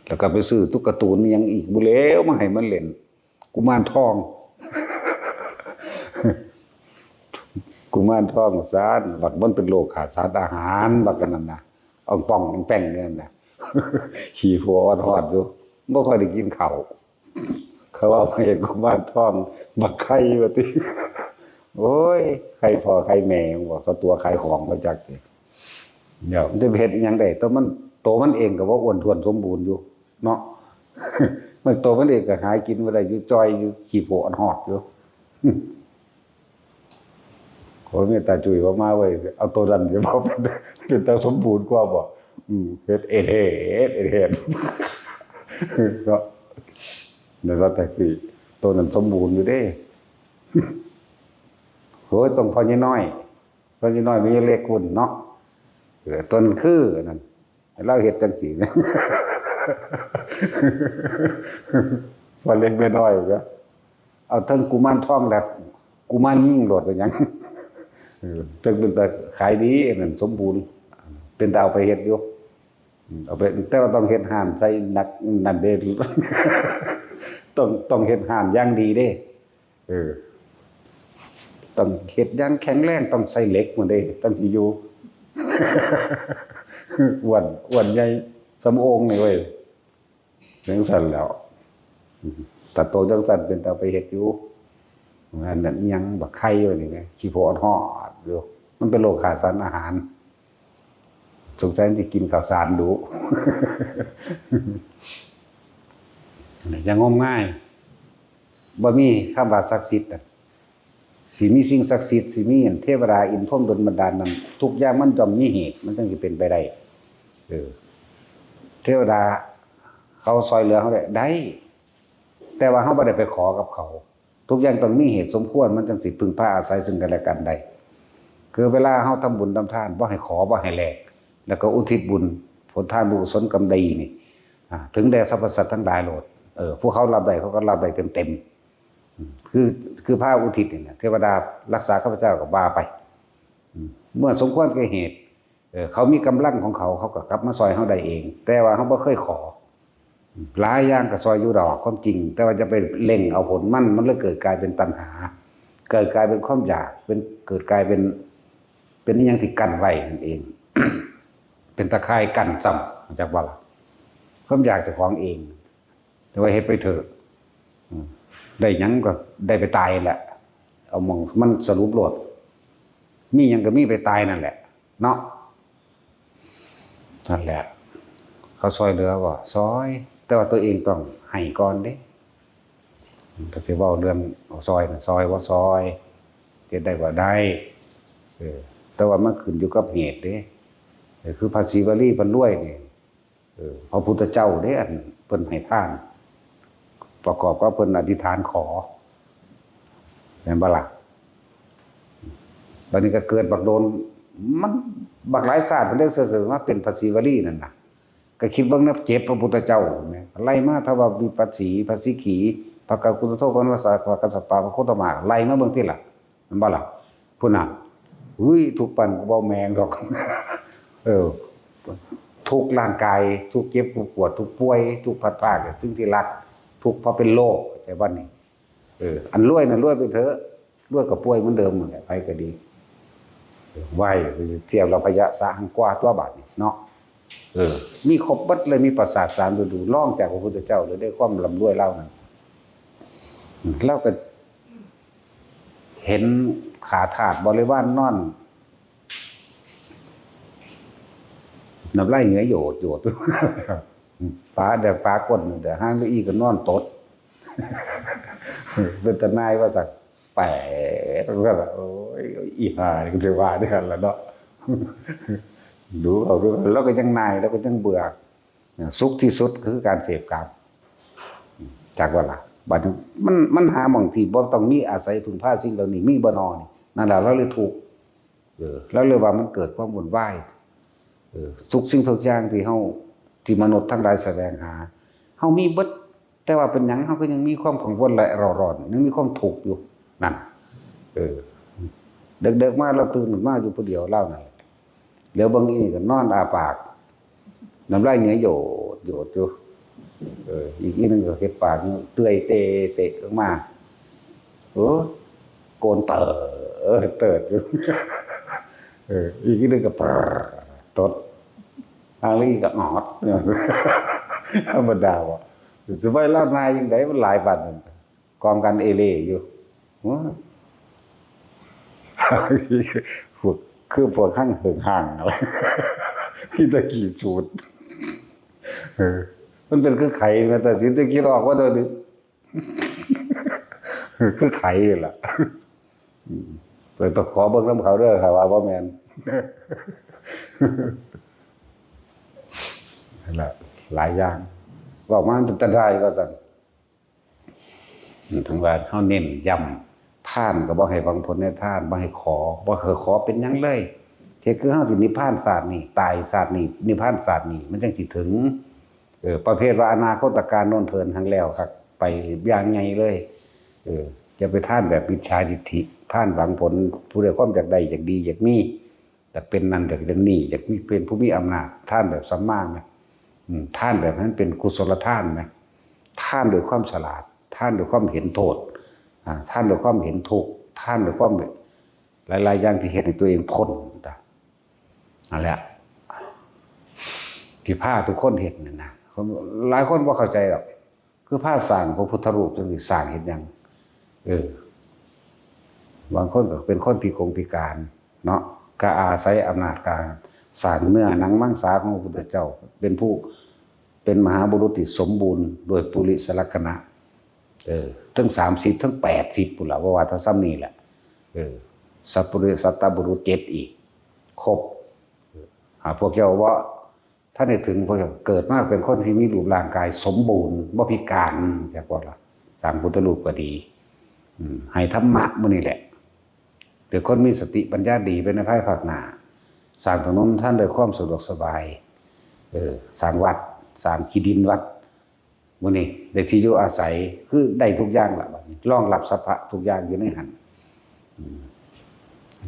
ແລ້ວກໍໄປຊື້ຕຸກກະຕູນອີ່ຫຍັງອີກບໍ່ແລ້ວ ມາໃຫ້ມັນເຫຼັ້ນ ກຸມານທອງ ກຸມານທອງວ່າຊັ້ນ ບັກມັນເປັນໂລກຂາດສານອາຫານ ບັກອັນນັ້ນນະ ອອງປອງອອງແປງນັ້ນນະ ຂີ້ໂພອອດຮອດຢູ່ ບໍ່ຄ່ອຍໄດ້ກິນເຂົ້າ. ເຂົາເອົາມາເຮັດກຸມານທອງບັກໄຂ່ວ່າຕິ ໂອ້ຍ ໄຂ່ພໍ່ໄຂ່ແມ່ ວ່າເຂົາຕົວະຂາຍຂອງບໍ່ຈັກຕິ ດຽວມັນຈະໄປເຮັດອີ່ຫຍັງໄດ້ ໂຕມັນ ໂຕມັນເອງກໍບໍ່ອ້ວນທ້ວນສົມບູນຢູ່ເນາະ ມັນໂຕມັນເອງກໍຫາກິນບໍ່ໄດ້ຢູ່ ຈ່ອຍຢູ່ ຂີ້ໂພອອດຮອດຢູ່. ໂອ້ຍ ເມດຕາຈຸ້ຍເວົ້າມາເວີຍ ເອົາໂຕນັ້ນຊິເວົ້າເປັນ ເປັນຕາສົມບູນກວ່າບໍ່? ອືມ ເຮັດເອດເຮັດ ເອດເຮັດ ເນາະ ແມ່ນວ່າແຕ່ຊິ ໂຕນັ້ນສົມບູນຢູ່ເດ້ ໂອ້ຍ ຕ້ອງພໍ່ໃຫຍ່ນ້ອຍ ພໍ່ໃຫຍ່ນ້ອຍ ແມ່ໃຫຍ່ເລັກພຸ້ນເນາະ ເອີ ຕົນຄືອັນນັ້ນ ລາວເຮັດຈັ່ງຊີ້ ພໍ່ເລັກແມ່ນ້ອຍ ເອົາເຖິງກຸມານທອງ ແລະ ກຸມານຍິງໂລດ ເປັນຫຍັງ ເອີ ເຖິງເປັນຕາຂາຍດີ ອັນນັ້ນສົມບູນ ເປັນຕາເອົາໄປເຮັດຢູ່ ເອົາໄປ ແຕ່ວ່າຕ້ອງເຮັດຮ້ານໃສ່ໜັກນັ້ນເດ້ ຕ້ອງ ຕ້ອງເຮັດຮ້ານຢ່າງດີເດ້ ເອີ ຕ້ອງເຮັດຢ່າງແຂງແຮງ ຕ້ອງໃສ່ເຫຼັກພຸ້ນເດ້ ຈັ່ງຊິຢູ່ ອ້ວນ ອ້ວນໃຫຍ່ສ່ຳໂອ່ງນີ້ເວີຍ ຈັ່ງຊັ້ນແຫຼ້ວ ຖ້າໂຕຈັ່ງຊັ້ນເປັນຕາໄປເຮັດຢູ່ ອັນນັ້ນອີ່ຫຍັງ ບັກໄຂ່ວ່ານີ້ນະ ຂີ້ໂພອອດຮອດຢູ່ ມັນເປັນໂລກຂາດສານອາຫານ. ສົງໄສມັນຊິກິນເຂົ້າສານດຸ ຢ່າງົມງາຍ. ບໍ່ມີຄຳວ່າສັກສິດນະ. ຊິມີສິ່ງສັກສິດ ຊິມີອັນເທວະດາ ອິນພົມ ດົນບັນດານນັ້ນ ທຸກຢ່າງມັນຕ້ອງມີເຫດ ມັນຈັ່ງຊິເປັນໄປໄດ້. ເອີ ເທວະດາເຂົາຊ່ອຍເຫຼືອເຮົາໄດ້ ໄດ້ ແຕ່ວ່າເຮົາບໍ່ໄດ້ໄປຂໍກັບເຂົາ. ທຸກຢ່າງຕ້ອງມີເຫດສົມຄວນ ມັນຈັ່ງຊິເພິ່ງພາອາໄສເຊິ່ງກັນແລະກັນໄດ້. ຄືເວລາເຮົາທຳບຸນທຳທານ ບໍ່ໃຫ້ຂໍ ບໍ່ໃຫ້ແລກ ແລ້ວກໍອຸທິດບຸນຜົນທານບຸນກຸສົນກຳດີນີ້ ອາ ເຖິງແດ່ສັບພະສັດທັງຫຼາຍໂລດ. ເອີ ພວກເຂົາຮັບໄດ້ ເຂົາກໍຮັບໄດ້ເຕັມໆ. ອືມ ຄື ຄືພາອຸທິດນີ້ນະ ເທວະດາລັກສາຂ້າພະເຈົ້າກໍວ່າໄປ. ອືມ ເມື່ອສົມຄວນແກ່ເຫດ ເອີ ເຂົາມີກຳລັງຂອງເຂົາ ເຂົາກໍກັບມາຊ່ອຍເຮົາໄດ້ເອງ ແຕ່ວ່າເຮົາບໍ່ເຄີຍຂໍ. ອືມ ຫຼາຍຢ່າງກໍຊ່ອຍຢູ່ດອກຄວາມຈິງ ແຕ່ວ່າຢ່າໄປເລັ່ງເອົາຜົນມັນ ມັນເລີຍເກີດກາຍເປັນຕັນຫາ ເກີດກາຍເປັນຄວາມຢາກ ເປັນ ເກີດກາຍເປັນ ເປັນອີ່ຫຍັງທີ່ກັ້ນໄວ້ນັ້ນເອງ ເປັນຕາຂ່າຍກັ້ນຊ້ຳ ຮູ້ຈັກບໍ່ລະ? ຄວາມຢາກເຈົ້າຂອງເອງ ແຕ່ວ່າເຮັດໄປເຖາະ ອືມ ໄດ້ຫຍັງກໍໄດ້ໄປຕາຍແຫຼະ ເອົາໝ່ອງມັນສະຫຼຸບໂລດ ມີຫຍັງກໍມີໄປຕາຍນັ້ນແຫຼະເນາະ. ນັ້ນແຫຼະ ເຂົາຊ່ອຍເຫຼືອບໍ່? ຊ່ອຍ ແຕ່ວ່າຕົວເອງຕ້ອງໃຫ້ກ່ອນເດ້. ກໍຊິເວົ້າເລື່ອງຊ່ອຍນະ ຊ່ອຍບໍ່ຊ່ອຍ ເຮັດໄດ້ບໍ່? ໄດ້. ເອີ ແຕ່ວ່າມັນຂຶ້ນຢູ່ກັບເຫດເດ້. ເອີ ຄືພະສີວະລີເພິ່ນລວຍນີ້ ເອີ ພະພຸດທະເຈົ້າເດ້ ອັນເພິ່ນໃຫ້ທານ ປະກອບກັບເພິ່ນອະທິຖານຂໍ ແມ່ນບໍ່ລະ? ບັດນີ້ກໍເກີດບັກໂດນ ມັນບັກຫຼາຍຊາດເພິ່ນໄດ້ເສີດມາເປັນພະສີວະລີນັ້ນນະ. ກໍຄິດເບິ່ງນະ ເຈັບພະພຸດທະເຈົ້າແມ່ນ ໄລ່ມາທະວາວິປັດສີ ພະສິກຂີ ພະກະກຸດໂທ ພະນະວັດສາ ພະກັດສະປະ ພະໂຄຕະມາ ໄລ່ມາເບິ່ງຕິລະ ແມ່ນບໍ່ລະ? ພຸ້ນນະ ອຸ້ຍ ທຸກປານເວົ້າແມງດອກ ເອີ ທຸກຮ່າງກາຍ ທຸກເຈັບ ທຸກປວດ ທຸກປ່ວຍ ທຸກພັດພາກຈາກສິ່ງທີ່ຮັກ ທຸກເພາະເປັນໂລກ ເຂົ້າໃຈບໍ່ນີ້? ເອີ ອັນລວຍນະລວຍໄປເຖາະ ລວຍກໍປ່ວຍເໝືອນເດີມຫັ້ນແຫຼະ ໃຜກໍດີ ໄວ້ ທຽບແລ້ວພະຍະສະຫັງກວາຕົວະບາດນີ້ເນາະ. ເອີ ມີຄົບເບິດເລີຍ ມີປາສາດສາມລະດູ ລອງຈາກພະພຸດທະເຈົ້າເລີຍ ໄດ້ຄວາມລ່ຳລວຍລາວນັ້ນ ລາວກໍເຫັນຂ້າທາດບໍລິວານນອນ ນ້ຳລາຍເຫື່ອໂຢດໆ ປາແດກປາກົ້ນແດກ ຫາງອີກກໍນອນຕົດ ເປັນຕາໜ່າຍວ່າຊັ້ນ ແປກ ໂອ້ຍ ອີຫ່າ ກໍຊິວ່າຄືກັນລະເນາະ ດູເຂົາ ດູເຂົາ ລາວກໍຍັງໜ່າຍ ລາວກໍຍັງເບື່ອ. ສຸກທີ່ສຸດຄືການເສບກາມ ຈັກວ່າລະ ບັດນີ້ມັນ ມັນຫາໝ່ອງທີ່ບໍ່ຕ້ອງມີອາໄສເພິ່ງພາສິ່ງເຫຼົ່ານີ້ ມີບໍ່ນໍນີ້ ນັ້ນລະ ລາວເລີຍທຸກ. ເອີ ລາວເລີຍວ່າມັນເກີດຄວາມວຸ່ນວາຍ ເອີ ທຸກສິ່ງທຸກຢ່າງທີ່ເຮົາ ທີ່ມະນຸດທັງຫຼາຍສະແຫວງຫາ ເຮົາມີເບິດ ແຕ່ວ່າເປັນຫຍັງເຮົາກໍຍັງມີຄວາມກັງວົນແລະເຣົາຮ້ອນ ຍັງມີຄວາມທຸກຢູ່ນັ້ນ ເອີ ເດິກໆມາລາວຕື່ນມາຢູ່ຜູ້ດຽວລາວນັ້ນແຫຼະ ແລ້ວເບິ່ງອີ່ນີ້ກໍນອນອ້າປາກ ນ້ຳລາຍເຫື່ອໂຢດໆຢູ່ ເອີ ອີກອີ່ໜຶ່ງກໍເຮັດປາກເປື່ອຍເຕເສະອອກມາ ໂອ້ ໂກນເຕີເຕີດຢູ່ ເອີ ອີກອີ່ໜຶ່ງກໍປຣຕົດ ຫາງອີກກໍອອດ ທຳມະດາບໍ່ ຊິໄປລາວນາຍຈັ່ງໃດ ມັນຫຼາຍປານນັ້ນ ກອງກັນເອເລຢູ່ ໂອ້ຍ ພວກ ຄືພວກຮັ່ງເຫິງຫ່າງ ມີແຕ່ຂີ້ສູດ ເອີ ມັນເປັນຄືໄຂ້ ແຕ່ຊິໄດ້ຄິດອອກວ່າໂດຍ ຄືໄຂ້ລະ ອືມ ໄປ ໄປຂໍເບິ່ງນຳເຂົາເດີ ຖ້າວ່າບໍ່ແມ່ນ ນັ້ນລະ ຫຼາຍຢ່າງ ເວົ້າມາມັນເປັນຕາໄດ້ວ່າຊັ້ນ. ເຖິງວ່າເຮົາເນັ້ນຢ້ຳ ທານກໍບໍ່ໃຫ້ຫວັງຜົນໃນທານ ບໍ່ໃຫ້ຂໍ ບໍ່ໃຫ້ຂໍເປັນຫຍັງເລີຍ ເຮັດຄືເຮົາຊິນິບພານຊາດນີ້ ຕາຍຊາດນີ້ ນິບພານຊາດນີ້ ມັນຈັ່ງຊິເຖິງ ເອີ ປະເພດວ່າອະນາຄົດຕະການໂນ້ນເພີນຫັ້ນແລ້ວຄັກ ໄປຢ່າງໃຫຍ່ເລີຍ ເອີ ຢ່າໄປທານແບບມິດສາທິດຖິ ທານຫວັງຜົນ ຜູ້ໃດຄວາມຢາກໄດ້ ຢາກດີ ຢາກມີ ຢາກເປັນນັ້ນ ຢາກເປັນນີ້ ຢາກມີ ເປັນຜູ້ມີອຳນາດ ທານແບບສຳມານະ ອືມ ທານແບບໃຫ້ມັນເປັນກຸສົລະທານນະ ທານດ້ວຍຄວາມສະຫຼາດ ທານດ້ວຍຄວາມເຫັນໂທດ ອາ ທານດ້ວຍຄວາມເຫັນທຸກ ທານດ້ວຍຄວາມ ຫຼາຍໆຢ່າງທີ່ເຮັດໃຫ້ຕົວເອງພົ້ນ ນັ້ນແຫຼະ ທີ່ພາທຸກຄົນເຮັດນັ້ນນະ ຫຼາຍຄົນບໍ່ເຂົ້າໃຈດອກ ຄືພາສ້າງພະພຸດທະຮູບຈັ່ງຊີ້ ສ້າງເຮັດຫຍັງ? ເອີ ບາງຄົນກໍເປັນຄົນພິກົງພິການເນາະ ກໍອາໄສອຳນາດການ ສ້າງເນື້ອໜັງມັງສາຂອງພະພຸດທະເຈົ້າ ເປັນຜູ້ ເປັນມະຫາບຸລຸດທີ່ສົມບູນໂດຍປຸລິສະລັກຂະນະ ເອີ ເຖິງສາມສິບ ເຖິງແປດສິບພຸ້ນລະ ບໍ່ວ່າແຕ່ສ່ຳນີ້ແຫຼະ ເອີ ສັບປຸລິ ສັດຕະບຸລຸດເຈັດອີກ ຄົບ ຫາພວກເຈົ້າບໍ່ ທ່ານໄດ້ເຖິງ ພວກເຈົ້າເກີດມາເປັນຄົນທີ່ມີຮູບຮ່າງກາຍສົມບູນ ບໍ່ພິການ ຈັກວ່າລະ ສ້າງພຸດທະຮູບກໍດີ ອືມ ໃຫ້ທຳມະມື້ນີ້ແຫຼະ ເປັນຄົນມີສະຕິປັນຍາດີໄປໃນພາຍພາກໜ້າ ສ້າງຖະໜົນທາງດ້ວຍຄວາມສະດວກສະບາຍ ເອີ ສ້າງວັດ ສ້າງທີ່ດິນວັດ ມື້ນີ້ໄດ້ທີ່ຢູ່ອາໄສ ຄືໄດ້ທຸກຢ່າງລະ ບັດນີ້ ຮອງຮັບສັບພະທຸກຢ່າງຢູ່ໃນຫັ້ນ ອືມ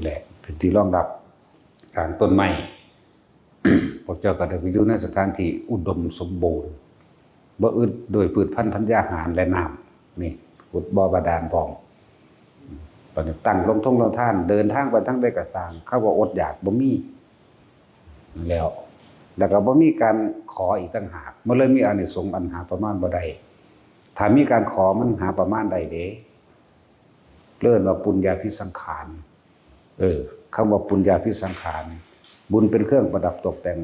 ແລະ ເປັນທີ່ຮອງຮັບກາງຕົ້ນໄມ້ ພວກເຈົ້າກໍໄດ້ໄປຢູ່ໃນສະຖານທີ່ອຸດົມສົມບູນ ບໍ່ອຶດໂດຍພືດພັນທັນຍາຫານ ແລະ ນ້ຳ ນີ້ ຂຸດບໍ່ບາດານພ້ອມ ບັດນີ້ຕັ້ງໂຮງທົງໂຮງທານ ເດີນທາງໄປທາງໃດກໍຊ່າງ ຄຳວ່າອົດຢາກບໍ່ມີແລ້ວ ແລ້ວກໍບໍ່ມີການຂໍອີກຕ່າງຫາກ ມັນເລີຍມີອານິສົງອັນຫາປະມານບໍ່ໄດ້ ຖ້າມີການຂໍມັນຫາປະມານໄດ້ເດ້ ເອີ້ນວ່າປຸນຍາພິສັງຂານ ເອີ ຄຳວ່າປຸນຍາພິສັງຂານ ບຸນເປັນເຄື່ອງປະດັບຕົກແຕ່ງ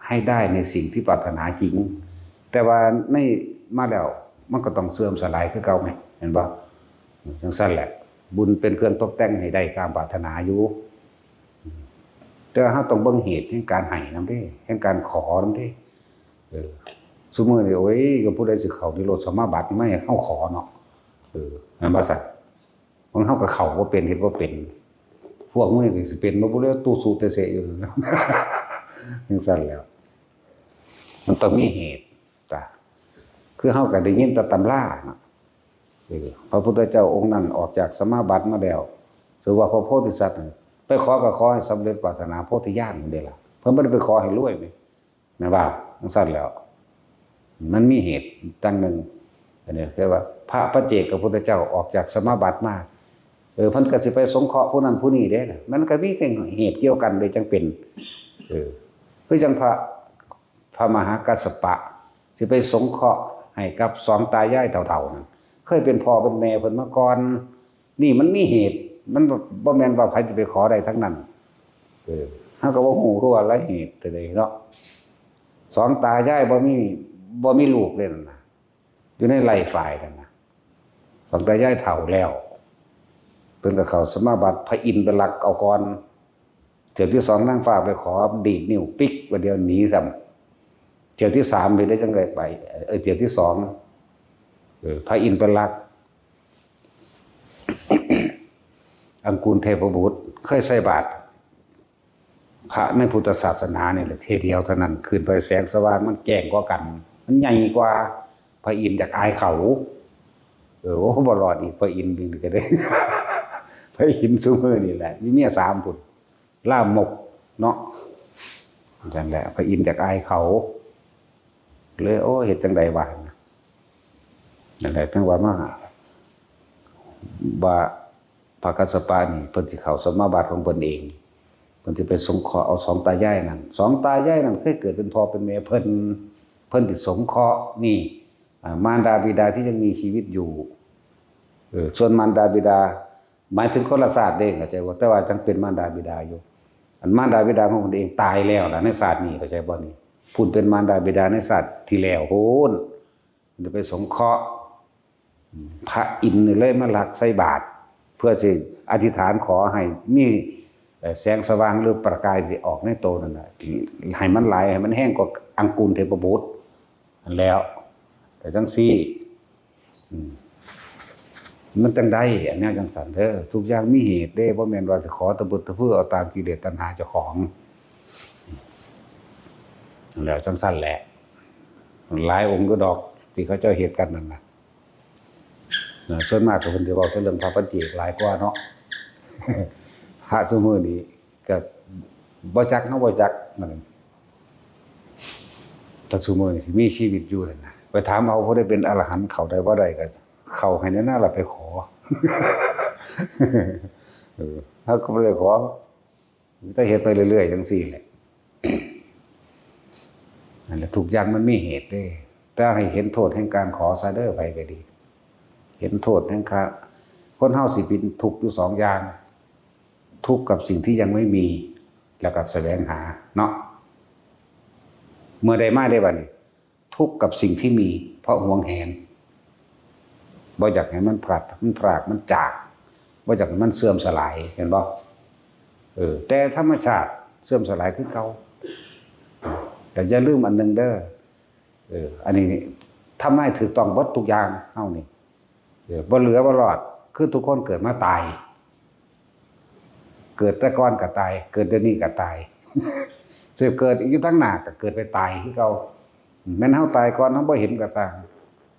ໃຫ້ໄດ້ໃນສິ່ງທີ່ປາດຖະໜາຈິງ ແຕ່ວ່າໃນ ມາແລ້ວ ມັນກໍຕ້ອງເສື່ອມສະຫຼາຍຄືເກົ່າໄງ ແມ່ນບໍ່? ຈັ່ງຊັ້ນແຫຼະ ບຸນເປັນເຄື່ອງຕົກແຕ່ງໃຫ້ໄດ້ຕາມປາດຖະໜາຢູ່ ແຕ່ວ່າເຮົາຕ້ອງເບິ່ງເຫດແຫ່ງການໃຫ້ນຳເດ້ ແຫ່ງການຂໍນຳເດ້ ເອີ ຊຸມື້ນີ້ ໂອ້ຍ ກໍຜູ້ໃດຊິເຂົ້ານິໂຣດສະມາບັດ ມາໃຫ້ເຮົາຂໍເນາະ ເອີ ແມ່ນບໍ່ຊັ້ນ? ຂອງເຮົາກໍເຂົ້າບໍ່ເປັນ ເຮັດບໍ່ເປັນ ພວກມື້ນີ້ກໍຊິເປັນບໍ່ ຜູ້ໃດຕູ້ສຸແຕະເສະຢູ່ ຈັ່ງຊັ້ນແຫຼ້ວ ມັນຕ້ອງມີເຫດ ຕາ ຄືເຮົາກໍໄດ້ຍິນແຕ່ຕຳລາເນາະ ເອີ ພະພຸດທະເຈົ້າອົງນັ້ນອອກຈາກສະມາບັດມາແລ້ວ ຖືວ່າພະໂພທິສັດ ໄປຂໍກໍຂໍໃຫ້ສຳເລັດປາດຖະໜາໂພທິຍານພຸ້ນເດ້ລະ ເພິ່ນບໍ່ໄດ້ໄປຂໍໃຫ້ລວຍເດ້ ແມ່ນວ່າຈັ່ງຊັ້ນແຫຼ້ວ ມັນມີເຫດຢ່າງໜຶ່ງ ອັນນີ້ຄືວ່າພະປັດເຈກພະພຸດທະເຈົ້າອອກຈາກສະມາບັດມາ ເອີ ເພິ່ນກໍຊິໄປສົງເຄາະຜູ້ນັ້ນຜູ້ນີ້ເດ້ ມັນກໍມີແຕ່ເຫດກ່ຽວກັນເດ້ຈັ່ງເປັນ ເອີ ຄືຈັ່ງພະ ພະມະຫາກັດສະປະ ຊິໄປສົງເຄາະໃຫ້ກັບສອງຕາຍາຍເຖົ້າໆນັ້ນ ເຄີຍເປັນພໍ່ເປັນແມ່ເພິ່ນມາກ່ອນ ນີ້ມັນມີເຫດ ມັນບໍ່ ບໍ່ແມ່ນວ່າໃຜຈະໄປຂໍໄດ້ທັງນັ້ນ ເອີ ເຮົາກໍບໍ່ຮູ້ຄືວ່າລະເຫດໃດເນາະ ສອງຕາຍາຍບໍ່ມີ ບໍ່ມີລູກເດ້ນັ້ນນະ ຢູ່ໃນໄລ່ຝ້າຍນັ້ນນະ ສອງຕາຍາຍເຖົ້າແລ້ວ ເພິ່ນກໍເຂົ້າສະມາບັດ ພະອິນໄປລັກເອົາກ່ອນ ເທື່ອທີສອງນາງຟ້າໄປຂໍ ດີດນິ້ວປິກ ບາດດຽວໜີຊ້ຳ ເທື່ອທີສາມເຮັດໄດ້ຈັ່ງໃດໄປ ເອີ ເທື່ອທີສອງ ເອີ ພະອິນໄປລັກ ອັງກູນເທບພະບຸດ ເຄີຍໃສ່ບາດພະໃນພຸດທະສາສະໜານີ້ແຫຼະ ເທື່ອດຽວເທົ່ານັ້ນ ຂຶ້ນໄປແສງສະຫວ່າງມັນແຈ້ງກວ່າກັນ ມັນໃຫຍ່ກວ່າ ພະອິນຢາກອາຍເຂົາ ເອີ ໂອ້ ບໍ່ລອດອີກ ພະອິນນີ້ກໍໄດ້ ພະອິນຊຸມື້ນີ້ແຫຼະ ມີເມຍສາມພຸ້ນ ລາມົກເນາະ ຈັ່ງແຫຼະ ພະອິນຢາກອາຍເຂົາ ເລີຍ ໂອ້ ເຮັດຈັ່ງໃດວະ ນັ້ນແຫຼະ ຈັ່ງວ່າມາ ວ່າພະກັດສະປະນີ້ ເພິ່ນຊິເຂົ້າສະມາບັດຂອງເພິ່ນເອງ ເພິ່ນຊິໄປສົງເຄາະເອົາສອງຕາຍາຍນັ້ນ ສອງຕາຍາຍນັ້ນເຄີຍເກີດເປັນພໍ່ເປັນແມ່ເພິ່ນ ເພິ່ນຊິສົງເຄາະນີ້ ອາ ມານດາບິດາທີ່ຍັງມີຊີວິດຢູ່ ເອີ ສ່ວນມານດາບິດາ ໝາຍເຖິງຄົນລະຊາດເດ້ ເຂົ້າໃຈບໍ່? ແຕ່ວ່າຍັງເປັນມານດາບິດາຢູ່ ອັນມານດາບິດາຂອງເພິ່ນເອງຕາຍແລ້ວລະໃນຊາດນີ້ ເຂົ້າໃຈບໍ່ນີ້? ຜູ້ເປັນມານດາບິດາໃນຊາດທີ່ແລ້ວພຸ້ນ ເພິ່ນໄປສົງເຄາະ ພະອິນນີ້ເລີຍມາລັກໃສ່ບາດ ເພື່ອຊິອະທິຖານຂໍໃຫ້ມີ ເອີ ແສງສະຫວ່າງ ຫຼື ປະກາຍທີ່ອອກໃນໂຕນັ້ນນະ ທີ່ໃຫ້ມັນຫຼາຍ ໃຫ້ມັນແຮງກວ່າອັງກູນເທບພະບຸດ ຫັ້ນແລ້ວ ແຕ່ຈັ່ງຊີ້ ອືມ ມັນຈັ່ງໄດ້ ອັນແນວຈັ່ງຊັ້ນເດີ ທຸກຢ່າງມີເຫດເດ້ ບໍ່ແມ່ນວ່າຊິຂໍຕະບຶດຕະເພີເອົາຕາມກິເລດຕັນຫາເຈົ້າຂອງ ແລ້ວຈັ່ງຊັ້ນແຫຼະ ຫຼາຍອົງຢູ່ດອກ ທີ່ເຂົາເຈົ້າເຮັດກັນນັ້ນນະ ນະ ສ່ວນມາກກໍເພິ່ນຊິເວົ້າແຕ່ເລື່ອງພະປັດເຈກຫຼາຍກວ່າເນາະ ພະຊຸມື້ນີ້ ກໍບໍ່ຈັກ ເຮົາບໍ່ຈັກ ມັນ ແຕ່ຊຸມື້ນີ້ຊິມີຊີວິດຢູ່ຫັ້ນນະ ໄປຖາມເອົາ ຜູ້ໃດເປັນອະລະຫັນ ເຂົ້າໄດ້ບໍ່ໄດ້ ກໍເຂົ້າໃຫ້ແດ່ນະ ລະໄປຂໍ ເອີ ເຮົາກໍບໍ່ໄດ້ຂໍ ມີແຕ່ເຮັດໄປເລື້ອຍໆ ຈັ່ງຊີ້ແຫຼະ ນັ້ນແຫຼະ ທຸກຢ່າງມັນມີເຫດເດ້ ແຕ່ໃຫ້ເຫັນໂທດແຫ່ງການຂໍຊະເດີ ໃຜກໍດີ ເຫັນໂທດແຫ່ງການ ຄົນເຮົາຊິເປັນທຸກຢູ່ສອງຢ່າງ ທຸກກັບສິ່ງທີ່ຍັງໄມ່ມີ ແລ້ວກໍສະແຫວງຫາເນາະ. ເມື່ອໄດ້ມາໄດ້ບັດນີ້ ທຸກກັບສິ່ງທີ່ມີ ເພາະຫວງແຫນ ບໍ່ຢາກໃຫ້ມັນພລັດ ມັນພຣາກ ມັນຈາກ ບໍ່ຢາກໃຫ້ມັນເສື່ອມສະຫຼາຍ ເຫັນບໍ່? ເອີ ແຕ່ທຳມະຊາດເສື່ອມສະຫຼາຍຄືເກົ່າ. ແຕ່ຢ່າລືມອັນໜຶ່ງເດີ ເອີ ອັນນີ້ທຳນາຍຖືກຕ້ອງເບິດທຸກຢ່າງເຮົານີ້ ເອີ ບໍ່ເຫຼືອບໍ່ລອດ ຄືທຸກຄົນເກີດມາຕາຍ ເກີດແຕ່ກ່ອນກໍຕາຍ ເກີດດຽວນີ້ກໍຕາຍ ຊິເກີດຢູ່ທາງໜ້າກໍເກີດໄປຕາຍຄືເກົ່າ. ແມ່ນເຮົາຕາຍກ່ອນເຮົາບໍ່ເຫັນກໍຊ່າງ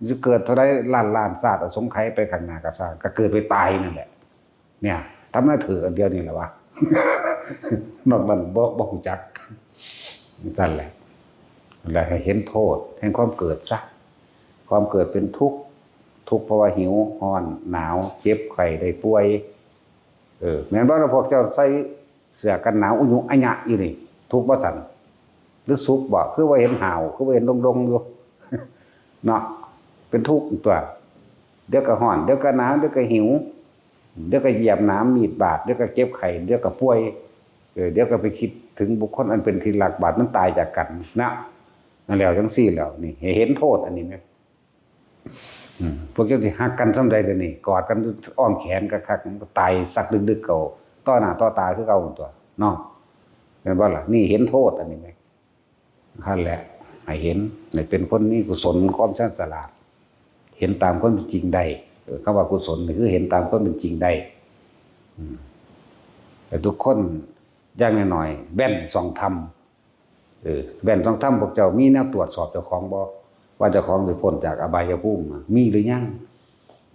ຊິເກີດເທົ່າໃດລ້ານລ້ານຊາດອະສົງໄຂໄປຂ້າງໜ້າກໍຊ່າງ ກໍເກີດໄປຕາຍນັ້ນແຫຼະ. ເນຍ ທຳນາຍຖືກອັນດຽວນີ້ແຫຼະວະ ນອກນັ້ນບໍ່ ບໍ່ຮູ້ຈັກ. ຈັ່ງຊັ້ນແຫຼະ ແລະ ໃຫ້ເຫັນໂທດແຫ່ງຄວາມເກີດຊະ ຄວາມເກີດເປັນທຸກ ທຸກເພາະວ່າຫິວ ຮ້ອນ ໜາວ ເຈັບ ໄຂ້ ໄດ້ປ່ວຍ. ເອີ ແມ່ນບໍ່ລະ ພວກເຈົ້າໃສ່ເສື້ອກັນໜາວອຸຍຸອະຍະຢູ່ນີ້ ທຸກບໍ່ຊັ້ນ? ຫຼືສຸກບໍ່? ຄືວ່າເຫັນຫາວ ຄືວ່າເຫັນດົງໆຢູ່ເນາະ ເປັນທຸກຕົວະ ດຽວກໍຮ້ອນ ດຽວກໍໜາວ ດຽວກໍຫິວ ດຽວກໍຢຽບໜາມມີດບາດ ດຽວກໍເຈັບໄຂ້ ດຽວກໍປ່ວຍ ເອີ ດຽວກໍໄປຄິດເຖິງບຸກຄົນອັນເປັນທີ່ລັກ ບາດມັນຕາຍຈາກກັນນະ. ນັ້ນແຫຼະ ຈັ່ງຊີ້ແຫຼະ ນີ້ໃຫ້ເຫັນໂທດອັນນີ້ແມ. ອືມ ພວກເຈົ້າຊິຮັກກັນສ່ຳໃດດຽວນີ້ ກອດກັນອ້ອມແຂນຄັກໆ ມັນກໍຕາຍຊັກດຶກໆ ເຂົ້າຕໍ່ໜ້າຕໍ່ຕາຄືເກົ່າຫັ້ນຕົວະເນາະ ແມ່ນບໍ່ລະ? ນີ້ເຫັນໂທດອັນນີ້ແມ. ຫັ້ນແຫຼະ ໃຫ້ເຫັນ ໃຫ້ເປັນຄົນມີກຸສົນ ຄວາມຊານສະຫຼາດ ເຫັນຕາມຄວາມເປັນຈິງໄດ້. ເອີ ຄຳວ່າກຸສົນນີ້ຄືເຫັນຕາມຄວາມເປັນຈິງໄດ້. ອືມ ແຕ່ທຸກຄົນຢ່າງໜ້ອຍໆ ແວ່ນສ່ອງທຳ ເອີ ແວ່ນສ່ອງທຳ ພວກເຈົ້າມີແນວຕວດສອບເຈົ້າຂອງບໍ່ ວ່າເຈົ້າຂອງຊິພົ້ນຈາກອະບາຍະພູມ ມີຫຼືຍັງ?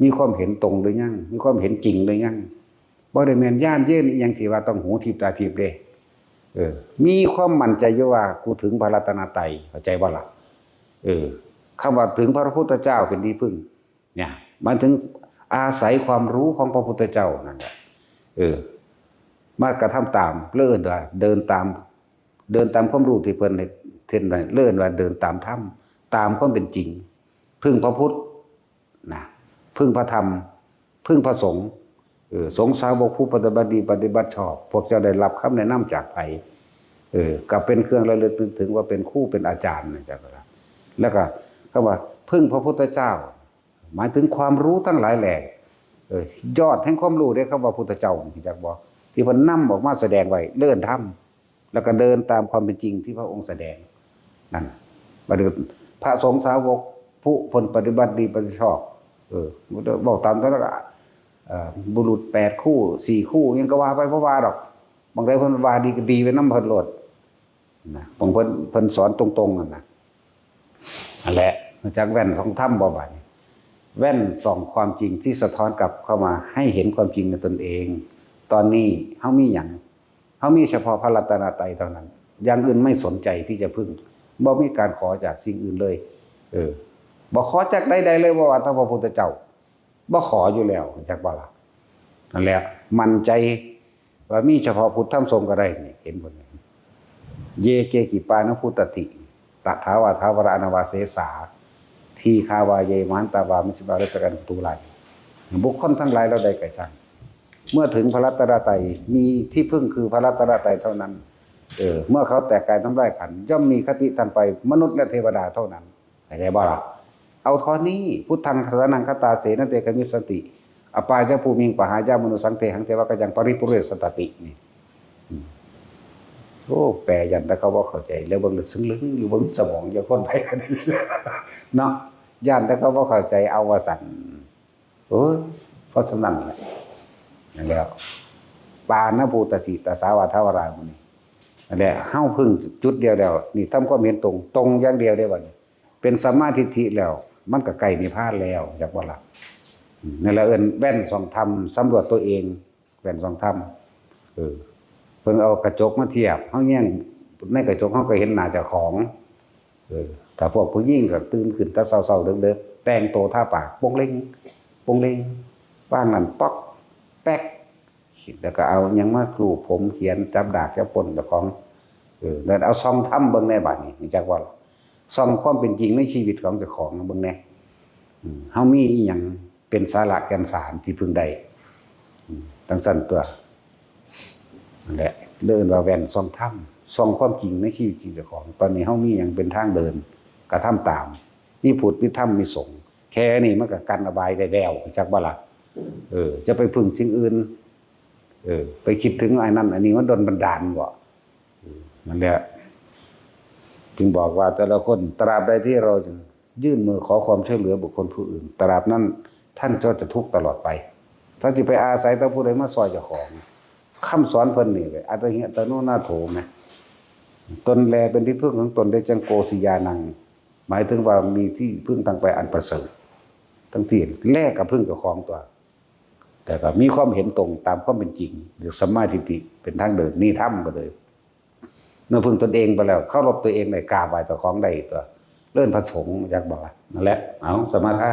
ມີຄວາມເຫັນຕົງຫຼືຍັງ? ມີຄວາມເຫັນຈິງຫຼືຍັງ? ບໍ່ໄດ້ແມ່ນຍານເຢັນອີ່ຫຍັງທີ່ວ່າຕ້ອງຫູທິບຕາທິບເດ້. ເອີ ມີຄວາມໝັ້ນໃຈຢູ່ວ່າ ກູເຖິງພະລັດຕະນະໄຕ ເຂົ້າໃຈບໍ່ລະ? ເອີ ຄຳວ່າເຖິງພະພຸດທະເຈົ້າເປັນທີ່ເພິ່ງ ເນຍ ໝາຍເຖິງອາໄສຄວາມຮູ້ຂອງພະພຸດທະເຈົ້ານັ້ນແຫຼະ ເອີ ມາກະທຳຕາມ ເລີເອີ້ນວ່າເດີນຕາມ ເດີນຕາມຄວາມຮູ້ທີ່ເພິ່ນເຮັດ ເຮັດນັ້ນ ເລີເອີ້ນວ່າເດີນຕາມທຳ ຕາມຄວາມເປັນຈິງ ເພິ່ງພະພຸດນະ ເພິ່ງພະທຳ ເພິ່ງພະສົງ ເອີ ສົງສາວົກຜູ້ປະຕິບັດດີປະຕິບັດຊອບ ພວກເຈົ້າໄດ້ຮັບຄຳແນະນຳຈາກໃຜ? ເອີ ກໍເປັນເຄື່ອງລະລຶກນຶກເຖິງວ່າເປັນຄູເປັນອາຈານນະ ເຈົ້າກໍລະ ແລ້ວກໍຄຳວ່າເພິ່ງພະພຸດທະເຈົ້າ ໝາຍເຖິງຄວາມຮູ້ທັງຫຼາຍແຫຼ່ ເອີ ຍອດແຫ່ງຄວາມຮູ້ເດ້ ຄຳວ່າພຸດທະເຈົ້າ ຮູ້ຈັກບໍ່? ທີ່ເພິ່ນນຳອອກມາສະແດງໄວ້ ເລີເອີ້ນທຳ ແລ້ວກໍເດີນຕາມຄວາມເປັນຈິງທີ່ພະອົງສະແດງນັ້ນ. ບັດນີ້ພະສົງສາວົກຜູ້ເພິ່ນປະຕິບັດດີປະຕິບັດຊອບ ເອີ ເວົ້າຕາມນັ້ນລະ ເອີ ບຸລຸດແປດຄູ່ ສີ່ຄູ່ ຫຍັງກໍວ່າໄປ ບໍ່ວ່າດອກ ບາງເທື່ອເພິ່ນວ່າດີກໍດີໄປນຳເພິ່ນໂລດ ນະ ຂອງເພິ່ນ ເພິ່ນສອນຕົງໆ ນັ້ນນະ. ນັ້ນແຫຼະ ຮູ້ຈັກແວ່ນສ່ອງທຳບໍ່ບາດນີ້? ແວ່ນສ່ອງຄວາມຈິງທີ່ສະທ້ອນກັບເຂົ້າມາໃຫ້ເຫັນຄວາມຈິງໃນຕົນເອງ. ຕອນນີ້ເຮົາມີຫຍັງ? ເຮົາມີສະເພາະພະລັດຕະນະໄຕເທົ່ານັ້ນ, ຢ່າງອື່ນໄມ່ສົນໃຈທີ່ຈະເພິ່ງ, ບໍ່ມີການຂໍຈາກສິ່ງອື່ນເລີຍ. ເອີ ບໍ່ຂໍຈາກໃດໆເລີຍ, ບໍ່ວ່າແຕ່ພະພຸດທະເຈົ້າ, ບໍ່ຂໍຢູ່ແລ້ວ, ຮູ້ຈັກບໍ່ລະ? ນັ້ນແຫຼະ, ໝັ້ນໃຈວ່າມີສະເພາະພຸດທຳສົງກໍໄດ້ນີ້, ເຫັນບໍ່ນີ້? ເຢ ເກ ກິປານະພູຕະຕິ ຕະຖາ ວາ ຖາວະລະ ອະນະວະເສສາ ທີຄາ ວາ ເຢ ມະຫັນຕາ ວາ ມັຊຊິມາ ເຣຊະກາ ນະໂຄ ຕູລາ ບຸກຄົນທັງຫຼາຍເຫຼົ່າໃດກໍຊ່າງ, ເມື່ອເຖິງພະລັດຕະນະໄຕ ມີທີ່ເພິ່ງຄືພະລັດຕະນະໄຕເທົ່ານັ້ນ. ເອີ ເມື່ອເຂົາແຕກກາຍທຳລາຍຂັນ ຍ່ອມມີຄະຕິທັນໄປມະນຸດ ແລະ ເທວະດາເທົ່ານັ້ນ. ເຂົ້າໃຈບໍ່ລະ? ເອົາເທົ່ານີ້, ພຸດທັງສະຣະນັງຄັດຕາ ເສນະ ເຕ ກະມິດສັນຕິ ອະປາຍະພູມິງ ປະຫາຍາມະນຸສັງ ເທຫັງ ເທວະກະຍັງ ປະລິປຸເຣສະຕາຕິ ນີ້. ອືມ ໂອ້ ແປຢ້ານແຕ່ເຂົາບໍ່ເຂົ້າໃຈ, ແລ້ວເບິ່ງແລ້ວຊຶ້ງລຶ້ງຢູ່ ເບິ່ງສະໝອງຢ່າຄົນໄປເນາະ, ຢ້ານແຕ່ເຂົາບໍ່ເຂົ້າໃຈ ເອົາວ່າຊັ້ນ. ໂອ້ຍ ເພາະສະນັ້ນແຫຼະ ນັ້ນແຫຼະ ປານະພູຕະຕິ ຕະຖາ ວາ ຖາວະລາ ໝູ່ນີ້ ນັ້ນແຫຼະ ເຮົາເພິ່ງຈຸດດຽວແລ້ວ ນີ້ທຳຄວາມເຫັນຕົງ, ຕົງຢ່າງດຽວເດ້ບັດນີ້. ເປັນສຳມາທິດຖິແລ້ວ ມັນກໍໃກ້ນິບພານແລ້ວ, ຈັກບໍ່ລະ? ອືມ ນັ້ນລະເອີ້ນແວ່ນສ່ອງທຳ, ສຳຫຼວດຕົວເອງ, ແວ່ນສ່ອງທຳ. ເອີ ເພິ່ນເອົາກະຈົກມາທຽບ, ເຮົາແຍງໃນກະຈົກ ເຮົາກໍເຫັນໜ້າເຈົ້າຂອງ. ເອີ ຖ້າພວກຜູ້ຍິງກໍຕື່ນຂຶ້ນແຕ່ເຊົ້າໆເດິກໆ, ແຕ່ງໂຕທາປາກ ໂປ່ງເລັງ ໂປ່ງເລັງ, ປານນັ້ນ ປອກແປກ. ແລ້ວກໍເອົາຫຍັງມາລູບຜົມຂຽນ ຈັບດາບຈັບກົ້ນເຈົ້າຂອງ. ເອີ ແລ້ວເອົາສ່ອງທຳເບິ່ງແດ່ບາດນີ້ ຮູ້ຈັກບໍ່ລະ? ສ່ອງຄວາມເປັນຈິງໃນຊີວິດຂອງເຈົ້າຂອງເບິ່ງແດ່. ອືມ ເຮົາມີອີ່ຫຍັງເປັນສາລະແກ່ນສານທີ່ເພິ່ງໄດ້? ອືມ ຈັ່ງຊັ້ນຕົວະ. ນັ້ນແຫຼະ ເອີ້ນວ່າແວ່ນສ່ອງທຳ ສ່ອງຄວາມຈິງໃນຊີວິດເຈົ້າຂອງ. ຕອນນີ້ເຮົາມີຫຍັງເປັນທາງເດີນ ກະທຳຕາມ ມີພຸດ ມີທຳ ມີສົງ ແຄ່ນີ້ມັນກະກັນອະບາຍໄດ້ແລ້ວ ຮູ້ຈັກບໍ່ລະ? ເອີ ຈະໄປເພິ່ງສິ່ງອື່ນ ເອີ ໄປຄິດເຖິງອັນນັ້ນອັນນີ້ ມັນດົນບັນດານບໍ? ເອີ ນັ້ນແຫຼະ ຈຶ່ງບອກວ່າແຕ່ລະຄົນ ຕราบใดที่เรายื่นมือขอความช่วยเหลือบุคคลผู้อื่น ตราบนั้นท่านก็จะทุกข์ตลอดไป. ຖ້າຊິໄປອາໄສແຕ່ຜູ້ໃດມາຊ່ອຍເຈົ້າຂອງ ຄຳສອນເພິ່ນນີ້ແຫຼະ ອັດຕະຫິອັດຕະໂນນາໂຖ ແມະ ຕົນແລເປັນທີ່ເພິ່ງຂອງຕົນ ແລະ ຈັ່ງໂກສິຍານັງ ໝາຍເຖິງວ່າມີທີ່ເພິ່ງທາງໄປອັນປະເສີດ. ທັງທີ່ແລກະເພິ່ງເຈົ້າຂອງຕົວະ ແຕ່ກໍມີຄວາມເຫັນຕົງຕາມຄວາມເປັນຈິງ ຫຼື ສຳມາທິດຖິ ເປັນທາງເດີນ ນີ້ທຳກໍເລີຍ ເມື່ອເພິ່ງຕົນເອງໄປແລ້ວ ເຄົາລົບຕົວເອງໄດ້ ກາບໄຫວ້ເຈົ້າຂອງໄດ້ຕົວະ ເອີ້ນພະສົງ ຈັກບໍ່ລະ? ນັ້ນແຫຼະ ເອົາ ສະມາທາ